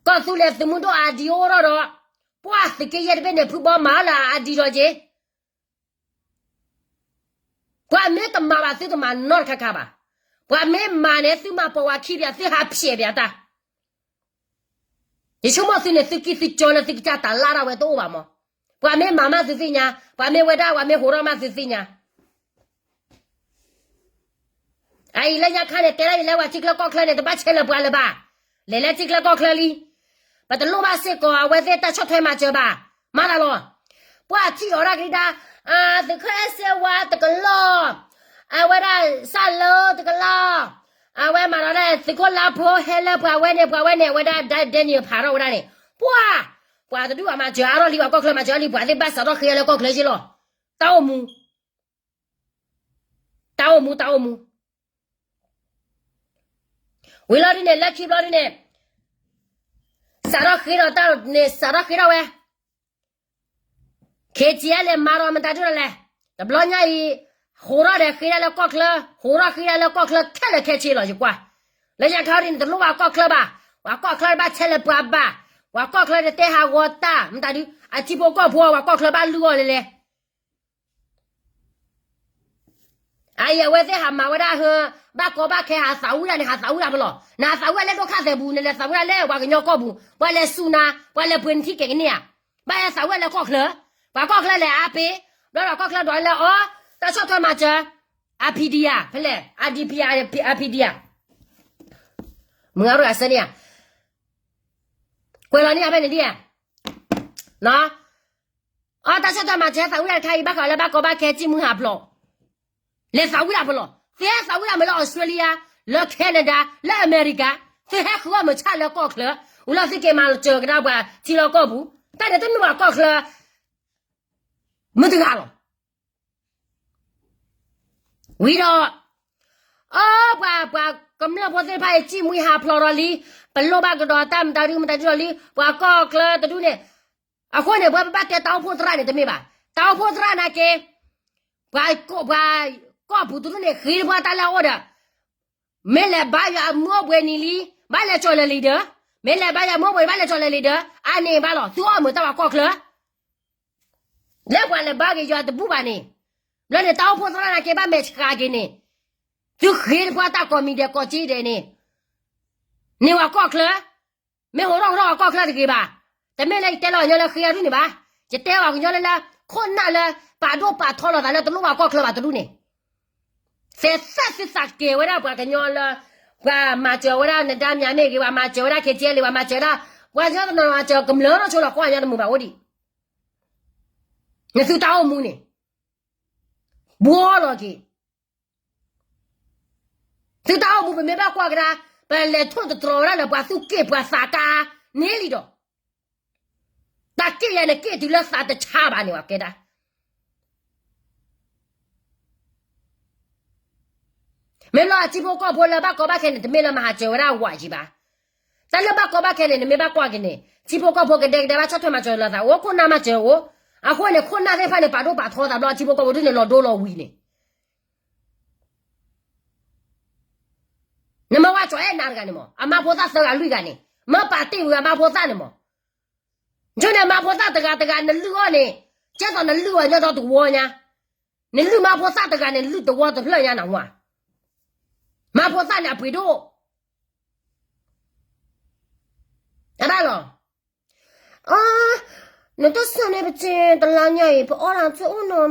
က့ၤ, ကီၢ်သူလ့ၤသုးမုၢ်ဒိၣ်အဒံအိၣ်ထီၣ်ဒီး, ပှၤသုးက့ယဲၢ်တဘ့ၣ်န့ၣ် ဖုဘီမၤလၢအဒံဒီးက့ၤ ပှၤမ့ၢ်တမၤဘၣ်သုတမၤနီတခါခါဘၣ်. ပှၤမ့ၢ်မၤန့ၣ် သုမၤပိာ်ဝဲခံပၠး သုဟးဖျဲးပၠးတၢ်, ယဆိကမိၣ်သုန့ၣ် သုကံၢ်သုကၠီလၢသုကစၢ်တၢ်လၢ်ဒၣ်ဝဲတအိၣ်ဘၣ်မး, ပှၤမ့ၢ်မၤမးသုသ့ၣ်ညါ, ပှၤမ့ၢ်ဝဲဒၣ်ပှၤမ့ၢ်ဟးထီၣ်မးသုသ့ၣ်ညါ အအံၤလၢညါခါန့ၣ် တဲဒၣ်အံၤလၢပှၤထံချၢကီၢ်ချၢန့ၣ် တဘၣ်ဆဲးလၢပှၤလၢၤဘၣ်, လဲၤလၢထံချၢကီၢ်ချၢလံ, ပတလိၣ်ဘၣ်စ့ၢ်ကီးအဝဲသ့ၣ်တၢ်ဆီၣ်ထွဲမၤစၢၤဘၣ်, မၤသးလီၤ, ပှၤထံၣ်အီၤဒၣ်ကလံၤဒါ, သုးခိၣ်အဲၣ်စ့ဝါတကလီၢ်, အဝဲဒၣ်စၢ်လၢတကလီၢ်, အဝဲမၤဒီးဒၣ် သုးခိၣ်လါဖိဟဲလၢပှၤဝဲန့ၣ် ပှၤဝဲန့ၣ် အဝဲဒၣ်ဒဲန့ၣ်ဖးထီၣ်ဝဲဒၣ်န့ၣ်, ပှၤ, ပှၤတဒူၣ်အမၤစၢၤအါထီၣ်လံ ပှၤကီၢ်ချၢမၤစၢၤအါလံ ပှၤသ့ၣ်ဘၣ်စးထီၣ်ဃ့လၢကီၢ်ချၢက့ၤလီၤ, တၢ်အိၣ်မူ တၢ်အိၣ်မူ တၢ်အိၣ်မူ, ဝံၤလီၤဒ်န့ၣ် လၢခံဘျီဒ်န့ၣ်, စးထီၣ်ဃ့ဒီးတၢ်န့ၣ် စးထီၣ်ဃ့ထီၣ်ဝဲ, KTLA မၤဒီးမတၤဒုဒီးလဲၣ်, တဘျီညါအံၤ, ဟးထီၣ်ဒီးဃ့ဒၣ်လၢကီၢ်ချၢ, ဟးထီၣ်ဃ့ဒၣ်လၢကီၢ်ချၢခဲလၢာ်ခဲဆ့လီၤ ယကွၢ်, လၢညါခါဒ်န့ၣ် တလိၣ်ဘၣ်ကီၢ်ချၢဘၣ်, ပှၤကီၢ်ချၢတဘၣ်ဆဲးလၢပှၤဘၣ်, ပှၤကီၢ်ချၢတတဲဟးဂီၤတၢ် မတၤဒု, အထံဖိကီၢ်ဖိ ပှၤကီၢ်ချၢဘၣ်လုၢ်အီၤလဲၤလဲၤ အအံၤအဝဲသ့ၣ်ဟးမၤဝဲဒၣ်ဟၢ, ဘၣ်ကီဘၣ်ခဲဟးသးဝံၣ်ဒၣ်န့ၣ် ဟးသးဝံၣ်ဒၣ်ဖဲလဲၣ်, နဟးသးဝံၣ်ဒၣ်လၢဒိၣ်ခၣ်သဲးပူၤ နလဲၤသးဝံၣ်ဒၣ်လၢပှၤကညီကီၢ်ပူၤ ပှၤလဲၤစူၢ်နၤ ပှၤလဲၤပှ့ၤနထံကဲးကန့ၢ်ဧါ, ဘၣ်ဟဲသးဝံၣ်လၢကီၢ်ချၢ, ပှၤကီၢ်ချၢလဲၤအါပ့ၤ, ဘျီဒီးကီၢ်ချၢဒွးလၢအီၤ, တၢ်ဆီၣ်ထွဲမၤစၢၤ, အ PDF ဖဲလဲၣ်, အ DP, အ PDF, မုၢ်အါရၢအဆၢန့ၣ်ဧါ, ကွဲးလီၤန့ၢ်အဖဲန့ၣ်ဒ်ဧါ, အတၢ်ဆီၣ်ထွဲမၤစၢၤသးဝံၣ်တၢ်တခါအံၤ ဘၣ်ဃးလၢဘၣ်ကီဘၣ်ခဲစံၣ်မှံဟးဖျိး, လဲၤသးဝံၣ်တၢ်ဖဲလဲၣ်, သုဟဲသးဝံၣ်တၢ်မ့ၢ်လၢအီစထြ့လယါ, လၢ Canada, လၢအမဲရကၤ, သုဟဲဃုအီၣ်မုာ်ဆၣ်လၢကီၢ်ချၢ, ဝံၤလီၤသုက့ၤမၤစၢၤကဒါပှၤထံလီၢ်ကီၢ်ပူၤ, တၢ်န့ၣ်တမ့ၢ်ပှၤကီၢ်ချၢ မုၢ်တဂၤလီၤ. ဝံၤဒီး အၢ ပှၤ ပှၤကမျၢၢ်ဖိသ့ၣ်တဖၣ်အံၤ စံၣ်မှံဟးဖျိးဒီးလံ, ပလိၣ်ဘၣ်ကဒီးတၢ်မတၤဒုမတၤဒုဒီးလံ, ပှၤကီၢ်ချၢတဒူၣ်န့ၣ်, အဃိန့ၣ် ပဝဲပဘၣ်တဲတၢ်အိၣ်ဖှိၣ်သရၣ်န့ၣ်တမ့ၢ်ဘၣ်, တၢ်အိၣ်ဖှိၣ်သရၣ်နာ်က့, ပှၤ ပှၤကီၢ်ပူၤတဒူၣ်န့ၣ် ဃ့တပှၢ်တၢ်လၢအအိၣ်ဒီး မ့ၢ်လဲၤဘါယွၤအမုၢ်အိၣ်ဘှံးနံၤလံ, ဘၣ်လဲၤကၠီၤလဲၤလံဒီး, မ့ၢ်လဲၤဘါယွၤအမုၢ်အိၣ်ဘှံးနံၤ ဘၣ်လဲၤကၠီၤလဲၤလံဒီး, အါန့ၢ်ဘၣ်လီၤ, သုအီၣ်မုာ်တၢ်ပှၤကီၢ်ချၢ, လၢပှၤလဲၤဘါက့ၤယွၤတဘူၣ်ဘၣ်န့ၣ်, ဘျီန့ၣ် တၢ်အိၣ်ဖှိၣ်သရၣ်နာ်က့ဘၣ်မဲာ်ဆှးက့ၤန့ၣ်, သုဃ့တပှၢ်တၢ်ကိးမံၤဒဲးကိးက့ဒဲးန့ၣ်, န့ၢ်ပှၤကီၢ်ချၢ, မ့ၢ်ဟိးထီၣ်ဟိးထီၣ်ပှၤကီၢ်ချၢတဂ့ၤဘၣ်, တမ့ၢ်လၢယတဲလီၤကညီလၢဃ့အဒူၣ်န့ၣ်ဘၣ်, ယတဲလီၤကညီလၢလၢ ခိၣ်နၢ်လၢ ပာ်ဒိၣ်ပာ်ထီလီၤသးလၢတလိၣ်ပှၤကီၢ်ချၢဘၣ်တဒူၣ်န့ၣ်, သဲသၣ်သုသးကဲၤဝဲဒၣ်ပှၤကညီလၢ, ပှၤမၤစၢၤဝဲဒၣ်နဒါမံၤမ့ၢ်ဂ့ၤ, ပှၤမၤစၢၤဝဲဒၣ် ခဲကဲလံ, ပှၤမၤစၢၤဝဲဒၣ်, ပှၤကညီတနီၤမၤစၢၤကမျၢၢ်ထီၣ်ဆိလီၤ ကွၢ်ညီတမုာ်ဘၣ်အိၣ်ဒံး, နသုတၢ်အိၣ်မူန့ၣ်, ဘှီလီၤက့ၤ သုတၢ်အိၣ်မူပမ့ၢ်ဘၣ်ကွၢ်ကဒါ, ပလဲၤထိၣ်သတြီၤဝဲဒၣ်လၢပှၤသူၣ်က့ၣ်ပှၤသးကါန့ၣ်လံဒီး, တၢ်က့ၣ်ယၤန့ၣ်က့ၣ်တုၤလၢသးတဆါဘၣ်န့ၣ် ပှၤကဲဒၣ်, မ့ၢ်လၢအထံဖိကီၢ်ဖိလၢဘၣ်ကီဘၣ်ခဲန့ၣ် တမ့ၢ်လၢမၤဟးစၢၤဝဲဒၣ်ဝဲယံၤဘၣ်, တၢ်လၢဘၣ်ကီဘၣ်ခဲန့ၣ် နမ့ၢ်ဘၣ်ကွၢ်က့ၤန့ၣ် ထံဖိကီၢ်ဖိကဒဲကဒဲဘၣ်ဆီၣ်ထွဲမၤစၢၤလီၤသး အိၣ်ခိၣ်နၢ်မၤစၢၤအိၣ်, အဃိန့ၣ် ခိၣ်နၢ်သ့ၣ်တဖၣ်န့ၣ် ပာ်ဒိၣ်ပာ်ထီသးဘျီ ထံဖိကီၢ်ဖိဒ်န့ၣ် လီၤဒိလီၤဝံၤန့ၣ် နမ့ၢ်ဝဲကၠီၤအဲၣ်နၤတဂၤန့ၣ်မး အမါဖိသၣ်သၢဂၤလွံၢ်ဂၤန့ၣ် မ့ၢ်ပာ်တ့ၢ်ဝံၤအမါဖိသၣ်န့ၣ်မး, ဆိန့ၣ် အမါဖိသၣ်တဂၤတဂၤ နလုၢ်အီၣ်န့ၣ် ကဲသိးနလုၢ်အီၣ်ညီဒီတဝီညါ, နလုၢ်မါဖိသၣ်တဂၤန့ၣ် လုၢ်တဝီတဖျၢၣ်ညါနဝၤ, မါဖိသၣ်န့ၣ်အပှ့ၤဒိၣ် အဘၣ်လီၤ, အ, နတဆၢန့ၣ်ပစ့တလါညါအံၤ ပအီၣ်တၢ်ဆၢအိၣ်နီတမံၤ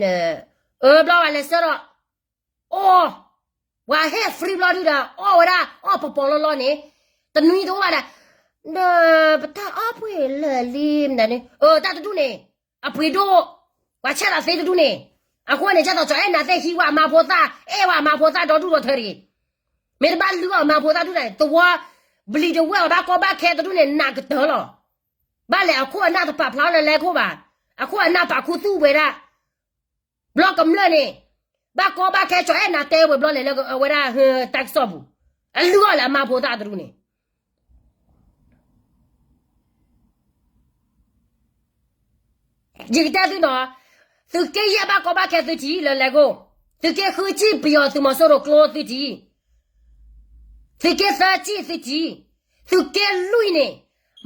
န့ၣ်, အၢ ဘျီဝဲလဲၤဆၢဒီး, အီၣ်, ပှၤဟဲ free ဘျီဒုဒီး အီၣ်ဝဲဒၣ် အီၣ်ပီၤပီၤလီၤလီၤန့ၣ်, တနွံတအိၣ်ဘၣ်ဒီး, ဒီးပတၢ်အီၣ်ပှ့ၤလၢာ်လံမနုၤန့ၣ်, အၢ တၢ်တဒူၣ်န့ၣ်, အပှ့ၤဒိၣ်, ပှၤဆဲးလီၤသ့တဒူၣ်န့ၣ်, အဃိန့ၣ် ကဲသိးကၠီၤအဲၣ်နၤသ့ၣ်ဟံးဝဲအမါဖိသၣ် အဲၣ်ဝဲအမါဖိသၣ်ဒီဒူၣ်ဒီထၢတဂ့ၤ မ့ၢ်တဘၣ်လုၢ်အီၣ်အမါဖိသၣ်ဒူၣ်န့ၣ် တဝီ, ဘျံးတဝဲၢ်အီၤဘၣ်ကီဘၣ်ခဲတဒူၣ်န့ၣ် နးကတၢၢ်လီၤ, ဘၣ်လဲၣ်အခိၣ်အနၢ်တပာ်ဖျါလၢလဲၤခိၣ်ဘၣ်, အခိၣ်အနၢ်ပာ်ခူသူၣ်ဝဲဒၣ်, ဘျီကမျၢၢ်န့ၣ်, ဘၣ်ကီဘၣ်ခဲကၠီၤအဲၣ်နၤတဲဝဲဘျီလဲၣ်လၢအဝဲဒၣ်တၢ်ကစီၣ်ပူၤ, အလုၢ်အီၣ်လၢအမါဖိသၣ်တဒူၣ်န့ၣ် ယကတဲသုနီၤ, သုးက့ယဲၢ်ဘၣ်ကီဘၣ်ခဲသုထံၣ်လၢလဲၤခိၣ်, သုးက့ဃုစံၣ်ပယီၤသုးမီၤစိရိၤကျိသုထံၣ်, သုးက့သၢစံၣ်သုထံၣ်, သုးက့လွံၢ်န့ၣ်,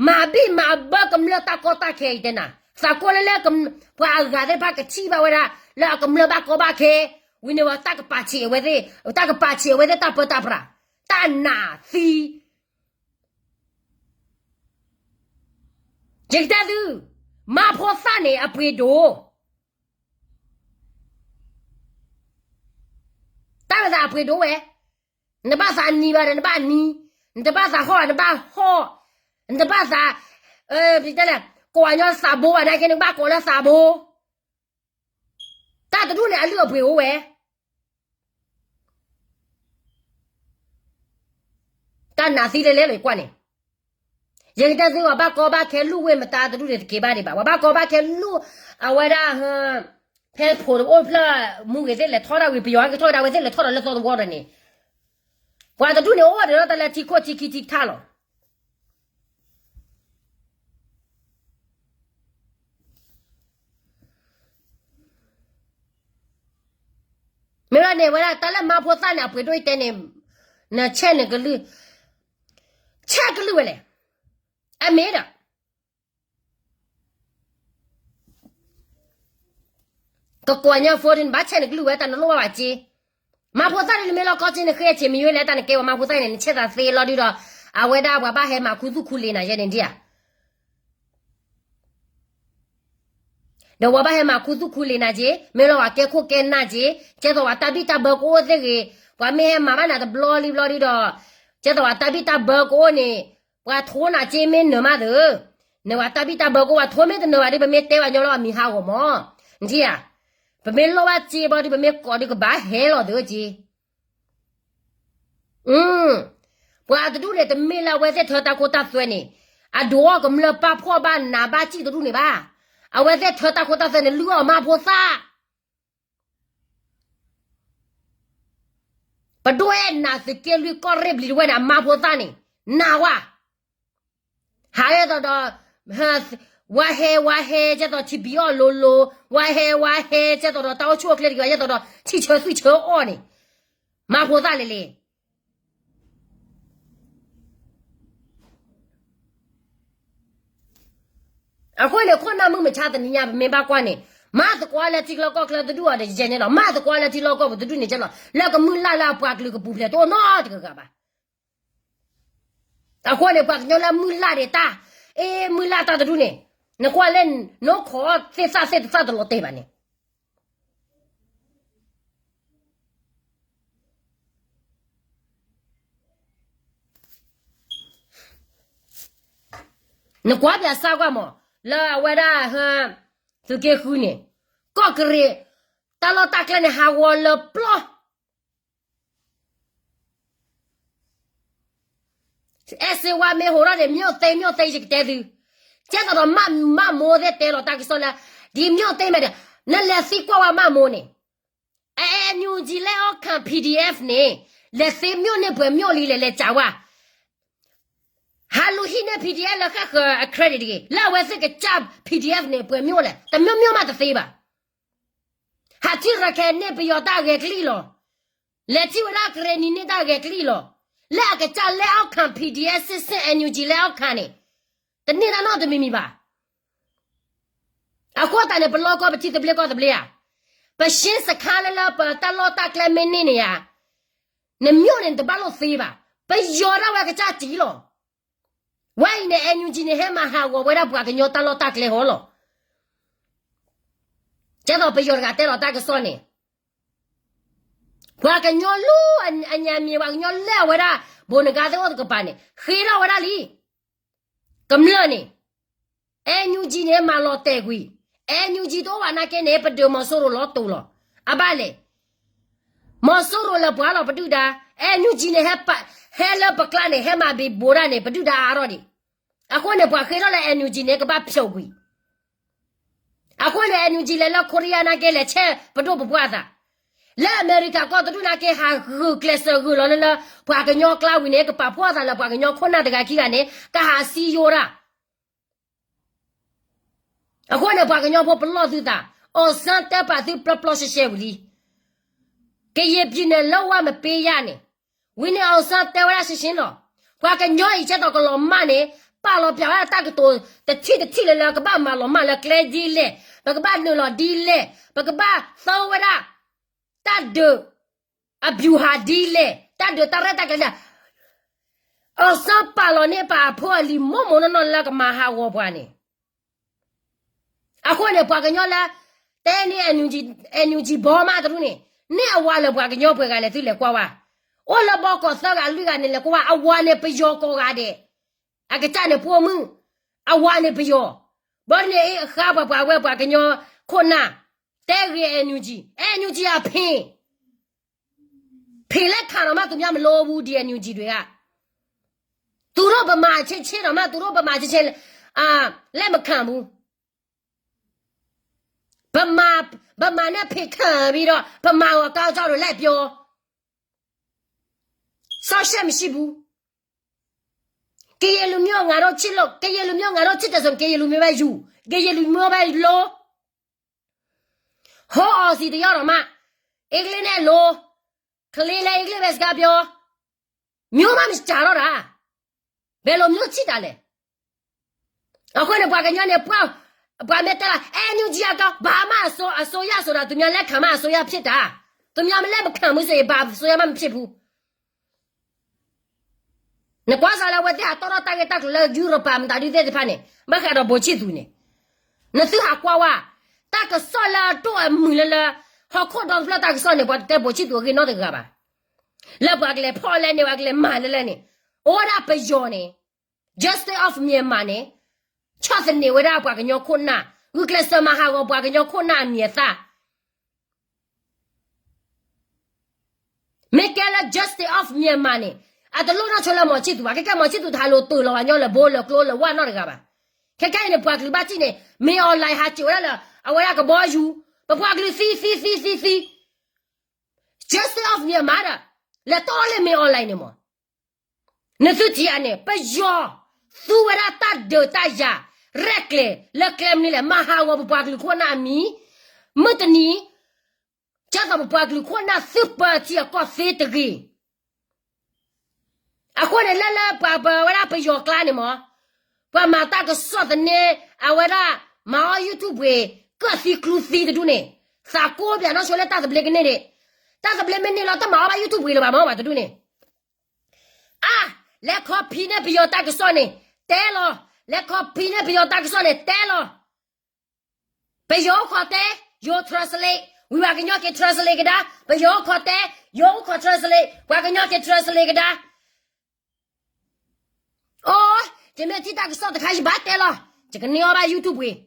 မၤဘံၣ်မၤဘၢကမျၢၢ်တၢ်ကီတၢ်ခဲအံၤတဲနၤ, သးကိးလၢလၢ ပှၤအဂၤသ့ၣ်တဖၣ်ကထံၣ်ဘၣ်ဝဲဒၣ်, လၢအကမျၢၢ်ဘၣ်ကီဘၣ်ခဲ, ဝံၤန့ၣ်ဝဲတၢ်ကပာ်ဆံးအဝဲသ့ၣ်, တၢ်ကပာ်ဆံးအဝဲသ့ၣ်တၢ်ပၢတၢ်ပြး, တၢ်နးသံ ယကတဲသု, မါဖိသၣ်န့ၣ်အပှ့ၤဒိၣ်, တၢ်မၤသးအပှ့ၤဒိၣ်ဝဲ, နတဘၣ်သးနံၤဘၣ်ဒီးနဘၣ်နံၤ, နတဘၣ်သးဟီၣ်ဘၣ်နဘၣ်ဟီၣ်, နတဘၣ်သး, လဲၣ်, ကိးအညီသးဘိဘၣ်နာ်က့ နကဘၣ်ကိးလၢသးဘိ, တၢ်တဒူၣ်န့ၣ်အလုၢ်အပှ့ၤအိၣ်ဝဲ တၢ်နးသံလဲလဲလီၤ ယကွၢ်န့ၣ်, ယကတဲသု ပှၤဘၣ်ကီဘၣ်ခဲလူၢ်ဝ့ၢ်မတၤတဒူၣ်န့ၣ်တက့ၤဘၣ်ဒံးဘၣ်, ပှၤဘၣ်ကီဘၣ်ခဲလူၢ်, အဝဲဒၣ်, ဖဲဖိတအိၣ်ဖျၢၣ်, မူဂ့ၤသ့ၣ်လဲၤထီၣ်ဒၣ်ဝံၤ ပယီၤကထီၣ်ကဒါဝဲသ့ၣ်လဲၤထီၣ်ဒီးလၢသီသဝီဒီးန့ၣ်, ပှၤတဒူၣ်န့ၣ်အိၣ်ဒီးတၢ်လၢထံခိၣ်ထံခံထံကထါလီၤ မ့ၢ်ဘၣ်န့ၣ်ဝဲဒၣ် တၢ်လၢမါဖိသၣ်န့ၣ် အပှ့ၤဒိၣ်အံၤတဲန့ၣ်, နဆဲးနကလုၢ်, ဆဲးကလုၢ်ဝဲလဲၣ်, အမ့ၢ်ဒီး ကကွၢ်ညါ phone နလိၣ်ဘၣ်ဘၣ်စ့, မါဖိသၣ်န့ၣ်နမ့ၢ်လီၤကီစ့ နဃ့အဆ့မယွဲလဲၣ် တၢ်နကဲဝဲမါဖိသၣ်န့ၣ် နဆဲးသးသ့လီၤဒုဒီး, အဝဲဒၣ်ပှၤဘၣ်ဟဲမၤခူသူၣ်ခူလ့ၤနၤယဲန့ၣ်ဒံးဧါ ဒီးဝဲဘၣ်ဟဲမၤခူသူၣ်ခူလံာ်နၤက့, မ့ၢ်လီၤဝဲကဲခိၣ်ကဲနၢ်က့, ကဲသိးဝဲတၢ်ဘံၣ်တၢ်ဘၢကအိၣ်သ့ၣ်ဂ့ၤ, ပှၤမ့ၢ်ဟဲမၤဘၣ်နၤတဘျီလံဘျီလံဒီး, ကဲသိးဝဲတၢ်ဘံၣ်တၢ်ဘၢကအိၣ်န့ၣ်, ပှၤထိနၤက့မ့ၢ်နၢၤမးသၢ, နၢၤဝဲတၢ်ဘံၣ်တၢ်ဘၢကအိၣ် ပှၤထိမ့ၢ်တနၢၤဘၣ်ဒီး ပမ့ၢ်တဲဝဲညီလီၤအမံၤဟးဂီၤမး, နထံၣ်ဧါ, ပမ့ၢ်လိၣ်ဘၣ်စ့ဘျီဒီး ပမ့ၢ်ကိးဒီးကဘၣ်ဟဲလီၤသၢ က့ ပှၤတဒူၣ်န့ၣ် တမ့ၢ်လၢအဝဲသ့ၣ်ထၢတၢ်ခိတၢ်သွဲန့ၣ်, အဒိးအီၣ်ကမျၢၢ်ပာ်ဖှိၣ်ဘၣ်နးဘၣ်စံၣ်တဒူၣ်န့ၣ်ဘၣ်. အဝဲသ့ၣ်ထၢတၢ်ခိတၢ်သွဲန့ၣ် လုၢ်အီၣ်အမါဖိသၣ်, ပဒိၣ်အဲၣ်နးသုးက့လွံၢ်ကီၢ်ရ့ၣ်ဘျံၤတဝဲၢ်န့ၣ် အမါဖိသၣ်န့ၣ်, နးဝဲ, ဟးယဲသိးဒီး, ဝါဟဲဝါဟဲ ကဲသိးထံဘံအီၣ်လိၤလိၤ, ဝါဟဲဝါဟဲ ကဲသိးဒီးတၢ်အိၣ်ဆူၣ်အိၣ်ချ့တဂ့ၤဘၣ် ယဲသိးဒီး ထံဆၢသွံၣ်ဆၢအီၣ်န့ၣ်, မါဖိသၣ်လဲၣ်လဲၣ်. အဃိန့ၣ် ခိၣ်နၢ်မုၢ်မဆါတနံၤညါပမ့ၢ်ဘၣ်ကွၢ်န့ၣ်, မၤသကိးလၢထံလီၢ်ကီၢ်ချၢတဒူၣ်အီၤတယဲၢ်န့ၣ်လီၤ. မၤသကိးလၢထံလီၢ်ကီၢ်ပူၤတဒူၣ်န့ၣ်ကဲလီၤ. လၢကမုၢ်လၢ်လၢအပှၤကလုာ်ကပူၤဖျဲးတအိၣ်နီတဂၤဂၤဘၣ်. အဃိန့ၣ် ပှၤကညီလၢမုၢ်လၢ်ဒံးတၢ်, အ့ မုၢ်လၢ်တၢ်တဒူၣ်န့ၣ်, နကွၢ်လၢ နိခိးသ့ၣ်သၣ်သ့ၣ်တသၣ်တလီၤတဲာ်ဘၣ်န့ၣ် နကွၢ်ပၠးစၢ်ကွၢ်မး, လၢအဝဲဒၣ်, သုးက့ဃုန့ၣ်, ကီၢ်ကရ့ၣ်, တၢ်လီၢ်တၢ်ကျဲန့ၣ် ဟးဂီၤလၢပျီ အဲၣ်စ့ဝါမ့ၢ်ဟးထီၣ်န့ၣ် မၠိၣ်သ့မၠိၣ်သ့ ယကတဲသု, ကဲသိးဒီးမၢ်မိၢ်သ့ၣ်တဲလီၤတၢ်ကစီၣ်လၢ, ဒ်မၠိၣ်သ့မ့ၢ်ဒီး, နလဲၤသံကွၢ်ဝဲမၢ်မိၢ်န့ၣ်, အ NUG လဲၤအီၣ်ခၣ် PDF န့ၣ်, လဲၤသ့မၠိၣ်န့ၢ်ပှဲၤမၠိၣ်လံလဲၣ် လဲၤကးဝဲ ဟးလူၤဟံးန့ၢ် PDF လၢဃၣ်ဃၢၤအ credit တဂ့ၤ, လၢအဝဲသ့ၣ်ကစၢ် PDF န့ၣ် ပှဲၤမၠိၣ်လဲၣ်, တမၠိၣ်မၠိၣ်မးတသ့ဘၣ်. ဟးထံၣ်ရခဲန့ၢ်ပယီၤတၢ်ဂဲၤကလံၣ်လီၤ. လဲၤထံၣ်ဝဲဒၣ်ကရ့ၣ်နံၤန့ၢ်တၢ်ဂဲၤကလံၣ်လီၤ. လၢအကစၢ်လဲၤအီၣ်ခၣ် PDF စ့ၢ်စ့ၢ် NUG လဲၤအီၣ်ခၣ်န့ၣ်, တန့ၢ်တၢ်နီတမံၤမံၤဘၣ်. အဃိသတးန့ၣ် ပလီၢ်ကီၢ်ပထံသဘျ့ကီၢ်သဘျ့ဧါ, ပရှ့စခါလၢလၢပတၢ်လီၢ်တၢ်ကျဲ မ့ၢ်န့ၢ်န့ၣ်ဧါ, နမၠိၣ်န့ၣ် နတဘၣ်လိာ်သ့ဘၣ်. ပယီၤဒၣ်ဝဲကစၢ်စံၣ်လီၤ. ဝဲအံၤန့ၣ် NUG န့ၣ် ဟဲမၤဟးဂီၤဝဲဒၣ်ပှၤကညီတၢ်လီၢ်တၢ်ကျဲဟီလီၤ. ကဲသိးပယီၤတဂၤတဲလီၤတၢ်ကစီၣ်န့ၣ်, ပှၤကညီလူၤအညါမံၤ ပှၤကညီလၢအဝဲဒၣ် ဘိးနဂါသ့ၣ်အိၣ်တကပၤန့ၣ် ဃ့ထီၣ်ဝဲဒၣ်လံ. ကမျၢၢ်န့ၣ်, NUG န့ၣ် မၤလီၤတဲာ်ကွံာ်, NUG တအိၣ်ဘၣ်နာ်က့န့ၣ် ပဒုးမီၤစိရိၤလီၤတူာ်လီၤ. အဘၣ်လဲၣ်. မီၤစိရိၤလၢပှၤလီၤပဒုၣ်ဒါ, NUG န့ၣ် ဟဲလၢပကျါန့ၣ် ဟဲမၤဘံးဘိးဒၣ်န့ၣ် ပဒုၣ်ဒါအါထီၣ်ဒံး. အဃိန့ၣ် ပှၤဃ့ထီၣ်လၢ NUG န့ၣ် ကဘၣ်ဖျိးကွံာ်. အဃိန့ၣ် NUG လဲၤလၢ Korea နာ်က့ လဲၤဆဲးပဒိၣ်ပပှၢ်အသး, လၢအမဲရကၤကီၢ်တဒူၣ်နာ်က့ ဟးဂုာ်ကျဲးစၢးဂုာ်လီၤလၢလၢ ပှၤကညီကျါဝံၤန့ၣ် ကပာ်ဖှိၣ်အသးလၢပှၤကညီခိၣ်နၢ်တဂၤခံဂၤန့ၣ် ကဟးစံယိၤတၢ်. အဃိန့ၣ် ပှၤကညီဖိပလီၢ်သုသး, အီၣ်စၣ်တဲပာ်သုပျီပျီရှဲရှဲဝံၤလံ. ကရင်ပြည်နယ် လုံးဝမပေးရန့ၣ်, ဝံၤန့ၣ် အီၣ်စၣ်တဲဝဲဒၣ်ရှဲရှဲလီၤ. ပှၤကညီအံၤကဲသိးကလီၤမၢ်န့ၣ်, ပာ်လီၤပျံၤဝဲဒၣ်တၢ်ကတိၤတထံၣ်တထံၣ်လၢလၢ ကဘၣ်မၤလီၤမၢ်လၢကျဲဒ်လဲၣ်, ပကဘၣ်နုာ်လီၤဒ်လဲၣ်, ပကဘၣ်သၢဝဲဒၣ် တၢ်ဒုး အဗျူဟာဒ်လဲၣ်, တၢ်ဒုးတၢ်ရဲၣ်တၢ်ကျဲၤဒၣ် အီၣ်စၣ်ပာ်လီၤန့ၢ်ပာ်အဖိအလံၤမိၢ်မိၢ်နီၢ်နီၢ်လၢကမၤဟးဂီၤပှၤန့ၣ်. အဃိန့ၣ် ပှၤကညီလၢ တဲန့ၢ် NUG, NUG ဘီမးတရူၢ်န့ၣ်, န့ၢ်အဝၤလၢပှၤကညီပှဲၤဂၤလဲၣ်သုလဲၤကွၢ်ဝဲ. အိၣ်လၢဘီကီၢ်သၢဂၤလွံၢ်ဂၤန့ၣ် လဲၤကွၢ်ဝဲ, အဝၤန့ၣ်ပယီၤကိးဂၤဒဲး. အကစၢ်န့ၣ်ပိာ်မုၣ်, အဝၤန့ၣ်ပယီၤ. ဘီဒ်န့ၣ်အံၤ အဃါပှၤပှၤဝဲပှၤကညီခိၣ်နၢ်, တဲဂ့ၤ NUG, NUG အဖ့ ဖ့လဲၣ်ခးဒီးမး သူများမလိုဘူး ဒီ NUG တွေက. သူတို့ဗမာအချင်းချင်းတောင်မှ သူတို့ဗမာအချင်းချင်း လက်မခံဘူး. ဗမာ, ဗမာနဲ့ ဖ့ခံပြီးတော့ ဗမာကို အကောင်းအကြောင်းတွေ လိုက်ပြော. စောင့်ရှေ့မရှိဘူး. ကရင်လူမျိုး ငါတို့ချစ်လို့, ကရင်လူမျိုး ငါတို့ချစ်တယ်ဆိုရင် ကရင်လူမျိုးပဲယူ, ကရင်လူမျိုးပဲလုပ်. ဟောအောင်စီတယောက်တောင်မှ အင်္ဂလိပ်နဲ့ လို, ကလေးလည်း အင်္ဂလိပ်ပဲ စကားပြော. မျိုးမချစ်ကြတော့တာ. ဘယ်လိုမျိုးချစ်တာလဲ. အဃိန့ၣ် ပှၤကညီန့ၣ် ပှၤ, ပှၤမ့ၢ်တဲလၢ NUG အကောင်း, ဘာမှအစိုး, အစိုးရဆိုတာ သူများလက်ခံမှ အစိုးရဖြစ်တာ. သူများမလက်မခံဘူးဆိုရင် ဘာအစိုးရမှ မဖြစ်ဘူး. နကွၢ်စ့ၢ်လၢအဝဲသ့ၣ်ဟးတီၣ်ထီၣ်တၢ်ဂ့ၢ်တၢ်ကျိၤလၢ ယူရပၤမတၤဒုသ့ၣ်တဖၣ်န့ၣ်, ဘၣ်ဃးဒီးဘိးဆံၣ်သူန့ၣ်, နသုဟးကွၢ်ဝဲ, တ တၢ်ကစီၣ်လၢအဒိၣ်အမုာ်လၢလၢ ဟီၣ်ခိၣ်ဒီတဖျၢၣ်တၢ်ကစီၣ်န့ၣ် ပှၤတတဲပိာ်ခၠံးသူးအဂ့ၢ်နီတဂၤဘၣ်. လၢပှၤကလဲၤဖီၣ်လဲၣ်န့ၣ် ပှၤကလဲၤမၤလဲၣ်လဲၣ်န့ၣ် အိၣ်ဝဲဒၣ်ပယီၤန့ၣ် Justice of Myanmar န့ၣ် ဆီၣ်သနံးဝဲဒၣ်ပှၤကညီခိၣ်နၢ်, ဂုာ်ကျဲးစၢးမၤဟးဂီၤပှၤကညီခိၣ်နၢ်အမံၤအသၣ် မ့ၢ်ကဲလၢ Justice of Myanmar န့ၣ် အတလိၣ်နီၢ်ဆိလၢမောင်ချစ်သူဘၣ်. ခဲကဲ မောင်ချစ်သူ တဟးလိာ်တိၢ်လီၤဝဲညီလၢဘိလၢကျိလၢဝၣ်နီတဂၤဘၣ်. ခဲကဲအံၤန့ၣ် ပှၤကလုာ်ဘၣ်စံၣ်န့ၣ် မင်းအောင်လှိုင် ဟးစၢၤဝဲဒၣ်လၢ အဝဲဒၣ်ကဘီယူၤ, ပပှၤကလုာ်သံသံသံသံသံ Justice of Myanmar ဒီး လဲၤတီၢ်လၢ မင်းအောင်လှိုင် န့ၣ်မး. နသုထံၣ်ဧါန့ၣ် ပယီၤသူဝဲဒၣ်တၢ်ဒုးတၢ်ယၤ ရဲၣ်ကျဲၤလၢကျဲမနုၤလဲၣ် မၤဟးဂီၤပပှၤကလုာ်ခိၣ်နၢ်အမံၤ, မုၢ်တနံၤ ကၢ်သိးပပှၤကလုာ်ခိၣ်နၢ်သုပၢထံအကီၢ်သ့တဂ့ၤ. အဃိန့ၣ် လၢလၢပှၤပဝဲဒၣ်ပယီၤကျါန့ၣ်မး ပှၤမၤတၢ်ကစီၣ်သန့ အဝဲဒၣ် မၤအီၣ် YouTube ပှ့ၤ ကၢၣ်သံကျူသံတဒူၣ်န့ၣ် သးကိးပၠးနီၢ်ဆိလၢတၢ်သဘျ့ကန့ၢ်ဒံး, တၢ်သဘျ့မ့ၢ်န့ၢ်လီၤ တမၤအီၣ်ဘၣ် YouTube ပှ့ၤလၢၤဘၣ်မး ပှၤတဒူၣ်န့ၣ် အါ, လဲၤ copy န့ၢ်ပယီၤတၢ်ကစီၣ်န့ၣ် တဲလီၤ, လဲၤ copy န့ၢ်ပယီၤတၢ်ကစီၣ်န့ၣ် တဲလီၤ. ပယီၤအိၣ်ခိးတဲ, ယိၤ translate, ဝံၤပှၤကညီက့ၤ translate ကဒါ, ပယီၤအိၣ်ခိးတဲ, ယိၤအိၣ်ခိး translate, ပှၤကညီက့ၤ translate ကဒါ. အိ, ယမ့ၢ်ထံၣ်တၢ်ကစီၣ်တခါ ယဘၣ်တဲလီၤ, ယကန့ၢ်အီၣ်ဘၣ် YouTube ပှ့ၤ,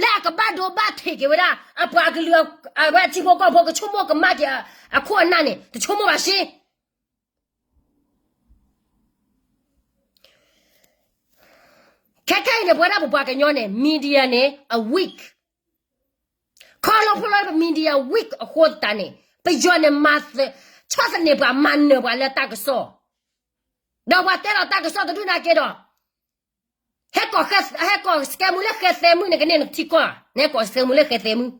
လၢအကဘၣ်ဒိဘၣ်ထံးက့ၤဝဲဒၣ် အပှၤကလုာ် အဝဲထံဖိကီၢ်ဖိကဆိကမိၣ်ကမၣ်က့ၤအခိၣ်အနၢ်န့ၣ် တဆိကမိၣ်ဘၣ်ရှ့ ခဲခဲအံၤန့ၣ် ပဝဲဒၣ်ပပှၤကညီန့ၣ် media န့ၣ် အ weak, ခီလီဖိလီပ media weak အဃိသတးန့ၣ် ပယီၤန့ၣ်မၤ ဆီၣ်သနံးပှၤ မၤနၢၤပှၤလၢတၢ်ကစီၣ်, ဒီးပှၤတဲလီၤတၢ်ကစီၣ်တဒူၣ်နာ်က့ဒီး ဟဲကိး ဟဲကိးစကဲမူလၢဃဲသဲမုၣ်န့ၣ် ကန့ၢ်နထံကီၢ်, နဟဲကိးစကဲမူလၢဃဲသဲမုၣ်,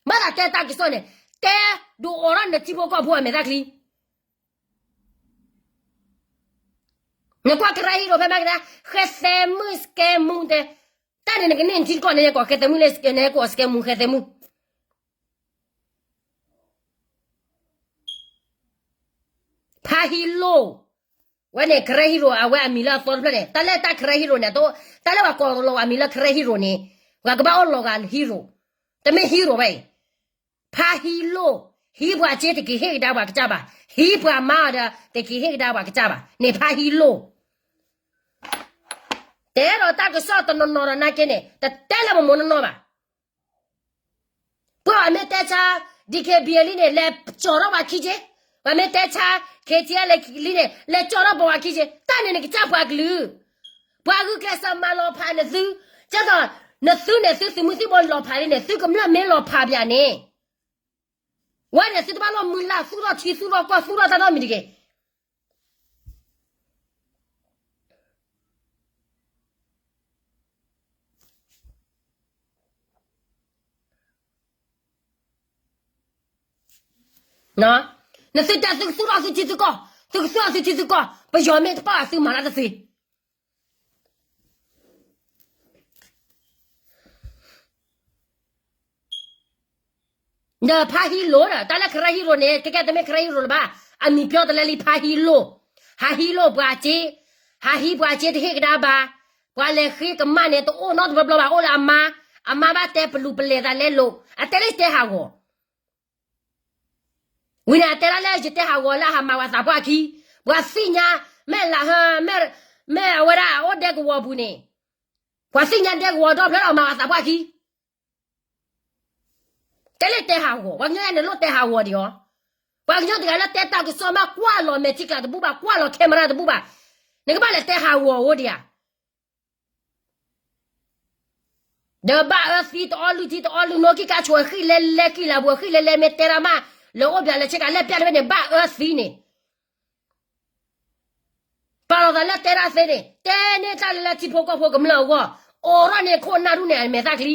ဘၣ်သးတဲတၢ်ကစီၣ်န့ၣ် တဲဒိးအိးထီၣ်နထံဖိကီၢ်ဖိအမဲာ်သၣ်ချံ နကွၢ် ကရၢဟံရိၤ ဖဲမၤကဒါ ဃဲသဲမုၣ်စကဲမူတဲ, တၢ်န့ၣ်နကန့ၢ်နထံကီၢ်န့ၣ် နဟဲကိးဃဲသဲမုၣ်လၢ နဟဲကိးစကဲမူ ဃဲသဲမုၣ် ဖါဟံလိၣ်, ဝဲန့ၣ် ကရၢဟံရိၤ အဝဲအမံၤလၢအသီတဖျၢၣ်န့ၣ် တၢ်လၢတၢ်ကရၢဟံရိၤန့ၣ် တၢ်လၢပှၤကိးလီၤဝဲအမံၤလၢကရၢဟံရိၤန့ၣ် ပှၤကဘၣ်အိၣ်လီၤဂာ်ဟံရိၤ, တမ့ၢ်ဟံရိၤဝဲအံၤ ဖါဟံလိၣ်, ဟံးပှၤစ့တက့ၤဟ့ၣ်ကဒါပှၤကစၢ်ဘၣ်, ဟံးပှၤမါအီၤဒီး တက့ၤဟ့ၣ်ကဒါပှၤကစၢ်ဘၣ်န့ၣ် ဖါဟံလိၣ် တဲဒီးတၢ်ကစီၣ်တနီၤနီၤဒီးနာ်က့န့ၣ် တတဲလၢပမိၢ်နီၢ်နီၢ်ဘၣ်. ပှၤမ့ၢ်တဲဆါ DKBA လံန့ၣ် လဲၤကၠီၤထီၣ်ပှၤခံက့, ပှၤမ့ၢ်တဲဆါ KTLA လံန့ၣ် လဲၤကၠီၤထီၣ်ပှၤခံက့, တၢ်န့ၣ်နကစၢ်ပှၤကလုာ်, ပှၤဂုာ်ကျဲးစၢးမၤလီၤဖးနသု, ကသိး နသုန့ၣ် သုသုးမုၢ်သံၣ်ဘိလီၤဖးလံန့ၣ် သုကမျၢၢ်မ့ၢ်လီၤဖးပၠးန့ၣ် ဝဲန့ၣ်သုတဘၣ်လီၤမုၢ်လၢ် သူၣ်ထီၣ်ထံ သူၣ်ထီၣ်ကီၢ် သူၣ်ထီၣ်တၢ်နီတမံၤတဂ့ၤ. နသုတဲသုကသူၣ်ထီၣ်သုထံသုကီၢ်, သုကသူၣ်ထီၣ်သုထံသုကီၢ်, ပယီၤမ့ၢ်တပာ်အသုမၤတၢ်တသ့ ဒီးဖါဟံလိၣ်ဒီး တၢ်လၢကရၢဟံရိၤန့ၣ် ကဲကဲတမ့ၢ်ကရၢဟံရိၤလၢၤဘၣ်, အမံၤပျီတလဲလံ ဖါဟံလိၣ်, ဟးဟံးလိၣ်ပှၤစ့, ဟးဟံးပှၤစ့တဟ့ၣ်ကဒါဘၣ်, ပှၤလဲၤဃ့ကမၣ်န့ၣ် တအိၣ်နီတဘျီဘျီဘၣ် အိၣ်လၢအမါ, အမါဘၣ်တဲပလူၤပလဲၤသးလဲလိာ်, အတဲလၢယတဲဟးဂီၤ ဝံၤန့ၣ်အတဲဒၣ်လၢယတဲဟးဂီၤလၢအဟးမၤဝဲသးပှၢ်ခံ, ပှၤသ့ၣ်ညါ, မ့ၢ်လၢ, မ့ၢ်အဝဲဒၣ်အအိၣ်ဒဲကဝီၤပူၤန့ၣ်, ပှၤသ့ၣ်ညါဒဲကဝီၤဒီဖျၢၣ်ဒီးမၤဝဲသးပှၢ်ခံ တဲလၢတဲဟးဂီၤ, ပှၤကညီန့ၣ်လိၣ်တဲဟးဂီၤဒံးအီၤ, ပှၤကညီတဂၤလၢတဲတၢ်ကစီၣ်မး ကွၢ်လီၤမဲာ်ထံကျါတဘူၣ်ဘၣ်, ကွၢ်လီၤ camera တဘူၣ်ဘၣ်, နကဘၣ်လဲၤတဲဟးဂီၤအီၤဒံးဧါ ဒီးဘၣ်အၢသံတအီလုၢ်ထံတအီလုၢ်နိ ကံၢ်ကါဆိး ဃံၣ်လဲလဲ ကံၢ်လၢပှဲၤ ဃံၣ်လဲလဲ မ့ၢ်တဲရၣ်မး လၢအိၣ်ဘၣ်လၢဆ့ကၤ လဲၣ်ပျၢ်တဖဲန့ၣ် ဘၣ်အၢသံန့ၣ်, ပာ်လီၤသးလၢတဲတၢ်သ့န့ၣ် တဲန့ၢ်တၢ်လၢလၢထံဖိကီၢ်ဖိကမျၢၢ်အဂီၢ်, အိးထီၣ်န့ၢ်ခိၣ်နၢ်ဒူၣ်န့ၣ် အမဲာ်သၣ်ချံ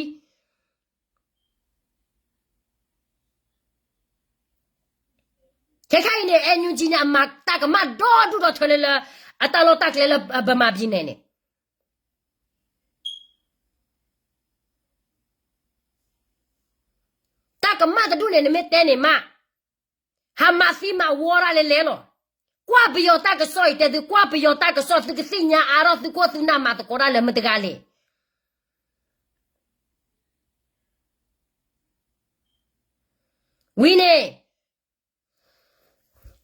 ခဲခါအံၤန့ၣ် NUG န့ၣ် အမၤတၢ်ကမၣ်ဒီဒူၣ်ဒီထၢလၢလၢ အတၢ်လီၢ်တၢ်ကျဲလၢ ဗမာပြည် န့ၣ်န့ၣ်, တၢ်ကမၣ်တဒူၣ်န့ၣ် နမ့ၢ်တဲန့ၣ်မး, ဟးမၤသံမၤဝီတၢ်လဲၤလဲၤလီၤ. ကွၢ်ပယီၤတၢ်ကစီၣ်အံၤ တဲသု ကွၢ်ပယီၤတၢ်ကစီၣ် သုကသ့ၣ်ညါအါထီၣ် သုခိၣ်သုနၢ်မၤသကိးတၢ်လၢမတၤတဂၤလဲၣ်. ဝံၤန့ၣ်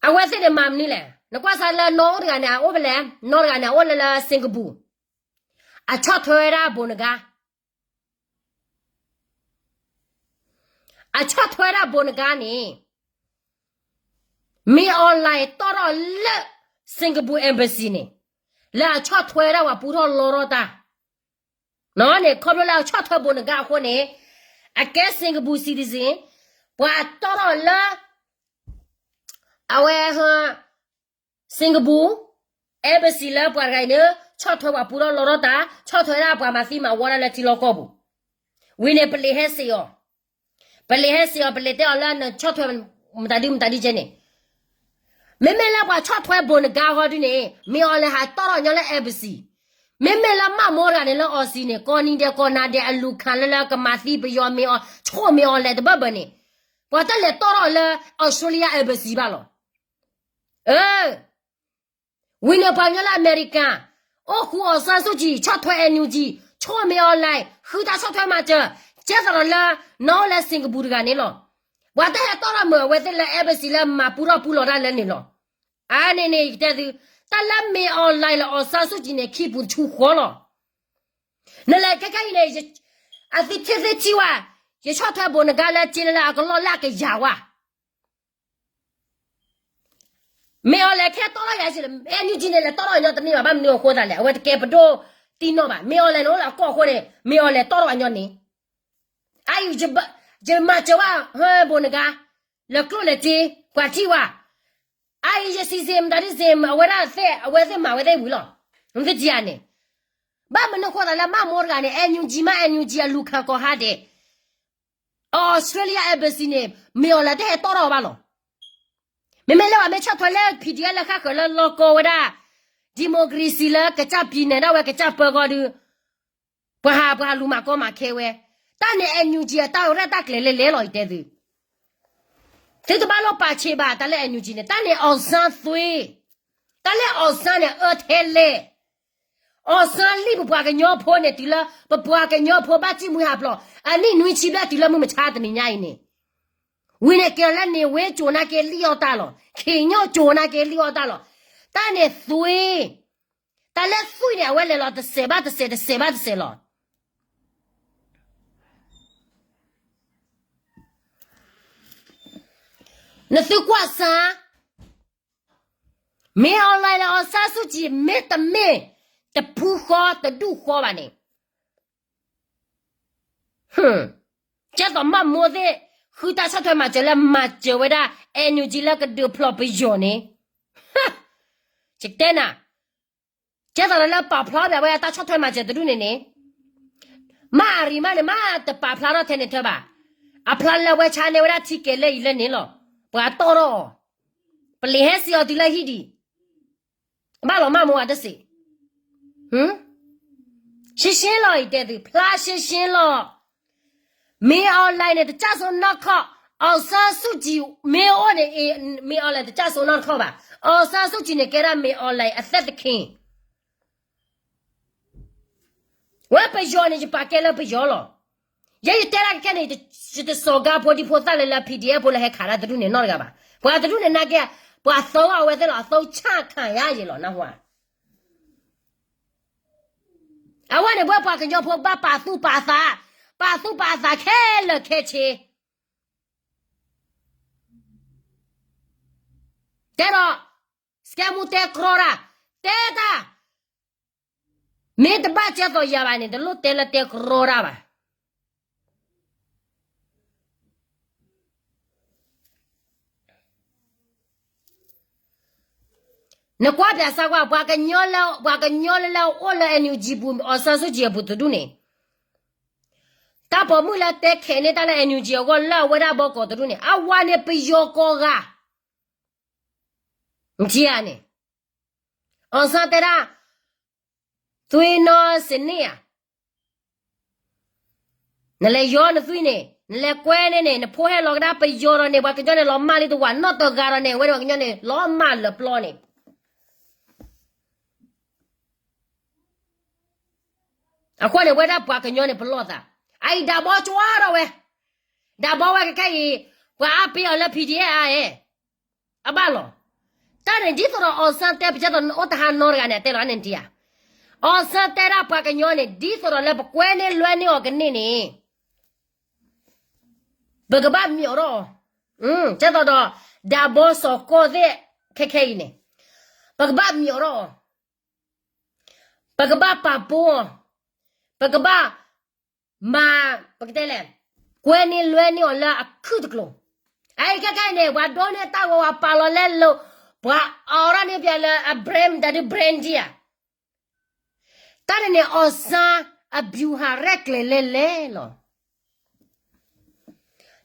အဝဲသ့ၣ်န့ၣ်မၤမနုၤလဲၣ်. နကွၢ်စၢ်လၢနီၢ်အိၣ်တဂၤန့ၣ် အအိၣ်ဖဲလဲၣ်, နီၢ်တဂၤန့ၣ် အအိၣ်လၢလၢ Singapore, အဆီၣ်ထွဲဝဲဒၣ်ဘိးနဂါ, အဆီၣ်ထွဲဝဲဒၣ်ဘိးနဂါန့ၣ် မ့ၢ်အီၤလဲၣ်တီၣ်ထီၣ်လၢ Singapore embassy န့ၣ် လၢအဆီၣ်ထွဲဝဲဒၣ်ပှၤပူထီၣ်လီထီၣ်တၢ် န့ၣ် ခီဖျိလၢအဆီၣ်ထွဲဘိးနဂါအဃိန့ၣ် အကဲ Singapore citizen, ပှၤတီၣ်ထီၣ်လၢ အဝဲ Singapore embassy လၢပှၤတဂၤအံၤန့ၣ် ဆီၣ်ထွဲပှၤပူထီၣ်လီထီၣ်တၢ်, ဆီၣ်ထွဲဒၣ်ပှၤမၤသံမၤဝီဒၣ်လၢထံလီၢ်ကီၢ်ပူၤ, ဝံၤန့ၣ် ပလံာ်ဟဲစ့းအီၤ, ပလံာ်ဟဲစ့းအီၤ ပလံာ်တဲအီၤလၢနဆီၣ်ထွဲမတၤဒုမတၤဒုကဲန့ၣ်, မ့မ့ၢ်လၢပှၤဆီၣ်ထွဲဘိးနဂါအဂီၢ်ဒုန့ၣ် မ့ၢ်အီၤလဲၣ်ဟးတီၣ်ထီၣ်ညီလၢ embassy, မ့မ့ၢ်လၢမၢ်မိၢ်တဂၤန့ၣ်လၢ Aussie န့ၣ် ကိးနံၤဒဲးကိးနၤဒဲးအလူၤခးလၢလၢကမၤသံပယီၤမ့ၢ်အီၤ ဆိၣ်မ့ၢ်အီၤလဲၣ်တဘၢဘၢန့ၣ်, ပှၤတလဲၤတီၣ်ထီၣ်လၢ Australia embassy ဘၣ်လီၤ. ဝံၤန့ၣ်ပှၤကညီလၢအမဲရကၤ အိၣ်ဃူ အောင်ဆန်းစုကြည် ဆီၣ်ထွဲ NUG ဆိၣ်မ့ၢ်အီၤလဲၣ် ဃုတၢ်ဆီၣ်ထွဲမၤစၢၤ ကဲသးဒီးလၢ နီၢ်အိၣ်လၢ Singapore တဂၤန့ၣ်လီၤ. ပှၤတဟဲတီၣ်ထီၣ်မုာ်အဝဲသ့ၣ်လၢ embassy လၢမၤပူထီၣ်ပူလီၤတၢ်လၢန့ၣ်လီၤ. အါန့ၣ်န့ၣ် ယကတဲသု တၢ်လၢမ့ၢ်အီၤလဲၣ်လၢ အောင်ဆန်းစုကြည် န့ၣ် ခံပူၤတဆူဃီလီၤ. နလဲၤခဲခဲအံၤန့ၣ် အသုထံၣ်သ့ထံၣ်ဝဲ ယဆီၣ်ထွဲဘိးနဂါလၢက့လၢလၢအကလီၢ်လၢအကယၤဝဲ မ့ၢ်အီၤလဲၣ်ခဲတီၣ်ထီၣ်ယၤစ့ၢ် NUG န့ၣ် လဲၤတီၣ်ထီၣ်ညီတန့ၢ်ဘၣ် ဘၣ်မနုၤအဃိသးလဲၣ် အဝဲတကဲပဒိၣ်တံၢ်နီၣ်ဘၣ် မ့ၢ်အီၤလဲၣ်န့ၣ် အိၣ်လၢအကီၢ်အဃိန့ၣ် မ့ၢ်အီၤလဲၣ်တီၣ်ထီၣ်အညီန့ၣ် အအံၤ ယမၤစၢၤဝဲ ဟၢဘိးနဂါ လဲၤကျိၣ်လဲၤစ့ ပှၤထံၣ်ဝဲ အအံၤ ယစံးစ့ၢ် မတၤဒ်စ့ၢ် အဝဲဒၣ်သ့ၣ် အဝဲသ့ၣ်မၤဝဲသ့ၣ်ဝံၤလီၤ. နသ့ၣ်ညါန့ၣ် ဘၣ်မနုၤဃိသးလၢမၢ်မိၢ်တဂၤန့ၣ် NUG မး NUG အလူၤခးကိးဟါဒဲး Australia embassy န့ၣ် မ့ၢ်အီၤလဲၣ်တဟဲတီၣ်ထီၣ်ဘၣ်လီၤ. မ့မ့ၢ်လၢပှၤမ့ၢ်ဆီၣ်ထွဲလၢ PDF လၢဃၣ်ဃၢၤလၢလီၢ်ကီဝဲဒၣ် democracy လၢကစၢ်ပံၤနဲၣ်ဒၣ်ဝဲကစၢ်ပၢကီၢ်ဒုး ပှၤဟးပှၤဟးလူၤမၤကီမၤခဲဝဲ တၢ်န့ၣ် NUG အတၢ်ရဲၣ်တၢ်ကျဲၤလဲၤလဲၤလီၤ ယတဲသု သုတဘၣ်လိၣ်ပာ်ဆံးဘၣ်တၢ်လၢ NUG န့ၣ် တၢ်န့ၣ် အောင်ဆန်းသွေး တၢ်လၢ အောင်ဆန်း န့ၣ် အၢထဲလဲၣ် အောင်ဆန်း လံၣ်ပပှၤကညီဖိန့ၣ် တုၤလၢပပှၤကညီဖိဘၣ်စံၣ်မှံဟးဖျိး အနံၣ်နွံဆံဘျဲၣ်တုၤလၢမုၢ်မဆါတနံၤညါအံၤန့ၣ် ဝံၤန့ၣ်ကဲလီၤလၢန့ၣ် ဝ့ကိၤနာ်က့လံၣ်အီၣ်တၢ်လီၤ ခ့ၣ်ညီၣ်ကိၤနာ်က့လံၣ်အီၣ်တၢ်လီၤ တၢ်န့ၣ်သွံ တၢ်လၢသွံန့ၣ် အဝဲလဲၤလီၤတစဲးဘၣ်တစဲး တစဲးဘၣ်တစဲးလီၤ. နသုကွၢ်စၢ် မ့ၢ်အီၤလဲၣ်လၢ အောင်ဆန်းစုကြည် မ့တမ့ၢ် တဖုဃီတဒူၣ်ဃီဘၣ်န့ၣ် ကဲသိးမၢ်မိၢ်သ့ၣ် ဃုတၢ်ဆီၣ်ထွဲမၤစၢၤလၢမၤစၢၤဝဲဒၣ် NUG လၢကဒုးဖျိးပယီၤန့ၣ် ယတဲနၤ ကဲသိးလၢပာ်ဖျါဘၣ်ဝဲအတၢ်ဆီၣ်ထွဲမၤစၢၤတဒူၣ်န့ၣ်န့ၣ် မ့ၢ်အရံမးန့ၣ် မ့ၢ်တပာ်ဖျါထီၣ်ထဲန့ၣ်ထဲဘၣ် အဖျါလၢဝဲဆါန့ၢ်ဝဲဒၣ်ထံကဲၤလၢအံၤလၢန့ၣ်လီၤ ပှၤတီၣ်ထီၣ်အီၤ ပလံာ်ဟဲစ့းအီၤတုၤလၢဟံၣ်ဒံး ဘၣ်လီၤမၢ်မိၢ်ဝဲတစ့း ရှင်းရှင်းလီၤ ယတဲသု ဖျါရှင်းရှင်းလီၤ မ့ၢ်အီၤလဲၣ်န့ၣ် တစၢ်စိနီၢ်ခီၣ် အောင်ဆန်းစုကြည် မ့ၢ်အိၣ်န့ၣ် မ့ၢ်အီၤလဲၣ်တစၢ်စိနီၢ်ခီၣ်ဘၣ် အောင်ဆန်းစုကြည် န့ၣ် ကဲဒၣ်မ့ၢ်အီၤလဲၣ်အသက်သခင် ဝဲပယီၤန့ၣ် ယပာ်ကဲလၢပယီၤလီၤ ယဲယတဲဒၣ်ခဲခဲန့ၣ် ယတစိာ်ကါဖိဒံဖိသၣ်လၢလၢ PDF ဖိလၢဟဲခးတၢ်တဒူၣ်န့ၣ်နီတဂၤဘၣ် ပှၤတဒူၣ်န့ၣ်နာ်က့ ပှၤသီအဝဲသ့ၣ်လီၤ အသီဆၣ်ခၣ်ယါယဲလီၤ နၢ်ဟူဧါ အဝဲန့ၣ် ပဝဲပှၤကညီဖိဘၣ်ပာ်သူၣ်ပာ်သး, ပာ်သူၣ်ပာ်သးခဲလၢာ်ခဲဆ့, တဲဒီး စကဲမူတဲကြီတၢ်, တဲတၢ်, မ့ၢ်တဘၣ်ကဲသိးယၤဘၣ်န့ၣ် တလိၣ်တဲလၢတဲကြီတၢ်ဘၣ်. နကွၢ်ပၠးစၢ်ကွၢ် ပှၤကညီလၢ ပှၤကညီလၢလၢအိၣ်လၢ NUG ပူၤ အောင်ဆန်းစုကြည် အပူၤတဒူၣ်န့ၣ်, တၢ်ပိာ်မုၣ်လၢတဲခဲးန့ၢ်တၢ်လၢ NUG အဂီၢ်လၢအဝဲဒၣ်ဘီကီးတဒူၣ်န့ၣ် အဝၤန့ၣ်ပယီၤကိးဂၤ, နထံၣ်ဧါန့ၣ်, အောင်ဆန်းတဲဒၣ် သွေးနီစနစ်ဧါ, နလဲၤယီနသွံၣ်န့ၣ် နလဲၤကွဲန့ၣ်န့ၣ် နဖိဟဲလီၤကဒါပယီၤဒီးန့ၣ် ပှၤကညီန့ၣ်လီၤမၢ်လံတဝာ် နီၢ်တဂၤဒီးန့ၣ် အဝဲဒၣ်ပှၤကညီန့ၣ် လီၤမၢ်လၢပျီန့ၣ် အဃိန့ၣ် ဝဲဒၣ်ပှၤကညီန့ၣ် ပလီၢ်သး, အအံၤဒၣ်ဘီကၠွါထီၣ်ဝဲ, ဒၣ်ဘီဝဲကခဲအံၤ, ပှၤအါပ့ၤအီၤလၢ P D F အါအဲၣ်, အဘၣ်လီၤ. တၢ်န့ၣ်ဒ်သိးဒီး အောင်ဆန်း တဲ ပကဲသိးအိၣ်တဟါနီတဂၤန့ၣ် အတဲလီၤန့ၣ်တယၤ, အောင်ဆန်း တဲဒၣ်ပှၤကညီန့ၣ် ဒ်သိးဒီးလၢပကွဲန့ၢ်လွဲန့ၢ်အီၤကန့ၢ်န့ၣ် ပကဘၣ်မံၤအီၤထီၣ်အီၤ, ကဲသိးဒီး ဒၣ်ဘီစီၤကီၢ်သ့ၣ် ခဲခဲအံၤန့ၣ်, ပကဘၣ်မံၤအီၤထီၣ်အီၤ, ပကဘၣ်ပာ်ပိအီၤ, ပကဘၣ်မၤ, ပကတဲလဲၣ်, ကွဲန့ၢ်လွဲန့ၢ်အီၤလၢအခုၣ်တကျိၤ, အအံၤခဲခဲအံၤန့ၣ် ပှၤဒိးန့ၢ်တၢ်ဂီၤ ပှၤပာ်လီၤလဲလိာ်, ပှၤအိးထီၣ်န့ၢ်ပှၤလၢအ brand တၢ်ဒုး brand ဒံဧါ တၢ်န့ၣ်န့ၣ် အောင်ဆန်း အဗျူဟာ ရဲၣ်ကျဲၤလဲၤလဲၤလီၤ.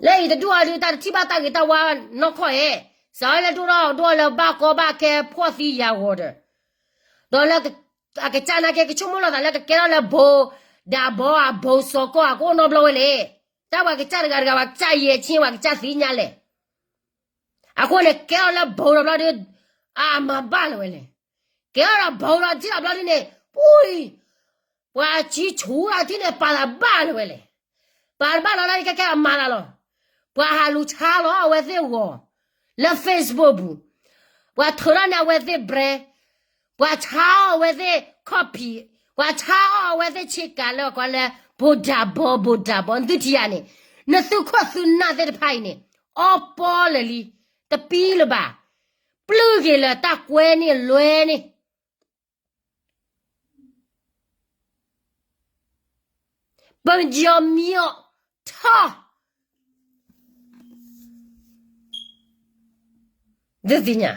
လၢအံၤတဒူၣ်အီၤဒုး တၢ်တထံၣ်ဘၣ်တၢ်ဂ့ၤတၢ်ဝါနီၢ်ခီၣ်ဧၢ, စးလၢဒိၣ်ထီၣ်ဒိၣ်လၢဘၣ်ကီဘၣ်ခဲဖှီၣ်သံယာ်ဂီၤဒီး, ဒီးလၢအကစၢ်နာ်က့ ကဆိကမိၣ်လီၤသးလၢကကဲထီၣ်လၢဘိးဒၣ်ဘီဧါ ဘိးစီၤကီၢ်ဧါ ကအိၣ်နီတဘျီဝဲလဲၣ်. တၢ်ပှၤကစၢ်တဂၤတဂၤ ပှၤကစၢ်ယဲၢ်ဆ့ ပှၤကစၢ်သ့ၣ်ညါလဲၣ်. အဃိန့ၣ် ကဲထီၣ်လၢဘိးဒီးဘျီဒုး အမၤဘၣ်လၢၤဝဲလဲၣ်. ကဲထီၣ်ဒီးဘိးဒီးထံၣ်ဒီးဘျီဒုးန့ၣ် ပှၤ ပှၤဆံဆူၣ်အထံၣ်န့ၣ် ပာ်လီၤဘၣ်လၢၤဝဲလဲၣ်. ပာ်တဘၣ်လီၤလၢခဲခဲအမၤလၢ်လီၤ. ပှၤဟးလူၤဆါလီၤအဝဲသ့ၣ်ဂီၤ လၢ Facebook ပူၤ, ပှၤထုးထီၣ်န့ၢ်အဝဲသ့ၣ် brand, ပှၤဆါအီၣ်အဝဲသ့ၣ် copy, ပှၤဆါအီၣ်အဝဲသ့ၣ်ဆ့ကၤလၢအကိးလၢ ဘိးဒၣ်ဘီ ဘိးဒၣ်ဘီ နသုထံၣ်ယၤန့ၣ်, နသုခိၣ်သုနၢ်သ့ၣ်တဖၣ်အံၤန့ၣ် အီပီလၢာ်လံ, တပံလၢၤဘၣ်, ပျုၢ်က့ၤလၢတၢ်ကွဲန့ၢ်လွဲန့ၢ် ပယီၤမံၤအီၤထီၣ် သုသ့ၣ်ညါ,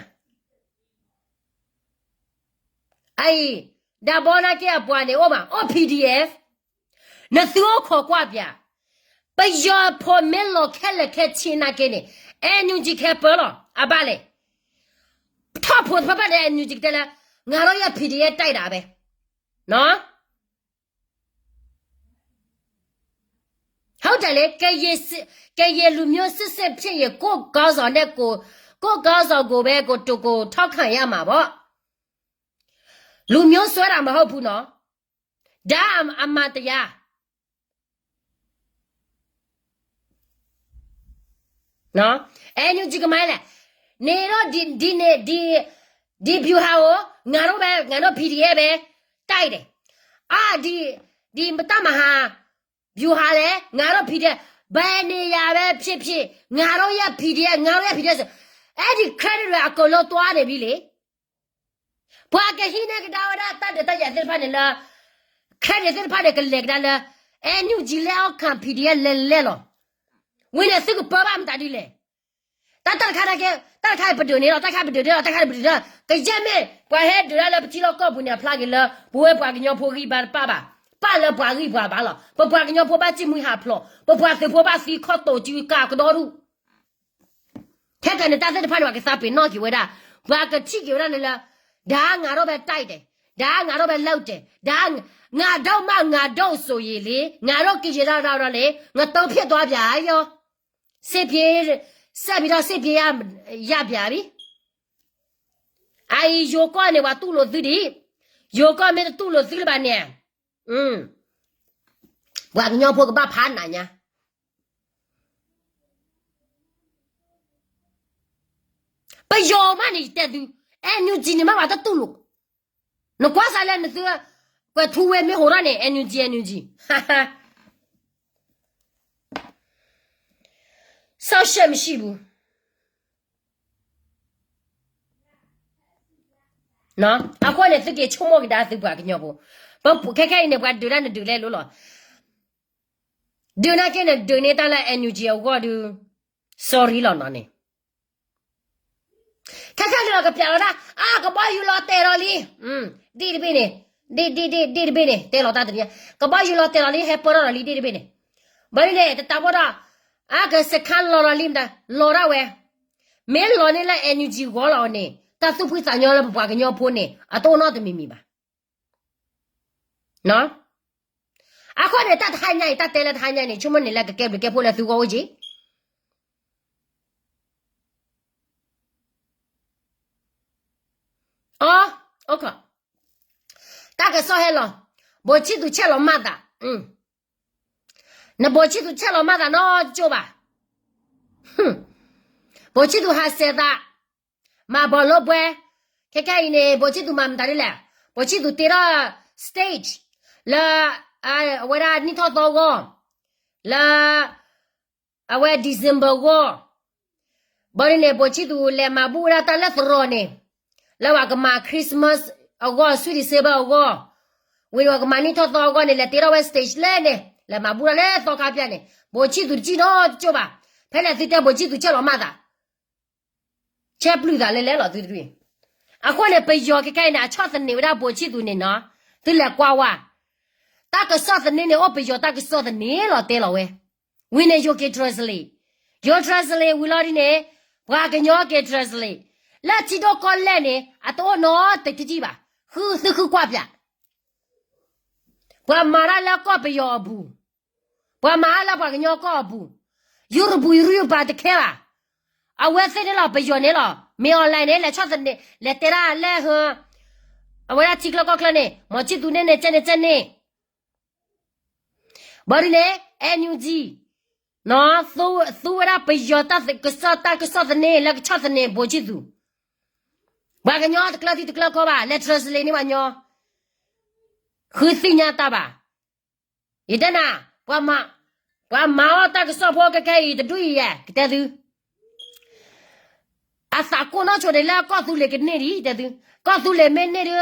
အအံၤ ဒၣ်ဘီနာ်က့အပှၤန့ၣ်အိၣ်မး အိၣ် P D F, နသုအိၣ်ခိးကွၢ်ပၠး, ပယီၤဖိမ့ၢ်လီၤခဲလၢာ်ခဲဆ့နာ်က့န့ၣ် NUG ခဲပၢလီၤ အဘၣ်လဲၣ်, ထီၣ်ဖိတဖၣ်ဘၣ်ဒီး NUG ကတဲလၢ ငါတို့ရဲ့ P D F တိုက်တာပဲ, နော် ဟုတ်တယ်လေ, ကရင်လူမျိုးစစ်စစ်ဖြစ်ရင် ကိုယ့်ခေါင်းဆောင်နဲ့ကိုယ်, ကိုယ့်ခေါင်းဆောင်ကိုပဲ ကိုယ်ထောက်ခံရမှာပေါ့. လူမျိုးစွဲတာမဟုတ်ဘူးနော်, ဒါအမှန်တရား. NUG ကမလဲၣ်, နေတော့ဒီ, ဒီနေ, ဒီ, ဒီဗျူဟာကို ငါတို့ပဲ, ငါတို့ P D F ပဲ တိုက်တယ်. အာ, ဒီ, ဒီတပ်မဟာ ဗျူဟာလဲၣ်, ငါတို့ P D F, ဘယ်နေရာပဲဖြစ်ဖြစ်, ငါတို့ရဲ့ P D F, ငါတို့ရဲ့ P D F ဆို, အဲ့ဒီ credit တွေအကုန်လုံးသွားနေပြီလေ. ပှၤကဟံးန့ၢ်ကဒါဝဲဒၣ်တၢ်ဒုးတၢ်ယၤသ့ၣ်တဖၣ်န့ၣ်လၢ credit သ့ၣ်တဖၣ်န့ၣ် ကလဲၤကဒါလၢ NUG လက်အောက်ခံ P D F လဲၤလဲၤလီၤ. ဝံၤန့ၣ်သုကပၢဘၣ်မတၤဒ်လဲၣ်. တၢ်တၢ်တခါနာ်က့, တၢ်တခါအံၤပဒုးန့ၢ်လီၤ, တၢ်တခါပဒုးန့ၢ်လီၤ, တၢ်တခါပဒုးန့ၢ်လီၤ, ကယဲၢ်မ့ၢ်ပှၤဟဲဒုးတၢ်လၢပထံလီၢ်ကီၢ်ပူၤန့ၣ် အဖျါက့ၤလၢ ပဝဲပှၤကညီဖိဂံၢ်ဘါတပၣ်ဘၣ်, ပၣ်လၢပှၤဂံၢ်ပှၤဘါလီၤ. ပပှၤကညီဖိဘၣ်စံၣ်မှံဟးဖျိး, ပပှၤသုးဖိဘၣ်သံခီၣ်တိာ်စုကါကဒီဒူၣ် ခဲကနံၣ်တၢ်သ့ၣ်တဖၣ်န့ၣ် ပှၤကသးပ့ၤနီၣ်က့ၤဝဲဒၣ်, ပှၤကထံၣ်က့ၤဝဲဒၣ်န့ၣ်လၢ ဒါငါတို့ပဲတိုက်တယ်, ဒါငါတို့ပဲလုပ်တယ်, ဒါငါတို့မှငါတို့ဆိုရင်လေ, ငါတို့ကရင်ဒၣ်ဒၣ်ဒၣ်လေ, ငါတို့ဖြစ်သွားပြန်ရော, စစ်ပြေး, ဆက်ပြီးတော့စစ်ပြေးရ, ရပြန်ပြီ. အအံၤယိၤကီၢ်န့ၣ် ပှၤတူၢ်လိာ်သုဒံး, ယိၤကီၢ်မ့ၢ်တတူၢ်လိာ်သုလၢၤဘၣ်န့ၣ်, ပှၤကညီဖိကဘၣ်ဖးနးညါ ပယီၤမးန့ၣ် ယတဲသု, NUG န့ၣ်မ့ၢ်ပှၤတတူၢ်လိာ်, နကွၢ်စးလၢနသု, ကွဲးထူဝဲမ့ၢ်ဟိးထီၣ်န့ၣ် NUG, NUG, စောင့်ရှေ့မရှိဘူး. အဃိန့ၣ် သုက့ၤဆိကမိၣ်ကဒါသုပှၤကညီဖိ, ပခဲခဲအံၤန့ၣ် ပှၤဒုးတၢ်နဒုးလဲၣ်လိၤလီၤ. ဒုးနာ်က့န့ၣ် ဒုးန့ၢ်တၢ်လၢ NUG အဂီၢ်ဒုး, sorry လီၤနီၤန့ၣ် ခဲခဲန့ၣ်လီၤကပျးလီၤဒၣ်, အါ ကဘီယူၤလီၤတဲာ်လီၤလံ, ဒ့ၣ်တဘ့ၣ်န့ၣ်, ဒ့ၣ်, ဒ့ၣ်, ဒ့ၣ်, ဒ့ၣ်တဘ့ၣ်န့ၣ် တဲလီၤတၢ်တနံၤ, ကဘီယူၤလီၤတဲာ်လီၤလံ ဟဲပၢထီၣ်လီၤလံ ဒ့ၣ်တဘ့ၣ်န့ၣ်, ဘၣ်န့ၣ် တတးဘီဒီး, အါကစခါလီၤလီၤလံမတၤ, လီၤဒၣ်ဝဲ, မ့ၢ်လီၤန့ၢ်လၢ NUG ဂီၤလီၤအီၤန့ၣ် တၢ်သူၣ်ဖှံသးညီလၢပပှၤကညီဖိန့ၣ် အတအိၣ်နီတမံၤမံၤဘၣ်. အဃိန့ၣ် တၢ်တဟါညါအံၤ တၢ်တဲလၢတဟါညါန့ၣ် ဆိကမိၣ်န့ၣ်လၢကကဲဘျုးကဲဖှိၣ်လၢသုဂီၢ်အိၣ်က့ၤ, အ, တၢ်ကစီၣ်ဟဲလီၤ, ဗိုလ်ချစ်သူ ဆဲးလီၤမၢ်သး, နဗိုလ်ချစ်သူ ဆဲးလီၤမၢ်သးနီတကၠိၢ်ဘၣ်. ဘိၣ်ဆံၣ်သူးဟးဆဲးသး, မၤဘီလိပှဲၤ, ခဲခဲအံၤန့ၣ် ဘိၣ်ဆံၣ်သူးမၤမတၤဒ်လဲၣ်, ဘိၣ်ဆံၣ်သူးတ့ထီၣ် stage လၢ အဝဲဒၣ်နံၣ်ထီၣ်သီဂီၢ်, လၢ အဝဲ December ဂီၢ်, ဘၣ်ဒ်န့ၣ် ဘိၣ်ဆံၣ်သူးလဲၤမၤဘူၣ်ဝဲဒၣ်တၢ်လၢသရိာ်န့ၣ်, လၢပှၤကမၤ Christmas အဂီၢ် Sweet December အဂီၢ်, ဝံၤန့ၣ်ပှၤကမၤနံၣ်ထီၣ်သီအဂီၢ်န့ၣ် လဲၤတ့ထီၣ်ဝဲ stage လဲၣ်န့ၣ် လဲၤမၤဘူၣ်တၢ်လၢသီခါပျၢ်န့ၣ် ဘိၣ်ဆံၣ်သူးတစံၣ်နီတကၠိၢ်ဘၣ်, ဖဲလဲၣ်သုတဲဘိၣ်ဆံၣ်သူးဆဲးလီၤမၢ်သး ဆဲးပျုၢ်သးလဲၤလဲၤလီၤသုတဒုအံၤ, အဃိန့ၣ် ပယီၤခဲခဲအံၤန့ၣ် အဆီၣ်သနံးဝဲဒၣ်ဘိၣ်ဆံၣ်သူးန့ၣ်နီၤ, သုလဲၤကွၢ်ဝဲ, တၢ်ကစီၣ်သန့န့ၣ် အိၣ်ပယီၤတၢ်ကစီၣ်သန့လီၤတဲလီၤဝဲ, ဝံၤန့ၣ်ယိၤက့ၤ translate, ယိၤ translate ဝံၤလီၤဒ်န့ၣ်, ပှၤကညီက့ၤ translate, လၢထံဒိၣ်ကီၢ်လဲၢ်န့ၣ် အတအိၣ်နီတကံၢ်ဘၣ်, ဃုသုဃုကွၢ်ပၠး ပှၤမၤတၢ်လၢကီၢ်ပယီၤအပူၤ, ပှၤမၤတၢ်လၢပှၤကညီကီၢ်အပူၤ, ယူရပူၤယူရပၤတခဲဘၣ်, အဝဲသ့ၣ်န့ၣ်လီၤ ပယီၤန့ၣ်လီၤ, မ့ၢ် online န့ၣ် လဲၤဆီၣ်သန့, လဲၤတဲဒၣ်လၢဟ, အဝဲဒၣ်ထံချၢကီၢ်ချၢန့ၣ် မီၤဆံၣ်သူးန့ၣ်န့ၣ် ကဲန့ၣ်ကဲန့ၣ်, ဘၣ်ဒ်န့ၣ် NUG နီၤ, သူဝဲဒၣ်ပယီၤတၢ်ကစီၣ် တၢ်ကစီၣ်သန့လၢကဆီၣ်သန့ဘိၣ်ဆံၣ်သူး, ပှၤကညီတကျၢၤထံတကျၢၤကီၢ်ဘၣ် လဲၤ translate န့ၢ်ပှၤကညီ, ဃုသ့ၣ်ညါတၢ်ဘၣ်, ယတဲနၤ, ပှၤမၤအီၣ်တၢ်ကစီၣ်ဖိခဲခဲအံၤတဒူၣ်အံၤယဲ ကတဲသု, အသးကိၢ်နီၢ်ဆိဒံးလၢကီၢ်သူလ့ၤ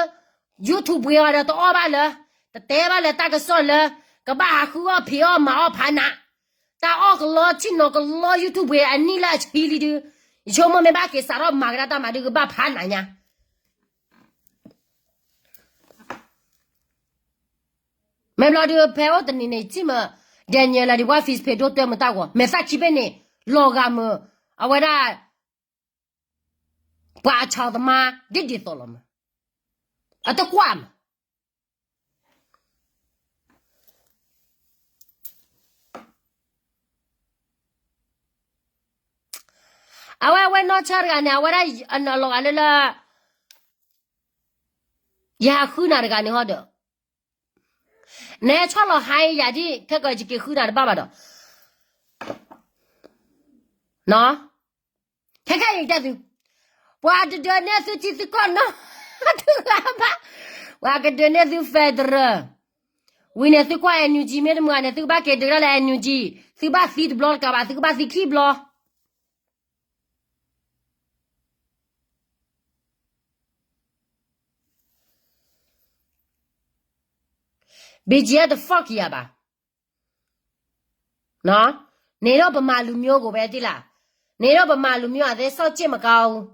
ကန့ၢ်ဒံး တဲသု, ကီၢ်သူလ့ၤမ့ၢ်န့ၢ်ဒုး, YouTube ပှ့ၤအီၤဒီးတအီၣ်ဘၣ်လၢ, တတဲဘၣ်လၢတၢ်ကစီၣ်လၢ, ကဘၣ်ဟးဃုအီၣ်ဖံးအီၣ်မၤအီၣ်ဖးနး, တၢ်အီၣ်ကလီဆ့ၣ်နီၤကလီ YouTube ပှ့ၤအနံၣ်လၢအဆံလံဒုး, ယဆိကမိၣ်မ့ၢ်ဘၣ်က့ၤစးထီၣ်မၤကဒါတၢ်မၤဒုးကဘၣ်ဖးနးညါ မ့ၢ်ဘျီဒုး ဖဲအိၣ်တနံၤန့ၣ် ထံၣ်မး Daniel လၢဒံးပှၤ Facebook ဒိၣ်တဲမုာ်တၢ်ဂီၤ မဲာ်သၣ်ခံဘ့ၣ်န့ၣ် လီၤဂာ်မး အဝဲဒၣ် ပှၤအဆီသမါ ဒ်ဒ်သိးလီၤမး အတကွၢ်မး အဝဲအဝဲနီၢ်ဆၢတဂၤန့ၣ် အဝဲဒၣ်အနီၢ်လီၤဂာ်လၢလၢ ယဟးဃုနၤတဂၤန့ၣ်ဟီဒီး နဲဆီၣ်လီၤဟါယၤဒ် ခဲကယက့ၤဃုနၤတဘၣ်ဘၣ်ဒီး ခဲခဲအံၤတဲသု ပှၤတဒၢးန့ၢ်သုထံသုကီၢ်နီတဂၤဘၣ် ပှၤကဒၢးန့ၢ်သု federal ဝံၤန့ၣ်သုကွၢ် NUG မ့ၢ်တမုာ်န့ၣ် သုကဘၣ်က့ၤဒုးဒၣ်လၢ NUG သုကဘၣ်သံတဘျီတကးဘၣ် သုကဘၣ်သံခံဘျီ BGF တ fuck ယၤဘၣ် န့ၣ်ဒီးပမၤလူၤမျိုးကိုပဲသိလား န့ၣ်ဒီးပမၤလူၤမျိုးအသဲ စောင့်ကြည့်မကောင်းဘူး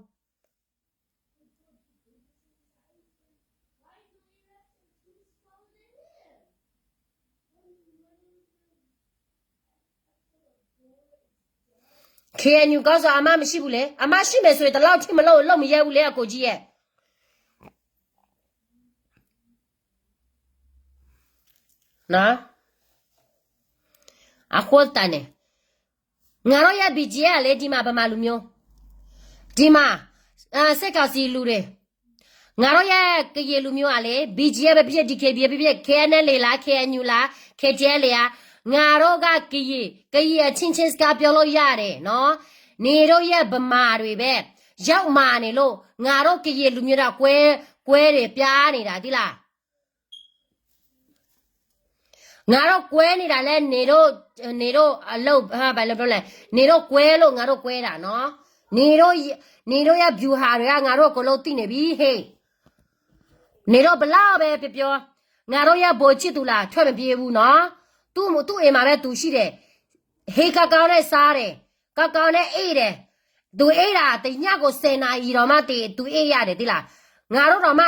KNU ခေါင်းဆောင် အမမရှိဘူးလေ အမရှိမယ်ဆိုရင် ဒီလောက်ထိမလုပ် လုပ်မရဲဘူးလေ အကိုကြီးရဲ့ အဃိသတးန့ၣ် ငါတို့ရဲ့ BGF လေ ဒီမှာ ဗမာလူမျိုး ဒီမှာ စစ်ကောင်စီလူတွေ ငါတို့ရဲ့ ကရင်လူမျိုးကလေ BGF ပဲဖြစ်ဖြစ် DKBA ပဲဖြစ်ဖြစ် KNLA လား KNU လား KTLA လား ငါတို့က ကရင် ကရင်အချင်းချင်းစကားပြောလို့ရတယ်နော် နေတို့ရဲ့ဗမာတွေပဲ ရောက်မှာနေလို့ ငါတို့ကရင်လူမျိုးတော့ ကွဲ ကွဲတယ် ပြားနေတာ သိလား ငါတို့ကွဲနေတာလဲ နေတို့ နေတို့အလုပ် ဘာလုပ်လို့လဲ နေတို့ကွဲလို့ ငါတို့ကွဲတာနော် နေတို့ နေတို့ရဲ့ဗျူဟာတွေက ငါတို့အကုန်လုံးသိနေပြီ ဟေ့ နေတို့ဘယ်လောက်ပဲပြောပြော ငါတို့ရဲ့ဗိုလ်ချစ်သူလား ထွက်မပြေးဘူးနော် သူ့ သူ့အိမ်မှာပဲသူရှိတယ် ဟေ့ကောင်းကောင်းနဲ့စားတယ် ကောင်းကောင်းနဲ့အိပ်တယ် သူအိပ်တာ တစ်ညကိုဆယ်နာရီတောင်မှ သူအိပ်ရတယ် သိလား ငါတို့တောင်မှ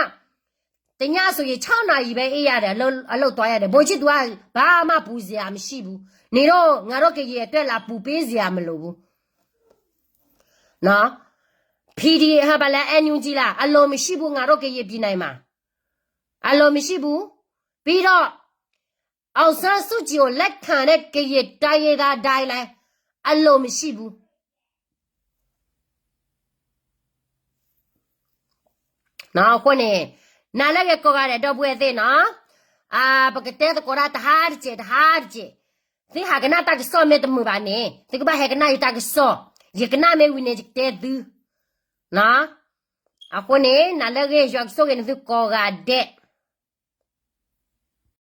တစ်ညဆိုရင် ခြောက်နာရီပဲ အိပ်ရတယ် အလုပ် အလုပ်သွားရတယ် ဗိုလ်ချစ်သူက ဘာမှပူစရာမရှိဘူး နေတော့ ငါတို့ကရင်အတွက် လာပူပေးစရာမလိုဘူး နော် PD ဟာဘာလဲ NUG လား အလိုမရှိဘူး ငါတို့ကရင်ပြည်နယ်မှာ အလိုမရှိဘူး ပြီးတော့ အောင်ဆန်းစုကြည်ကို လက်ခံတဲ့ ကရင်တိုင်းရင်းသားတိုင်းလည်း အလိုမရှိဘူး အဃိန့ၣ် နၤလၢဂ့ၤကိးဂၤဒဲး ဒီပုၢ်ဝဲၢ်သ့ၣ်နီၤ ပကတဲသကိးတၢ်တဟါတစဲး တဟါတစဲး သုဟးကနၣ်တၢ်ကစီၣ်မ့ၢ်တမုာ်ဘၣ်န့ၣ် သုကဘၣ်ဟဲကနၣ်ယတၢ်ကစီၣ် ယကနၣ်မ့ၢ်ဝံၤန့ၣ် ယကတဲသု. အဃိန့ၣ် နၤလၢအဂ့ၤ ယွၤကဆိၣ်ဂ့ၤနသုကိးဂၤဒဲး.